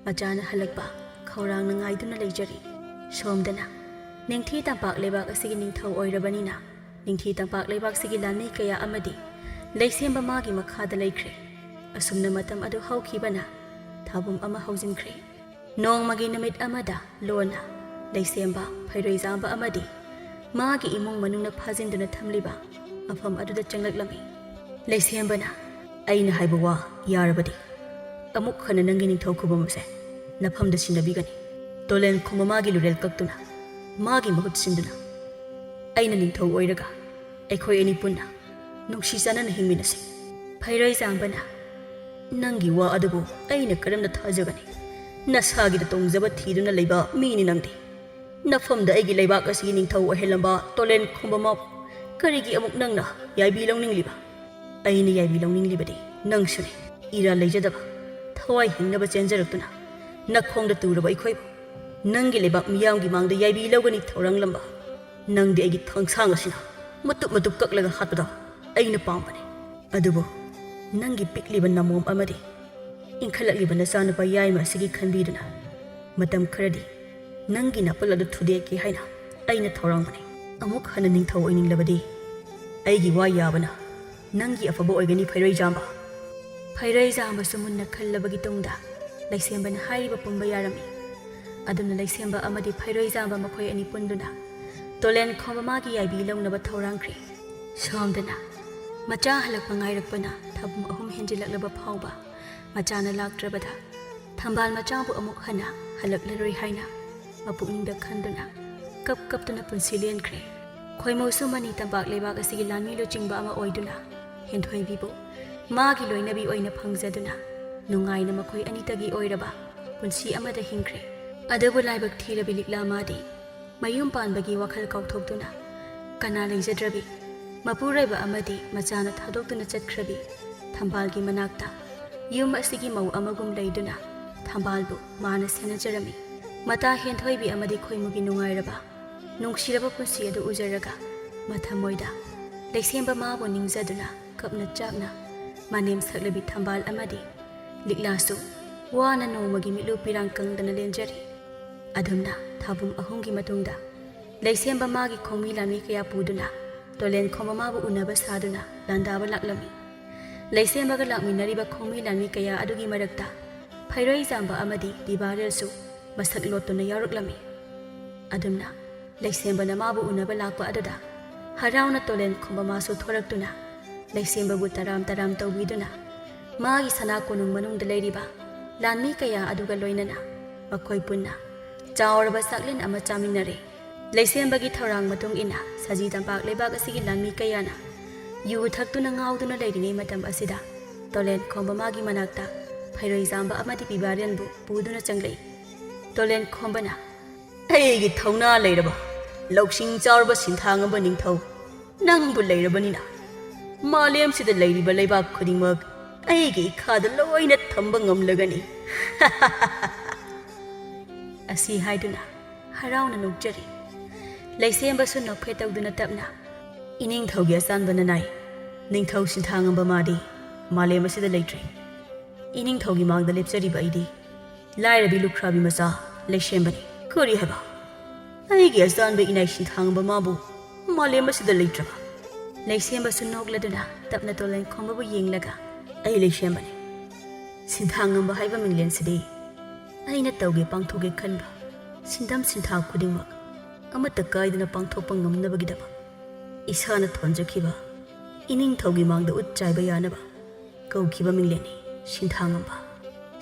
ꯃꯆꯥꯅ ꯍꯜꯂꯛꯄ ꯈꯧꯔꯥꯡꯅ ꯉꯥꯏꯗꯨꯅ ꯂꯩꯖꯔꯤ꯫ ꯁꯣꯝꯗꯅ ꯅꯤꯡꯊꯤ ꯇꯝꯄꯥꯛ ꯂꯩꯕꯥꯛ ꯑꯁꯤꯒꯤ ꯅꯤꯡꯊꯧ ꯑꯣꯏꯔꯕꯅꯤꯅ ꯅꯤꯡꯊꯤ ꯇꯝꯄꯥꯛ ꯂꯩꯕꯥꯛꯁꯤꯒꯤ ꯂꯥꯟꯃꯤ ꯀꯌꯥ ꯑꯃꯗꯤ ꯂꯩꯁꯦꯝꯕ ꯃꯥꯒꯤ ꯃꯈꯥꯗ ꯂꯩꯈ꯭ꯔꯦ꯫ ꯑꯁꯨꯝꯅ ꯃꯇꯝ ꯑꯗꯨ ꯍꯧꯈꯤꯕꯅ ꯊꯥꯕꯨꯝ ꯑꯃ ꯍꯧꯖꯤꯟꯈ꯭ꯔꯦ꯫ ꯅꯣꯡꯃꯒꯤ ꯅꯨꯃꯤꯠ ꯑꯃꯗ ꯂꯣꯟꯅ ꯂꯩꯁꯦꯝꯕ, ꯐꯩꯔꯣꯏꯖꯥꯝꯕ ꯑꯃꯗꯤ ꯃꯥꯒꯤ ꯏꯃꯨꯡ ꯃꯅꯨꯡꯅ ꯐꯥꯖꯤꯟꯗꯨꯅ ꯊꯝꯂꯤꯕ ꯃꯐꯝ ꯑꯗꯨꯗ ꯆꯪꯂꯛꯂꯝꯃꯤ꯫ ꯂꯩꯁꯦꯝꯕꯅ, "ꯑꯩꯅ ꯍꯥꯏꯕ ꯋꯥ ꯌꯥꯔꯕꯗꯤ ꯑꯃꯨꯛ ꯍꯟꯅ ꯅꯪꯒꯤ ꯅꯤꯡꯊꯧ ꯈꯨꯕꯝ ꯑꯁꯦ ꯅꯐꯝꯗ ꯁꯤꯟꯅꯕꯤꯒꯅꯤ꯫ ꯇꯣꯂꯦꯟ ꯈꯨꯝꯕ ꯃꯥꯒꯤ ꯂꯨꯔꯦꯜ ꯀꯛꯇꯨꯅ ꯃꯥꯒꯤ ꯃꯍꯨꯠ ꯁꯤꯟꯗꯨꯅ ꯑꯩꯅ ꯅꯤꯡꯊꯧ ꯑꯣꯏꯔꯒ ꯑꯩꯈꯣꯏ ꯑꯅꯤ ꯄꯨꯟꯅ ꯅꯨꯡꯁꯤ ꯆꯥꯟꯅꯅ ꯍꯤꯡꯃꯤꯟꯅꯁꯤ꯫" ꯐꯩꯔꯣꯏꯖꯥꯝꯕꯅ, "ꯅꯪꯒꯤ ꯋꯥ ꯑꯗꯨꯕꯨ ꯑꯩꯅ ꯀꯔꯝꯅ ꯊꯥꯖꯒꯅꯤ? ꯅꯁꯥꯒꯤꯗ ꯇꯣꯡꯖꯕ ꯊꯤꯗꯨꯅ ꯂꯩꯕ ꯃꯤꯅꯤ ꯅꯪꯗꯤ꯫ ꯅꯐꯝꯗ ꯑꯩꯒꯤ ꯂꯩꯕꯥꯛ ꯑꯁꯤꯒꯤ ꯅꯤꯡꯊꯧ ꯑꯣꯏꯍꯜꯂꯝꯕ ꯇꯣꯂꯦꯟ ꯈꯨꯝꯕ ꯃꯥꯕꯨ ꯀꯔꯤꯒꯤ ꯑꯃꯨꯛ ꯅꯪꯅ ꯌꯥꯏꯕꯤ ꯂꯧꯅꯤꯡꯂꯤꯕ?" ꯑꯩꯅ ꯌꯥꯏꯕꯤ ꯂꯧꯅꯤꯡꯂꯤꯕꯗꯤ ꯅꯪꯁꯨꯅꯤ꯫ ꯏꯔꯥ ꯂꯩꯖꯗꯕ, ꯊꯋꯥꯏ ꯍꯤꯡꯅꯕ ꯆꯦꯟꯖꯔꯛꯇꯨꯅ ꯅꯈꯣꯡꯗ ꯇꯨꯔꯕ ꯑꯩꯈꯣꯏꯕꯨ ꯅꯪꯒꯤ ꯂꯩꯕꯥꯛ ꯃꯤꯌꯥꯝꯒꯤ ꯃꯥꯡꯗ ꯌꯥꯏꯕꯤ ꯂꯧꯒꯅꯤ ꯊꯧꯔꯥꯡꯂꯝꯕ꯫ ꯅꯪꯗꯤ ꯑꯩꯒꯤ ꯊꯥꯡꯁꯥꯡ ꯑꯁꯤꯅ ꯃꯇꯨꯞ ꯃꯇꯨꯞ ꯀꯛꯂꯒ ꯍꯥꯠꯄꯗꯣ ꯑꯩꯅ ꯄꯥꯝꯕꯅꯤ꯫ ꯑꯗꯨꯕꯨ ꯅꯪꯒꯤ ꯄꯤꯛꯂꯤꯕ ꯅꯃꯣꯝ ꯑꯃꯗꯤ ꯏꯟꯈꯠꯂꯛꯂꯤꯕ ꯅꯆꯥꯅꯨꯄꯥ ꯌꯥꯏꯃ ꯑꯁꯤꯒꯤ ꯈꯟꯕꯤꯗꯨꯅ ꯃꯇꯝ ꯈꯔꯗꯤ ꯅꯪꯒꯤ ꯅꯥꯄꯜ ꯑꯗꯨ ꯊꯨꯗꯦꯛꯀꯦ ꯍꯥꯏꯅ ꯑꯩꯅ ꯊꯧꯔꯥꯡꯕꯅꯤ꯫ ꯑꯃꯨꯛ ꯍꯟꯅ ꯅꯤꯡꯊꯧ ꯑꯣꯏꯅꯤꯡꯂꯕꯗꯤ ꯑꯩꯒꯤ ꯋꯥ ꯌꯥꯕꯅ ꯅꯪꯒꯤ ꯑꯐꯕ ꯑꯣꯏꯒꯅꯤ, ꯐꯩꯔꯣꯏꯖꯥꯝꯕ꯫ ꯐꯩꯔꯣꯏꯖꯥꯝꯕꯁꯨ ꯃꯨꯟꯅ ꯈꯜꯂꯕꯒꯤ ꯇꯨꯡꯗ ꯂꯩꯁꯦꯝꯕꯅ ꯍꯥꯏꯔꯤꯕ ꯄꯨꯝꯕ ꯌꯥꯔꯝꯃꯤ꯫ ꯑꯗꯨꯅ ꯂꯩꯁꯦꯝꯕ ꯑꯃꯗꯤ ꯐꯩꯔꯣꯏꯖꯥꯝꯕ ꯃꯈꯣꯏ ꯑꯅꯤ ꯄꯨꯟꯗꯨꯅ ꯇꯣꯂꯦꯟ ꯈꯣꯝꯕ ꯃꯥꯒꯤ ꯌꯥꯏꯕꯤ ꯂꯧꯅꯕ ꯊꯧꯔꯥꯡꯈ꯭ꯔꯦ꯫ ꯁꯣꯝꯗꯅ ꯃꯆꯥ ꯍꯜꯂꯛꯄ ꯉꯥꯏꯔꯛꯄꯅ ꯊꯥꯕꯨꯝ ꯑꯍꯨꯝ ꯍꯦꯟꯖꯤꯜꯂꯛꯂꯕ ꯐꯥꯎꯕ ꯃꯆꯥꯅ ꯂꯥꯛꯇ꯭ꯔꯕꯗ ꯊꯝꯕꯥꯜ ꯃꯆꯥꯕꯨ ꯑꯃꯨꯛ ꯍꯟꯅ ꯍꯜꯂꯛꯂꯔꯣꯏ ꯍꯥꯏꯅ ꯃꯄꯨꯛꯅꯤꯡꯗ ꯈꯟꯗꯨꯅ ꯀꯞ ꯀꯞꯇꯨꯅ ꯄꯨꯟꯁꯤ ꯂꯦꯟꯈ꯭ꯔꯦ꯫ ꯈꯣꯏꯃꯨꯁꯨ ꯃꯅꯤ ꯇꯝꯄꯥꯛ ꯂꯩꯕꯥꯛ ꯑꯁꯤꯒꯤ ꯂꯥꯟꯃꯤ ꯂꯨꯆꯤꯡꯕ ꯑꯃ ꯑꯣꯏꯗꯨꯅ ꯍꯦꯟꯊꯣꯏꯕꯤꯕꯨ ꯃꯥꯒꯤ ꯂꯣꯏꯅꯕꯤ ꯑꯣꯏꯅ ꯐꯪꯖꯗꯨꯅ ꯅꯨꯡꯉꯥꯏꯅ ꯃꯈꯣꯏ ꯑꯅꯤꯇꯒꯤ ꯑꯣꯏꯔꯕ ꯄꯨꯟꯁꯤ ꯑꯃꯗ ꯍꯤꯡꯈ꯭ꯔꯦ꯫ ꯑꯗꯨꯕꯨ ꯂꯥꯏꯕꯛ ꯊꯤꯔꯕꯤ ꯂꯤꯛꯂꯥ ꯃꯥꯗꯤ ꯃꯌꯨꯝ ꯄꯥꯟꯕꯒꯤ ꯋꯥꯈꯜ ꯀꯥꯎꯊꯣꯛꯇꯨꯅ ꯀꯅꯥ ꯂꯩꯖꯗ꯭ꯔꯕꯤ ꯃꯄꯨꯔꯣꯏꯕ ꯑꯃꯗꯤ ꯃꯆꯥꯅ ꯊꯥꯗꯣꯛꯇꯨꯅ ꯆꯠꯈ꯭ꯔꯕꯤ ꯊꯝꯕꯥꯜꯒꯤ ꯃꯅꯥꯛꯇ ꯌꯨꯝ ꯑꯁꯤꯒꯤ ꯃꯧ ꯑꯃꯒꯨꯝ ꯂꯩꯗꯨꯅ ꯊꯝꯕꯥꯜꯕꯨ ꯃꯥꯅ ꯁꯦꯟꯅꯖꯔꯝꯃꯤ꯫ ꯃꯇꯥ ꯍꯦꯟꯊꯣꯏꯕꯤ ꯑꯃꯗꯤ ꯈꯣꯏꯃꯨꯒꯤ ꯅꯨꯡꯉꯥꯏꯔꯕ ꯅꯨꯡꯁꯤꯔꯕ ꯄꯨꯟꯁꯤ ꯑꯗꯨ ꯎꯖꯔꯒ ꯃꯊꯃꯣꯏꯗ ꯂꯩꯁꯦꯝꯕ ꯃꯥꯕꯨ ꯅꯤꯡꯖꯗꯨꯅ ꯀꯞꯅ ꯆꯥꯛꯅ ꯃꯅꯦꯝ ꯁꯛꯂꯕꯤ ꯊꯝꯕꯥꯜ ꯑꯃꯗꯤ ꯂꯤꯛꯂꯥꯁꯨ ꯋꯥꯅ ꯅꯣꯡꯃꯒꯤ ꯃꯤꯠꯂꯨ ꯄꯤꯔꯥꯡ ꯀꯪꯗꯅ ꯂꯦꯟꯖꯔꯤ꯫ ꯑꯗꯨꯝꯅ ꯊꯥꯕꯨꯝ ꯑꯍꯨꯝꯒꯤ ꯃꯇꯨꯡꯗ ꯂꯩꯁꯦꯝꯕ ꯃꯥꯒꯤ ꯈꯣꯡꯃꯤ ꯂꯥꯟꯃꯤ ꯀꯌꯥ ꯄꯨꯗꯨꯅ ꯇꯣꯂꯦꯟ ꯈꯣꯝꯕ ꯃꯥꯕꯨ ꯎꯅꯕ ꯁꯥꯗꯨꯅ ꯂꯥꯟꯗꯥꯕ ꯂꯥꯛꯂꯝꯃꯤ꯫ ꯂꯩꯁꯦꯝꯕꯒ ꯂꯥꯛꯃꯤꯟꯅꯔꯤꯕ ꯈꯣꯡꯃꯤ ꯂꯥꯟꯃꯤ ꯀꯌꯥ ꯑꯗꯨꯒꯤ ꯃꯔꯛꯇ ꯐꯩꯔꯣꯏꯖꯥꯝꯕ ꯑꯃꯗꯤ ꯄꯤꯕꯥꯔꯦꯜꯁꯨ ꯃꯁꯛ ꯂꯣꯠꯇꯨꯅ ꯌꯥꯎꯔꯛꯂꯝꯃꯤ꯫ ꯑꯗꯨꯝꯅ ꯂꯩꯁꯦꯝꯕꯅ ꯃꯥꯕꯨ ꯎꯅꯕ ꯂꯥꯛꯄ ꯑꯗꯨꯗ ꯍꯔꯥꯎꯅ ꯇꯣꯂꯦꯟ ꯈꯣꯝꯕ ꯃꯥꯁꯨ ꯊꯣꯔꯛꯇꯨꯅ ꯂꯩꯁꯦꯝꯕꯕꯨ ꯇꯔꯥꯝ ꯇꯔꯥꯝ ꯇꯧꯕꯤꯗꯨꯅ ꯃꯥꯒꯤ ꯁꯅꯥ ꯀꯣꯅꯨꯡ ꯃꯅꯨꯡꯗ ꯂꯩꯔꯤꯕ ꯂꯥꯟꯃꯤ ꯀꯌꯥ ꯑꯗꯨꯒ ꯂꯣꯏꯅꯅ ꯃꯈꯣꯏ ꯄꯨꯟꯅ ꯆꯥꯎꯔꯕ ꯆꯥꯛꯂꯦꯟ ꯑꯃ ꯆꯥꯃꯤꯟꯅꯔꯦ꯫ ꯂꯩꯁꯦꯝꯕꯒꯤ ꯊꯧꯔꯥꯡ ꯃꯇꯨꯡ ꯏꯟꯅ ꯁꯖꯤ ꯇꯝꯄꯥꯛ ꯂꯩꯕꯥꯛ ꯑꯁꯤꯒꯤ ꯂꯥꯟꯃꯤ ꯀꯌꯥꯅ ꯌꯨ ꯊꯛꯇꯨꯅ ꯉꯥꯎꯗꯨꯅ ꯂꯩꯔꯤꯉꯩ ꯃꯇꯝ ꯑꯁꯤꯗ ꯇꯣꯂꯦꯟ ꯈꯣꯝꯕ ꯃꯥꯒꯤ ꯃꯅꯥꯛꯇ ꯐꯩꯔꯣꯏꯖꯥꯝꯕ ꯑꯃꯗꯤ ꯄꯤꯕꯥꯔꯦꯟꯕꯨ ꯄꯨꯗꯨꯅ ꯆꯪꯂꯛꯏ꯫ ꯇꯣꯂꯦꯟ ꯈꯣꯝꯕꯅ, "ꯑꯩꯒꯤ ꯊꯧꯅꯥ ꯂꯩꯔꯕ, ꯂꯧꯁꯤꯡ ꯆꯥꯎꯔꯕ ꯁꯤꯟꯊꯥꯡ ꯑꯃ ꯅꯤꯡꯊꯧ, ꯅꯪꯕꯨ ꯂꯩꯔꯕꯅꯤꯅ ꯃꯥꯂꯦꯝꯁꯤꯗ ꯂꯩꯔꯤꯕ ꯂꯩꯕꯥꯛ ꯈꯨꯗꯤꯡꯃꯛ ꯑꯩꯒꯤ ꯏꯈꯥꯗ ꯂꯣꯏꯅ ꯊꯝꯕ ꯉꯝꯂꯒꯅꯤ꯫ ꯑꯁꯤ ꯍꯥꯏꯗꯨꯅ ꯍꯔꯥꯎꯅ ꯅꯣꯛꯆꯔꯤ꯫ ꯂꯩꯁꯦꯝꯕꯁꯨ ꯅꯣꯛꯐꯦꯠ ꯇꯧꯗꯨꯅ ꯇꯞꯅ, "ꯏꯅꯤꯡꯊꯧꯒꯤ ꯑꯆꯥꯟꯕ ꯅꯅꯥꯏ, ꯅꯤꯡꯊꯧ ꯁꯤꯟꯊꯥꯉꯝꯕ ꯃꯥꯗꯤ ꯃꯥꯂꯦꯝ ꯑꯁꯤꯗ ꯂꯩꯇ꯭ꯔꯦ꯫ ꯏꯅꯤꯡꯊꯧꯒꯤ ꯃꯥꯡꯗ ꯂꯦꯞꯆꯔꯤꯕ ꯑꯩꯗꯤ ꯂꯥꯏꯔꯕꯤ ꯂꯨꯈ꯭ꯔꯥꯕꯤ ꯃꯆꯥ ꯂꯩꯁꯦꯝꯕꯅꯤ꯫" "ꯀꯔꯤ ꯍꯥꯏꯕ? ꯑꯩꯒꯤ ꯑꯆꯥꯟꯕ ꯏꯅꯥꯏ ꯁꯤꯟꯊꯥꯉꯝꯕ ꯃꯥꯕꯨ ꯃꯥꯂꯦꯝ ꯑꯁꯤꯗ ꯂꯩꯇ꯭ꯔꯕ?" ꯂꯩꯁꯦꯝꯕꯁꯨ ꯅꯣꯛꯂꯗꯨꯅ ꯇꯞꯅ ꯇꯣꯂꯦꯟ ꯈꯣꯝꯕꯕꯨ ꯌꯦꯡꯂꯒ, "ꯑꯩ ꯂꯩꯁꯦꯝꯕꯅꯤ꯫ ꯁꯤꯟꯊꯥꯉꯝꯕ ꯍꯥꯏꯕ ꯃꯤꯡꯂꯦꯟꯁꯤꯗꯤ ꯑꯩꯅ ꯇꯧꯒꯦ ꯄꯥꯡꯊꯣꯛꯀꯦ ꯈꯟꯕ ꯁꯤꯟꯗꯝ ꯁꯤꯟꯊꯥ ꯈꯨꯗꯤꯡꯃꯛ ꯑꯃꯠꯇ ꯀꯥꯏꯗꯅ ꯄꯥꯡꯊꯣꯛꯄ ꯉꯝꯅꯕꯒꯤꯗꯃꯛ ꯏꯁꯥꯅ ꯊꯣꯟꯖꯈꯤꯕ ꯏꯅꯤꯡꯊꯧꯒꯤ ꯃꯥꯡꯗ ꯎꯠ ꯆꯥꯏꯕ ꯌꯥꯅꯕ ꯀꯧꯈꯤꯕ ꯃꯤꯡꯂꯦꯟꯅꯤ ꯁꯤꯟꯊꯥꯉꯝꯕ꯫"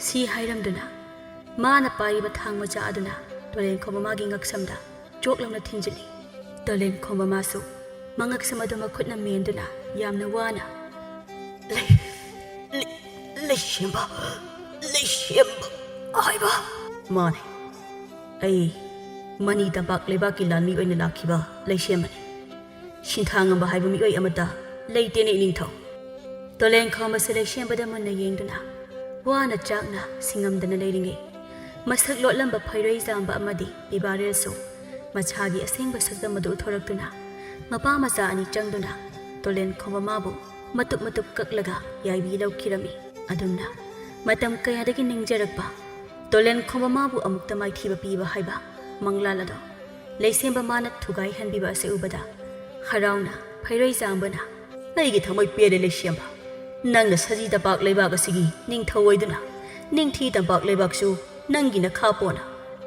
ꯁꯤ ꯍꯥꯏꯔꯝꯗꯨꯅ ꯃꯥꯅ ꯄꯥꯏꯔꯤꯕ ꯊꯥꯡ ꯃꯆꯥ ꯑꯗꯨꯅ ꯇꯣꯂꯦꯟ ꯈꯣꯝꯕ ꯃꯥꯒꯤ ꯉꯛꯁꯝꯗ ꯆꯣꯛ ꯂꯥꯎꯅ ꯊꯤꯟꯖꯤꯜꯂꯤ꯫ ꯇꯣꯂꯦꯟ ꯈꯣꯝꯕ ꯃꯥꯁꯨ ꯃꯉꯛꯁꯝ ꯑꯗꯨ ꯃꯈꯨꯠꯅ ꯃꯦꯟꯗꯨꯅ ꯌꯥꯝꯅ ꯋꯥꯅ, "ꯂꯩ, ꯂꯩ, ꯂꯩꯁꯦꯝꯕ, ꯂꯩꯁꯦꯝꯕ ꯍꯥꯏꯕ?" "ꯃꯥꯅꯦ, ꯑꯩ ꯃꯅꯤ ꯇꯝꯄꯥꯛ ꯂꯩꯕꯥꯛꯀꯤ ꯂꯥꯟꯃꯤ ꯑꯣꯏꯅ ꯂꯥꯛꯈꯤꯕ ꯂꯩꯁꯦꯝꯕꯅꯤ꯫ ꯁꯤꯟꯊꯥꯉꯝꯕ ꯍꯥꯏꯕ ꯃꯤꯑꯣꯏ ꯑꯃꯠꯇ ꯂꯩꯇꯦꯅꯦ, ꯏꯅꯤꯡꯊꯧ꯫" ꯇꯣꯂꯦꯟ ꯈꯣꯝꯕꯁꯦ ꯂꯩꯁꯦꯝꯕꯗ ꯃꯨꯟꯅ ꯌꯦꯡꯗꯨꯅ ꯋꯥꯅ ꯆꯥꯛꯅ ꯁꯤꯡꯉꯝꯗꯅ ꯂꯩꯔꯤꯉꯩ, ꯃꯁꯛ ꯂꯣꯠꯂꯝꯕ ꯐꯩꯔꯣꯏ ꯖꯥꯝꯕ ꯑꯃꯗꯤ ꯄꯤꯕꯥꯔꯦꯜꯁꯨ ꯃꯁꯥꯒꯤ ꯑꯁꯦꯡꯕ ꯁꯛꯇꯝ ꯑꯗꯨ ꯎꯠꯊꯣꯔꯛꯇꯨꯅ ꯃꯄꯥ ꯃꯆꯥ ꯑꯅꯤ ꯆꯪꯗꯨꯅ ꯇꯣꯂꯦꯟ ꯈꯣꯝꯕ ꯃꯥꯕꯨ ꯃꯇꯨꯞ ꯃꯇꯨꯞ ꯀꯛꯂꯒ ꯌꯥꯏꯕꯤ ꯂꯧꯈꯤꯔꯝꯃꯤ꯫ ꯑꯗꯨꯝꯅ ꯃꯇꯝ ꯀꯌꯥꯗꯒꯤ ꯅꯤꯡꯖꯔꯛꯄ ꯇꯣꯂꯦꯟ ꯈꯣꯝꯕ ꯃꯥꯕꯨ ꯑꯃꯨꯛꯇ ꯃꯥꯏꯊꯤꯕ ꯄꯤꯕ ꯍꯥꯏꯕ ꯃꯪꯂꯥꯟ ꯑꯗꯣ ꯂꯩꯁꯦꯝꯕ ꯃꯥꯅ ꯊꯨꯒꯥꯏꯍꯟꯕꯤꯕ ꯑꯁꯤ ꯎꯕꯗ ꯍꯔꯥꯎꯅ ꯐꯩꯔꯣꯏ ꯖꯥꯝꯕꯅ, "ꯑꯩꯒꯤ ꯊꯃꯣꯏ ꯄꯦꯜꯂꯦ ꯂꯩꯁꯦꯝꯕ꯫ ꯅꯪꯅ ꯁꯖꯤ ꯇꯝꯄꯥꯛ ꯂꯩꯕꯥꯛ ꯑꯁꯤꯒꯤ ꯅꯤꯡꯊꯧ ꯑꯣꯏꯗꯨꯅ ꯅꯤꯡꯊꯤ ꯇꯝꯄꯥꯛ ꯂꯩꯕꯥꯛꯁꯨ ꯅꯪꯒꯤ ꯅꯈꯥ ꯄꯣꯟꯅ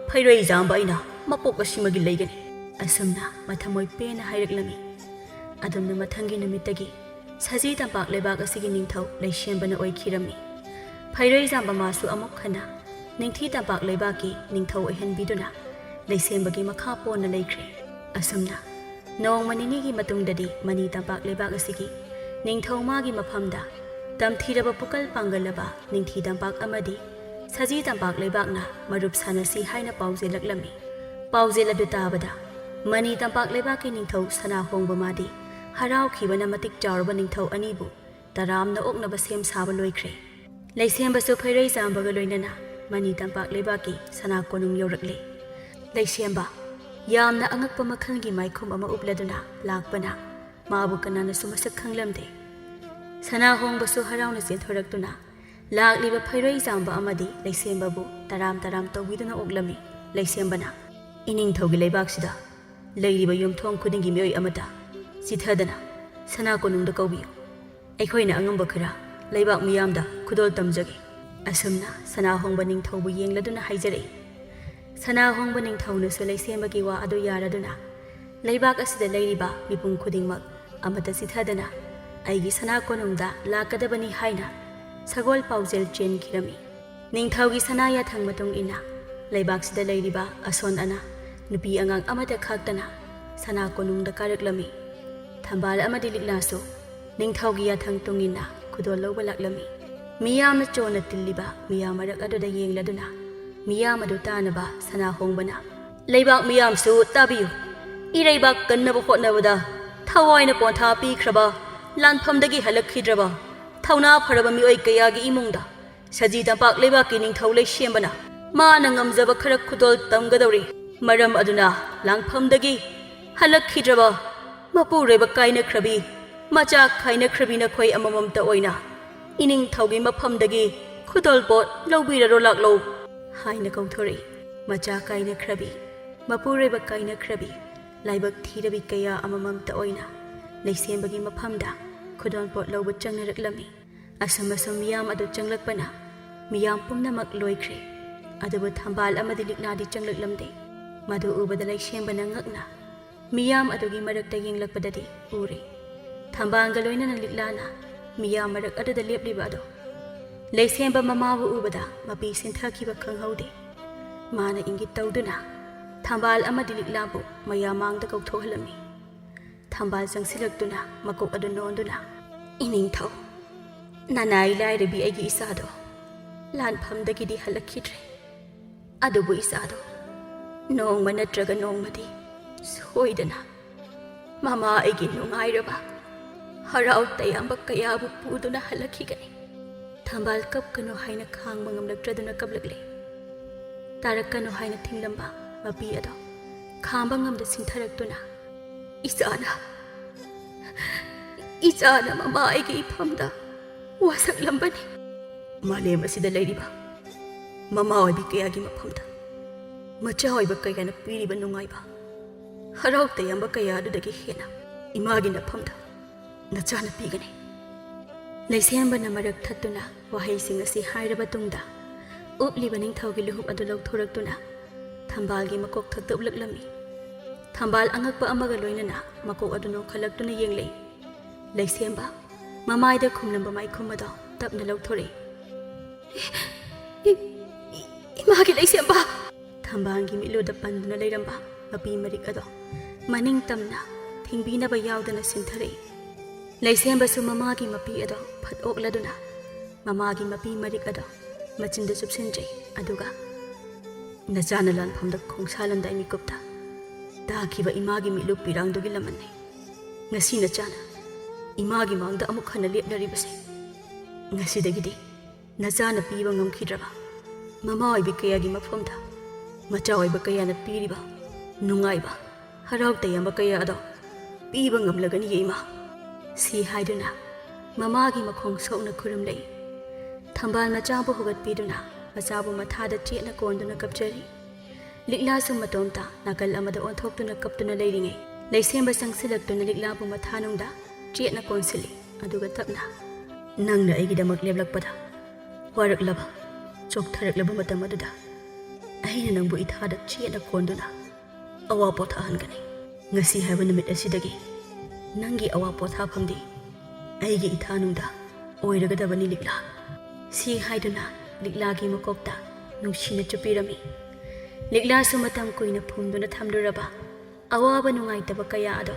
ꯐꯩꯔꯣꯏ ꯖꯥꯝꯕ ꯑꯩꯅ ꯃꯄꯣꯛ ꯑꯁꯤꯃꯒꯤ ꯂꯩꯒꯅꯤ꯫" ꯑꯁꯨꯝꯅ ꯃꯊꯃꯣꯏ ꯄꯦꯟꯅ ꯍꯥꯏꯔꯛꯂꯝꯃꯤ꯫ ꯑꯗꯨꯝꯅ ꯃꯊꯪꯒꯤ ꯅꯨꯃꯤꯠꯇꯒꯤ ꯁꯖꯤ ꯇꯝꯄꯥꯛ ꯂꯩꯕꯥꯛ ꯑꯁꯤꯒꯤ ꯅꯤꯡꯊꯧ ꯂꯩꯁꯦꯝꯕꯅ ꯑꯣꯏꯈꯤꯔꯝꯃꯤ꯫ ꯐꯩꯔꯣꯏ ꯖꯥꯝꯕ ꯃꯥꯁꯨ ꯑꯃꯨꯛ ꯍꯟꯅ ꯅꯤꯡꯊꯤ ꯇꯝꯄꯥꯛ ꯂꯩꯕꯥꯛꯀꯤ ꯅꯤꯡꯊꯧ ꯑꯣꯏꯍꯟꯕꯤꯗꯨꯅ ꯂꯩꯁꯦꯝꯕꯒꯤ ꯃꯈꯥ ꯄꯣꯟꯅ ꯂꯩꯈ꯭ꯔꯦ꯫ ꯑꯁꯨꯝꯅ ꯅꯣꯡꯃ ꯅꯤꯅꯤꯒꯤ ꯃꯇꯨꯡꯗꯗꯤ ꯃꯅꯤ ꯇꯝꯄꯥꯛ ꯂꯩꯕꯥꯛ ꯑꯁꯤꯒꯤ ꯅꯤꯡꯊꯧ ꯃꯥꯒꯤ ꯃꯐꯝꯗ ꯇꯝꯊꯤꯔꯕ ꯄꯨꯀꯜ ꯄꯥꯡꯒꯜꯂꯕ ꯅꯤꯡꯊꯤ ꯇꯝꯄꯥꯛ ꯑꯃꯗꯤ ꯁꯖꯤ ꯇꯝꯄꯥꯛ ꯂꯩꯕꯥꯛꯅ ꯃꯔꯨꯞ ꯁꯥꯟꯅꯁꯤ ꯍꯥꯏꯅ ꯄꯥꯎꯖꯦꯜꯂꯛꯂꯝꯃꯤ꯫ ꯄꯥꯎꯖꯦꯜ ꯑꯗꯨ ꯇꯥꯕꯗ ꯃꯅꯤ ꯇꯝꯄꯥꯛ ꯂꯩꯕꯥꯛꯀꯤ ꯅꯤꯡꯊꯧ ꯁꯅꯥꯍꯣꯡꯕ ꯃꯥꯗꯤ ꯍꯔꯥꯎꯈꯤꯕꯅ ꯃꯇꯤꯛ ꯆꯥꯎꯔꯕ ꯅꯤꯡꯊꯧ ꯑꯅꯤꯕꯨ ꯇꯔꯥꯝꯅ ꯑꯣꯛꯅꯕ ꯁꯦꯝ ꯁꯥꯕ ꯂꯣꯏꯈ꯭ꯔꯦ꯫ ꯂꯩꯁꯦꯝꯕꯁꯨ ꯐꯩꯔꯩ ꯆꯥꯝꯕꯒ ꯂꯣꯏꯅꯅ ꯃꯅꯤ ꯇꯝꯄꯥꯛ ꯂꯩꯕꯥꯛꯀꯤ ꯁꯅꯥ ꯀꯣꯅꯨꯡ ꯌꯧꯔꯛꯂꯦ꯫ ꯂꯩꯁꯦꯝꯕ ꯌꯥꯝꯅ ꯑꯉꯛꯄ ꯃꯈꯜꯒꯤ ꯃꯥꯏꯈꯨꯝ ꯑꯃ ꯎꯞꯂꯗꯨꯅ ꯂꯥꯛꯄꯅ ꯃꯥꯕꯨ ꯀꯅꯥꯅꯁꯨ ꯃꯁꯛ ꯈꯪꯂꯝꯗꯦ꯫ ꯁꯅꯥ ꯍꯣꯡꯕꯁꯨ ꯍꯔꯥꯎꯅ ꯆꯦꯟꯊꯣꯔꯛꯇꯨꯅ ꯂꯥꯛꯂꯤꯕ ꯐꯩꯔꯩ ꯆꯥꯝꯕ ꯑꯃꯗꯤ ꯂꯩꯁꯦꯝꯕꯕꯨ ꯇꯔꯥꯝ ꯇꯔꯥꯝ ꯇꯧꯕꯤꯗꯨꯅ ꯑꯣꯛꯂꯝꯃꯤ꯫ ꯂꯩꯁꯦꯝꯕꯅ, "ꯏꯅꯤꯡꯊꯧꯒꯤ ꯂꯩꯕꯥꯛꯁꯤꯗ ꯂꯩꯔꯤꯕ ꯌꯨꯝꯊꯣꯡ ꯈꯨꯗꯤꯡꯒꯤ ꯃꯤꯑꯣꯏ ꯑꯃꯠꯇ ꯆꯤꯊꯗꯅ ꯁꯅꯥ ꯀꯣꯅꯨꯡꯗ ꯀꯧꯕꯤꯌꯨ꯫ ꯑꯩꯈꯣꯏꯅ ꯑꯉꯝꯕ ꯈꯔ ꯂꯩꯕꯥꯛ ꯃꯤꯌꯥꯝꯗ ꯈꯨꯗꯣꯜ ꯇꯝꯖꯒꯦ꯫" ꯑꯁꯨꯝꯅ ꯁꯅꯥ ꯍꯣꯡꯕ ꯅꯤꯡꯊꯧꯕꯨ ꯌꯦꯡꯂꯗꯨꯅ ꯍꯥꯏꯖꯔꯛꯏ꯫ ꯁꯅꯥ ꯍꯣꯡꯕ ꯅꯤꯡꯊꯧꯅꯁꯨ ꯂꯩꯁꯦꯝꯕꯒꯤ ꯋꯥ ꯑꯗꯨ ꯌꯥꯔꯗꯨꯅ, "ꯂꯩꯕꯥꯛ ꯑꯁꯤꯗ ꯂꯩꯔꯤꯕ ꯃꯤꯄꯨꯝ ꯈꯨꯗꯤꯡꯃꯛ ꯑꯃꯠꯇ ꯆꯤꯊꯗꯅ ꯑꯩꯒꯤ ꯁꯅꯥ ꯀꯣꯅꯨꯡꯗ ꯂꯥꯛꯀꯗꯕꯅꯤ" ꯍꯥꯏꯅ ꯁꯒꯣꯜ ꯄꯥꯎꯖꯦꯜ ꯆꯦꯟꯈꯤꯔꯝꯃꯤ꯫ ꯅꯤꯡꯊꯧꯒꯤ ꯁꯅꯥ ꯌꯥꯊꯪ ꯃꯇꯨꯡ ꯏꯟꯅ ꯂꯩꯕꯥꯛꯁꯤꯗ ꯂꯩꯔꯤꯕ ꯑꯁꯣꯟ ꯑꯅꯥ, ꯅꯨꯄꯤ ꯑꯉꯥꯡ ꯑꯃꯠꯇ ꯈꯥꯛꯇꯅ ꯁꯅꯥ ꯀꯣꯅꯨꯡꯗ ꯀꯥꯔꯛꯂꯝꯃꯤ꯫ ꯊꯝꯕꯥꯜ ꯑꯃꯗꯤ ꯂꯤꯛꯂꯥꯁꯨ ꯅꯤꯡꯊꯧꯒꯤ ꯌꯥꯊꯪ ꯇꯨꯡ ꯏꯟꯅ ꯈꯨꯗꯣꯜ ꯂꯧꯕ ꯂꯥꯛꯂꯝꯃꯤ꯫ ꯃꯤꯌꯥꯝꯅ ꯆꯣꯟꯅ ꯇꯤꯜꯂꯤꯕ ꯃꯤꯌꯥꯝ ꯃꯔꯛ ꯑꯗꯨꯗ ꯌꯦꯡꯂꯗꯨꯅ ꯃꯤꯌꯥꯝ ꯑꯗꯨ ꯇꯥꯅꯕ ꯁꯅꯥ ꯍꯣꯡꯕꯅ, "ꯂꯩꯕꯥꯛ ꯃꯤꯌꯥꯝꯁꯨ ꯇꯥꯕꯤꯌꯨ꯫ ꯏꯔꯩꯕꯥꯛ ꯀꯟꯅꯕ ꯍꯣꯠꯅꯕꯗ ꯊꯋꯥꯏꯅ ꯄꯣꯟꯊꯥ ꯄꯤꯈ꯭ꯔꯕ, ꯂꯥꯟꯐꯝꯗꯒꯤ ꯍꯜꯂꯛꯈꯤꯗ꯭ꯔꯕ ꯊꯧꯅꯥ ꯐꯔꯕ ꯃꯤꯑꯣꯏ ꯀꯌꯥꯒꯤ ꯏꯃꯨꯡꯗ ꯁꯖꯤ ꯇꯝꯄꯥꯛ ꯂꯩꯕꯥꯛꯀꯤ ꯅꯤꯡꯊꯧ ꯂꯩꯁꯦꯝꯕꯅ ꯃꯥꯅ ꯉꯝꯖꯕ ꯈꯔ ꯈꯨꯗꯣꯜ ꯇꯝꯒꯗꯧꯔꯤ꯫ ꯃꯔꯝ ꯑꯗꯨꯅ ꯂꯥꯟꯐꯝꯗꯒꯤ ꯍꯜꯂꯛꯈꯤꯗ꯭ꯔꯕ ꯃꯄꯨꯔꯣꯏꯕ ꯀꯥꯏꯅꯈ꯭ꯔꯕꯤ, ꯃꯆꯥ ꯀꯥꯏꯅꯈ꯭ꯔꯕꯤ ꯅꯈꯣꯏ ꯑꯃꯃꯝꯇ ꯑꯣꯏꯅ ꯏꯅꯤꯡꯊꯧꯒꯤ ꯃꯐꯝꯗꯒꯤ ꯈꯨꯗꯣꯜꯄꯣꯠ ꯂꯧꯕꯤꯔꯔꯣ ꯂꯥꯛꯂꯣ" ꯍꯥꯏꯅ ꯀꯧꯊꯣꯔꯛꯏ꯫ ꯃꯆꯥ ꯀꯥꯏꯅꯈ꯭ꯔꯕꯤ, ꯃꯄꯨꯔꯣꯏꯕ ꯀꯥꯏꯅꯈ꯭ꯔꯕꯤ, ꯂꯥꯏꯕꯛ ꯊꯤꯔꯕꯤ ꯀꯌꯥ ꯑꯃꯃꯝꯇ ꯑꯣꯏꯅ ꯂꯩꯁꯦꯝꯕꯒꯤ ꯃꯐꯝꯗ ꯈꯨꯗꯣꯜꯄꯣꯠ ꯂꯧꯕ ꯆꯪꯅꯔꯛꯂꯝꯃꯤ꯫ ꯑꯁꯨꯝ ꯑꯁꯨꯝ ꯃꯤꯌꯥꯝ ꯑꯗꯨ ꯆꯪꯂꯛꯄꯅ ꯃꯤꯌꯥꯝ ꯄꯨꯝꯅꯃꯛ ꯂꯣꯏꯈ꯭ꯔꯦ꯫ ꯑꯗꯨꯕꯨ ꯊꯝꯕꯥꯜ ꯑꯃꯗꯤ ꯂꯤꯛꯂꯥꯗꯤ ꯆꯪꯂꯛꯂꯝꯗꯦ꯫ ꯃꯗꯨ ꯎꯕꯗ ꯂꯩꯁꯦꯝꯕꯅ ꯉꯛꯅ ꯃꯤꯌꯥꯝ ꯑꯗꯨꯒꯤ ꯃꯔꯛꯇ ꯌꯦꯡꯂꯛꯄꯗꯗꯤ ꯎꯔꯦ꯫ ꯊꯝꯕꯥꯜꯒ ꯂꯣꯏꯅꯅ ꯂꯤꯛꯂꯥꯅ ꯃꯤꯌꯥꯝ ꯃꯔꯛ ꯑꯗꯨꯗ ꯂꯦꯞꯂꯤꯕ ꯑꯗꯣ꯫ ꯂꯩꯁꯦꯝꯕ ꯃꯃꯥꯕꯨ ꯎꯕꯗ ꯃꯄꯤ ꯁꯤꯟꯊꯈꯤꯕ ꯈꯪꯍꯧꯗꯦ꯫ ꯃꯥꯅ ꯏꯪꯒꯤꯠ ꯇꯧꯗꯨꯅ ꯊꯝꯕꯥꯜ ꯑꯃꯗꯤ ꯂꯤꯛꯂꯥꯕꯨ ꯃꯌꯥꯝ ꯃꯥꯡꯗ ꯀꯧꯊꯣꯛꯍꯜꯂꯝꯃꯤ꯫ ꯊꯝꯕꯥꯜ ꯆꯪꯁꯤꯜꯂꯛꯇꯨꯅ ꯃꯀꯣꯛ ꯑꯗꯨ ꯅꯣꯟꯗꯨꯅ, "ꯏꯅꯤꯡꯊꯧ, ꯅꯅꯥꯏ ꯂꯥꯏꯔꯕꯤ ꯑꯩꯒꯤ ꯏꯆꯥꯗꯣ ꯂꯥꯟꯐꯝꯗꯒꯤꯗꯤ ꯍꯜꯂꯛꯈꯤꯗ꯭ꯔꯦ꯫ ꯑꯗꯨꯕꯨ ꯏꯆꯥꯗꯣ ꯅꯣꯡꯃ ꯅꯠꯇ꯭ꯔꯒ ꯅꯣꯡꯃꯗꯤ ꯁꯣꯏꯗꯅ ꯃꯃꯥ ꯑꯩꯒꯤ ꯅꯨꯡꯉꯥꯏꯔꯕ, ꯍꯔꯥꯎ ꯇꯌꯥꯝꯕ ꯀꯌꯥꯕꯨ ꯄꯨꯗꯨꯅ ꯍꯜꯂꯛꯈꯤꯒꯅꯤ꯫ ꯊꯝꯕꯥꯜ ꯀꯞꯀꯅꯨ ꯍꯥꯏꯅ ꯈꯥꯡꯕ ꯉꯝꯂꯛꯇ꯭ꯔꯗꯨꯅ ꯀꯞꯂꯛꯂꯦ꯫ ꯇꯥꯔꯛꯀꯅꯨ ꯍꯥꯏꯅ ꯊꯤꯡꯂꯝꯕ ꯃꯄꯤ ꯑꯗꯣ ꯈꯥꯡꯕ ꯉꯝꯗ ꯁꯤꯟꯊꯔꯛꯇꯨꯅ, "ꯏꯆꯥꯅ, ꯏꯆꯥꯅ ꯃꯃꯥ ꯑꯩꯒꯤ ꯏꯐꯝꯗ ꯋꯥꯁꯛꯂꯝꯕꯅꯤ꯫ ꯃꯥꯂꯦꯝ ꯑꯁꯤꯗ ꯂꯩꯔꯤꯕ ꯃꯃꯥ ꯑꯣꯏꯕꯤ ꯀꯌꯥꯒꯤ ꯃꯐꯝꯗ ꯃꯆꯥ ꯑꯣꯏꯕ ꯀꯌꯥꯅ ꯄꯤꯔꯤꯕ ꯅꯨꯡꯉꯥꯏꯕ, ꯍꯔꯥꯎ ꯇꯌꯥꯝꯕ ꯀꯌꯥ ꯑꯗꯨꯗꯒꯤ ꯍꯦꯟꯅ ꯏꯃꯥꯒꯤ ꯅꯐꯝꯗ ꯅꯆꯥꯅ ꯄꯤꯒꯅꯤ꯫" ꯂꯩꯁꯦꯝꯕꯅ ꯃꯔꯛ ꯊꯠꯇꯨꯅ ꯋꯥꯍꯩꯁꯤꯡ ꯑꯁꯤ ꯍꯥꯏꯔꯕ ꯇꯨꯡꯗ, ꯎꯞꯂꯤꯕ ꯅꯤꯡꯊꯧꯒꯤ ꯂꯨꯍꯨꯞ ꯑꯗꯨ ꯂꯧꯊꯣꯔꯛꯇꯨꯅ ꯊꯝꯕꯥꯜꯒꯤ ꯃꯀꯣꯛ ꯊꯛꯇ ꯎꯞꯂꯛꯂꯝꯃꯤ꯫ ꯊꯝꯕꯥꯜ ꯑꯉꯛꯄ ꯑꯃꯒ ꯂꯣꯏꯅꯅ ꯃꯀꯣꯛ ꯑꯗꯨ ꯅꯣꯛꯈꯠꯂꯛꯇꯨꯅ ꯌꯦꯡꯂꯛꯏ꯫ ꯂꯩꯁꯦꯝꯕ ꯃꯃꯥꯏꯗ ꯈꯨꯝꯂꯝꯕ ꯃꯥꯏꯈꯨꯝ ꯑꯗꯣ ꯇꯞꯅ ꯂꯧꯊꯣꯔꯛꯏ꯫ "ꯏ-, ꯏ-, ꯏ-, ꯏꯃꯥꯒꯤ ꯂꯩꯁꯦꯝꯕ!" ꯊꯝꯕꯥꯜꯒꯤ ꯃꯤꯠꯂꯨꯗ ꯄꯟꯗꯨꯅ ꯂꯩꯔꯝꯕ ꯃꯄꯤ ꯃꯔꯤꯛ ꯑꯗꯣ ꯃꯅꯤꯡ ꯇꯝꯅ ꯊꯤꯡꯕꯤꯅꯕ ꯌꯥꯎꯗꯅ ꯁꯤꯟꯊꯔꯛꯏ꯫ ꯂꯩꯁꯦꯝꯕꯁꯨ ꯃꯃꯥꯒꯤ ꯃꯄꯤ ꯑꯗꯣ ꯐꯠ ꯑꯣꯛꯂꯗꯨꯅ ꯃꯃꯥꯒꯤ ꯃꯄꯤ ꯃꯔꯤꯛ ꯑꯗꯣ ꯃꯆꯤꯟꯗ ꯆꯨꯞꯁꯤꯟꯖꯩ, ꯑꯗꯨꯒ, "ꯅꯆꯥꯅ ꯂꯥꯟꯐꯝꯗ ꯈꯣꯡꯁꯥꯜꯂꯝꯗꯥꯏ ꯃꯤꯀꯨꯞꯇ ꯇꯥꯈꯤꯕ ꯏꯃꯥꯒꯤ ꯃꯤꯠꯂꯨ ꯄꯤꯔꯥꯡꯗꯨꯒꯤ ꯂꯃꯟꯅꯤ ꯉꯁꯤ ꯅꯆꯥꯅ ꯏꯃꯥꯒꯤ ꯃꯥꯡꯗ ꯑꯃꯨꯛ ꯍꯟꯅ ꯂꯦꯞꯅꯔꯤꯕꯁꯦ꯫ ꯉꯁꯤꯗꯒꯤꯗꯤ ꯅꯆꯥꯅ ꯄꯤꯕ ꯉꯝꯈꯤꯗ꯭ꯔꯕ ꯃꯃꯥ ꯑꯣꯏꯕꯤ ꯀꯌꯥꯒꯤ ꯃꯐꯝꯗ ꯃꯆꯥ ꯑꯣꯏꯕ ꯀꯌꯥꯅ ꯄꯤꯔꯤꯕ ꯅꯨꯡꯉꯥꯏꯕ, ꯍꯔꯥꯎ ꯇꯌꯥꯝꯕ ꯀꯌꯥ ꯑꯗꯣ ꯄꯤꯕ ꯉꯝꯂꯒꯅꯤꯌꯦ ꯏꯃꯥ꯫" ꯁꯤ ꯍꯥꯏꯗꯨꯅ ꯃꯃꯥꯒꯤ ꯃꯈꯣꯡ ꯁꯣꯛꯅ ꯈꯨꯔꯨꯝꯂꯛꯏ꯫ ꯊꯝꯕꯥꯜ ꯃꯆꯥꯕꯨ ꯍꯧꯒꯠꯄꯤꯗꯨꯅ ꯃꯆꯥꯕꯨ ꯃꯊꯥꯗ ꯆꯦꯠꯅ ꯀꯣꯟꯗꯨꯅ ꯀꯞꯆꯔꯤ꯫ ꯂꯤꯛꯂꯥꯁꯨ ꯃꯇꯣꯝꯇ ꯅꯥꯀꯜ ꯑꯃꯗ ꯑꯣꯟꯊꯣꯛꯇꯨꯅ ꯀꯞꯇꯨꯅ ꯂꯩꯔꯤꯉꯩ, ꯂꯩꯁꯦꯝꯕ ꯆꯪꯁꯤꯜꯂꯛꯇꯨꯅ ꯂꯤꯛꯂꯥꯕꯨ ꯃꯊꯥꯅꯨꯡꯗ ꯆꯦꯠꯅ ꯀꯣꯟꯁꯤꯜꯂꯤ, ꯑꯗꯨꯒ ꯇꯞꯅ, "ꯅꯪꯅ ꯑꯩꯒꯤꯗꯃꯛ ꯂꯦꯞꯂꯛꯄꯗ ꯋꯥꯔꯛꯂꯕ, ꯆꯣꯛꯊꯔꯛꯂꯕ ꯃꯇꯝ ꯑꯗꯨꯗ ꯑꯩꯅ ꯅꯪꯕꯨ ꯏꯊꯥꯗ ꯆꯦꯠꯅ ꯀꯣꯟꯗꯨꯅ ꯑꯋꯥ ꯄꯣꯊꯥꯍꯟꯒꯅꯤ꯫ ꯉꯁꯤ ꯍꯥꯏꯕ ꯅꯨꯃꯤꯠ ꯑꯁꯤꯗꯒꯤ ꯅꯪꯒꯤ ꯑꯋꯥ ꯄꯣꯊꯥꯐꯝꯗꯤ ꯑꯩꯒꯤ ꯏꯊꯥꯅꯨꯡꯗ ꯑꯣꯏꯔꯒꯗꯕꯅꯤ ꯂꯤꯛꯂꯥ꯫" ꯁꯤ ꯍꯥꯏꯗꯨꯅ ꯂꯤꯛꯂꯥꯒꯤ ꯃꯀꯣꯛꯇ ꯅꯨꯡꯁꯤꯅ ꯆꯨꯞꯄꯤꯔꯝꯃꯤ꯫ ꯂꯤꯛꯂꯥꯁꯨ ꯃꯇꯝ ꯀꯨꯏꯅ ꯐꯨꯝꯗꯨꯅ ꯊꯝꯂꯨꯔꯕ ꯑꯋꯥꯕ ꯅꯨꯡꯉꯥꯏꯇꯕ ꯀꯌꯥ ꯑꯗꯣ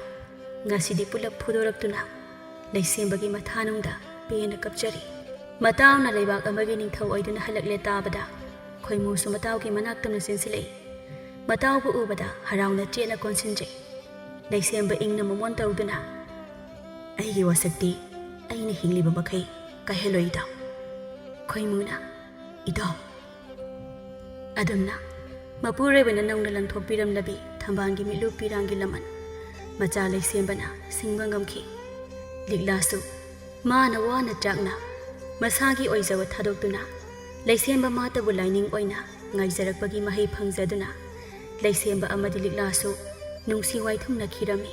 ꯉꯁꯤꯗꯤ ꯄꯨꯂꯞ ꯐꯨꯗꯣꯔꯛꯇꯨꯅ ꯂꯩꯁꯦꯝꯕꯒꯤ ꯃꯊꯥꯅꯨꯡꯗ ꯄꯦꯟꯅ ꯀꯞꯆꯔꯤ꯫ ꯃꯇꯥꯎꯅ ꯂꯩꯕꯥꯛ ꯑꯃꯒꯤ ꯅꯤꯡꯊꯧ ꯑꯣꯏꯗꯨꯅ ꯍꯜꯂꯛꯂꯦ ꯇꯥꯕꯗ ꯈꯣꯏꯃꯨꯁꯨ ꯃꯇꯥꯎꯒꯤ ꯃꯅꯥꯛꯇꯝꯅ ꯆꯦꯟꯁꯤꯜꯂꯛꯏ꯫ ꯃꯇꯥꯎꯕꯨ ꯎꯕꯗ ꯍꯔꯥꯎꯅ ꯆꯦꯠꯅ ꯀꯣꯟꯁꯤꯟꯖꯩ꯫ ꯂꯩꯁꯦꯝꯕ ꯏꯪꯅ ꯃꯃꯣꯟ ꯇꯧꯗꯨꯅ, "ꯑꯩꯒꯤ ꯋꯥꯁꯛꯇꯤ ꯑꯩꯅ ꯍꯤꯡꯂꯤꯕ ꯃꯈꯩ ꯀꯥꯏꯍꯜꯂꯣꯏ, ꯏꯇꯥꯎ꯫" ꯈꯣꯏꯃꯨꯅ, "ꯏꯇꯥꯎ꯫" ꯑꯗꯨꯝꯅ ꯃꯄꯨꯔꯣꯏꯕꯅ ꯅꯧꯅ ꯂꯪꯊꯣꯛꯄꯤꯔꯝꯂꯕꯤ ꯊꯝꯕꯥꯜꯒꯤ ꯃꯤꯠꯂꯨ ꯄꯤꯔꯥꯡꯒꯤ ꯂꯃꯟ ꯃꯆꯥ ꯂꯩꯁꯦꯝꯕꯅ ꯁꯤꯡꯕ ꯉꯝꯈꯤ꯫ ꯂꯤꯛꯂꯥꯁꯨ ꯃꯥꯅ ꯋꯥꯅ ꯆꯥꯛꯅ ꯃꯁꯥꯒꯤ ꯑꯣꯏꯖꯕ ꯊꯥꯗꯣꯛꯇꯨꯅ ꯂꯩꯁꯦꯝꯕ ꯃꯥꯇꯕꯨ ꯂꯥꯏꯅꯤꯡ ꯑꯣꯏꯅ ꯉꯥꯏꯖꯔꯛꯄꯒꯤ ꯃꯍꯩ ꯐꯪꯖꯗꯨꯅ ꯂꯩꯁꯦꯝꯕ ꯑꯃꯗꯤ ꯂꯤꯛꯂꯥꯁꯨ ꯅꯨꯡꯁꯤ ꯋꯥꯏꯊꯨꯡꯅꯈꯤꯔꯝꯃꯤ꯫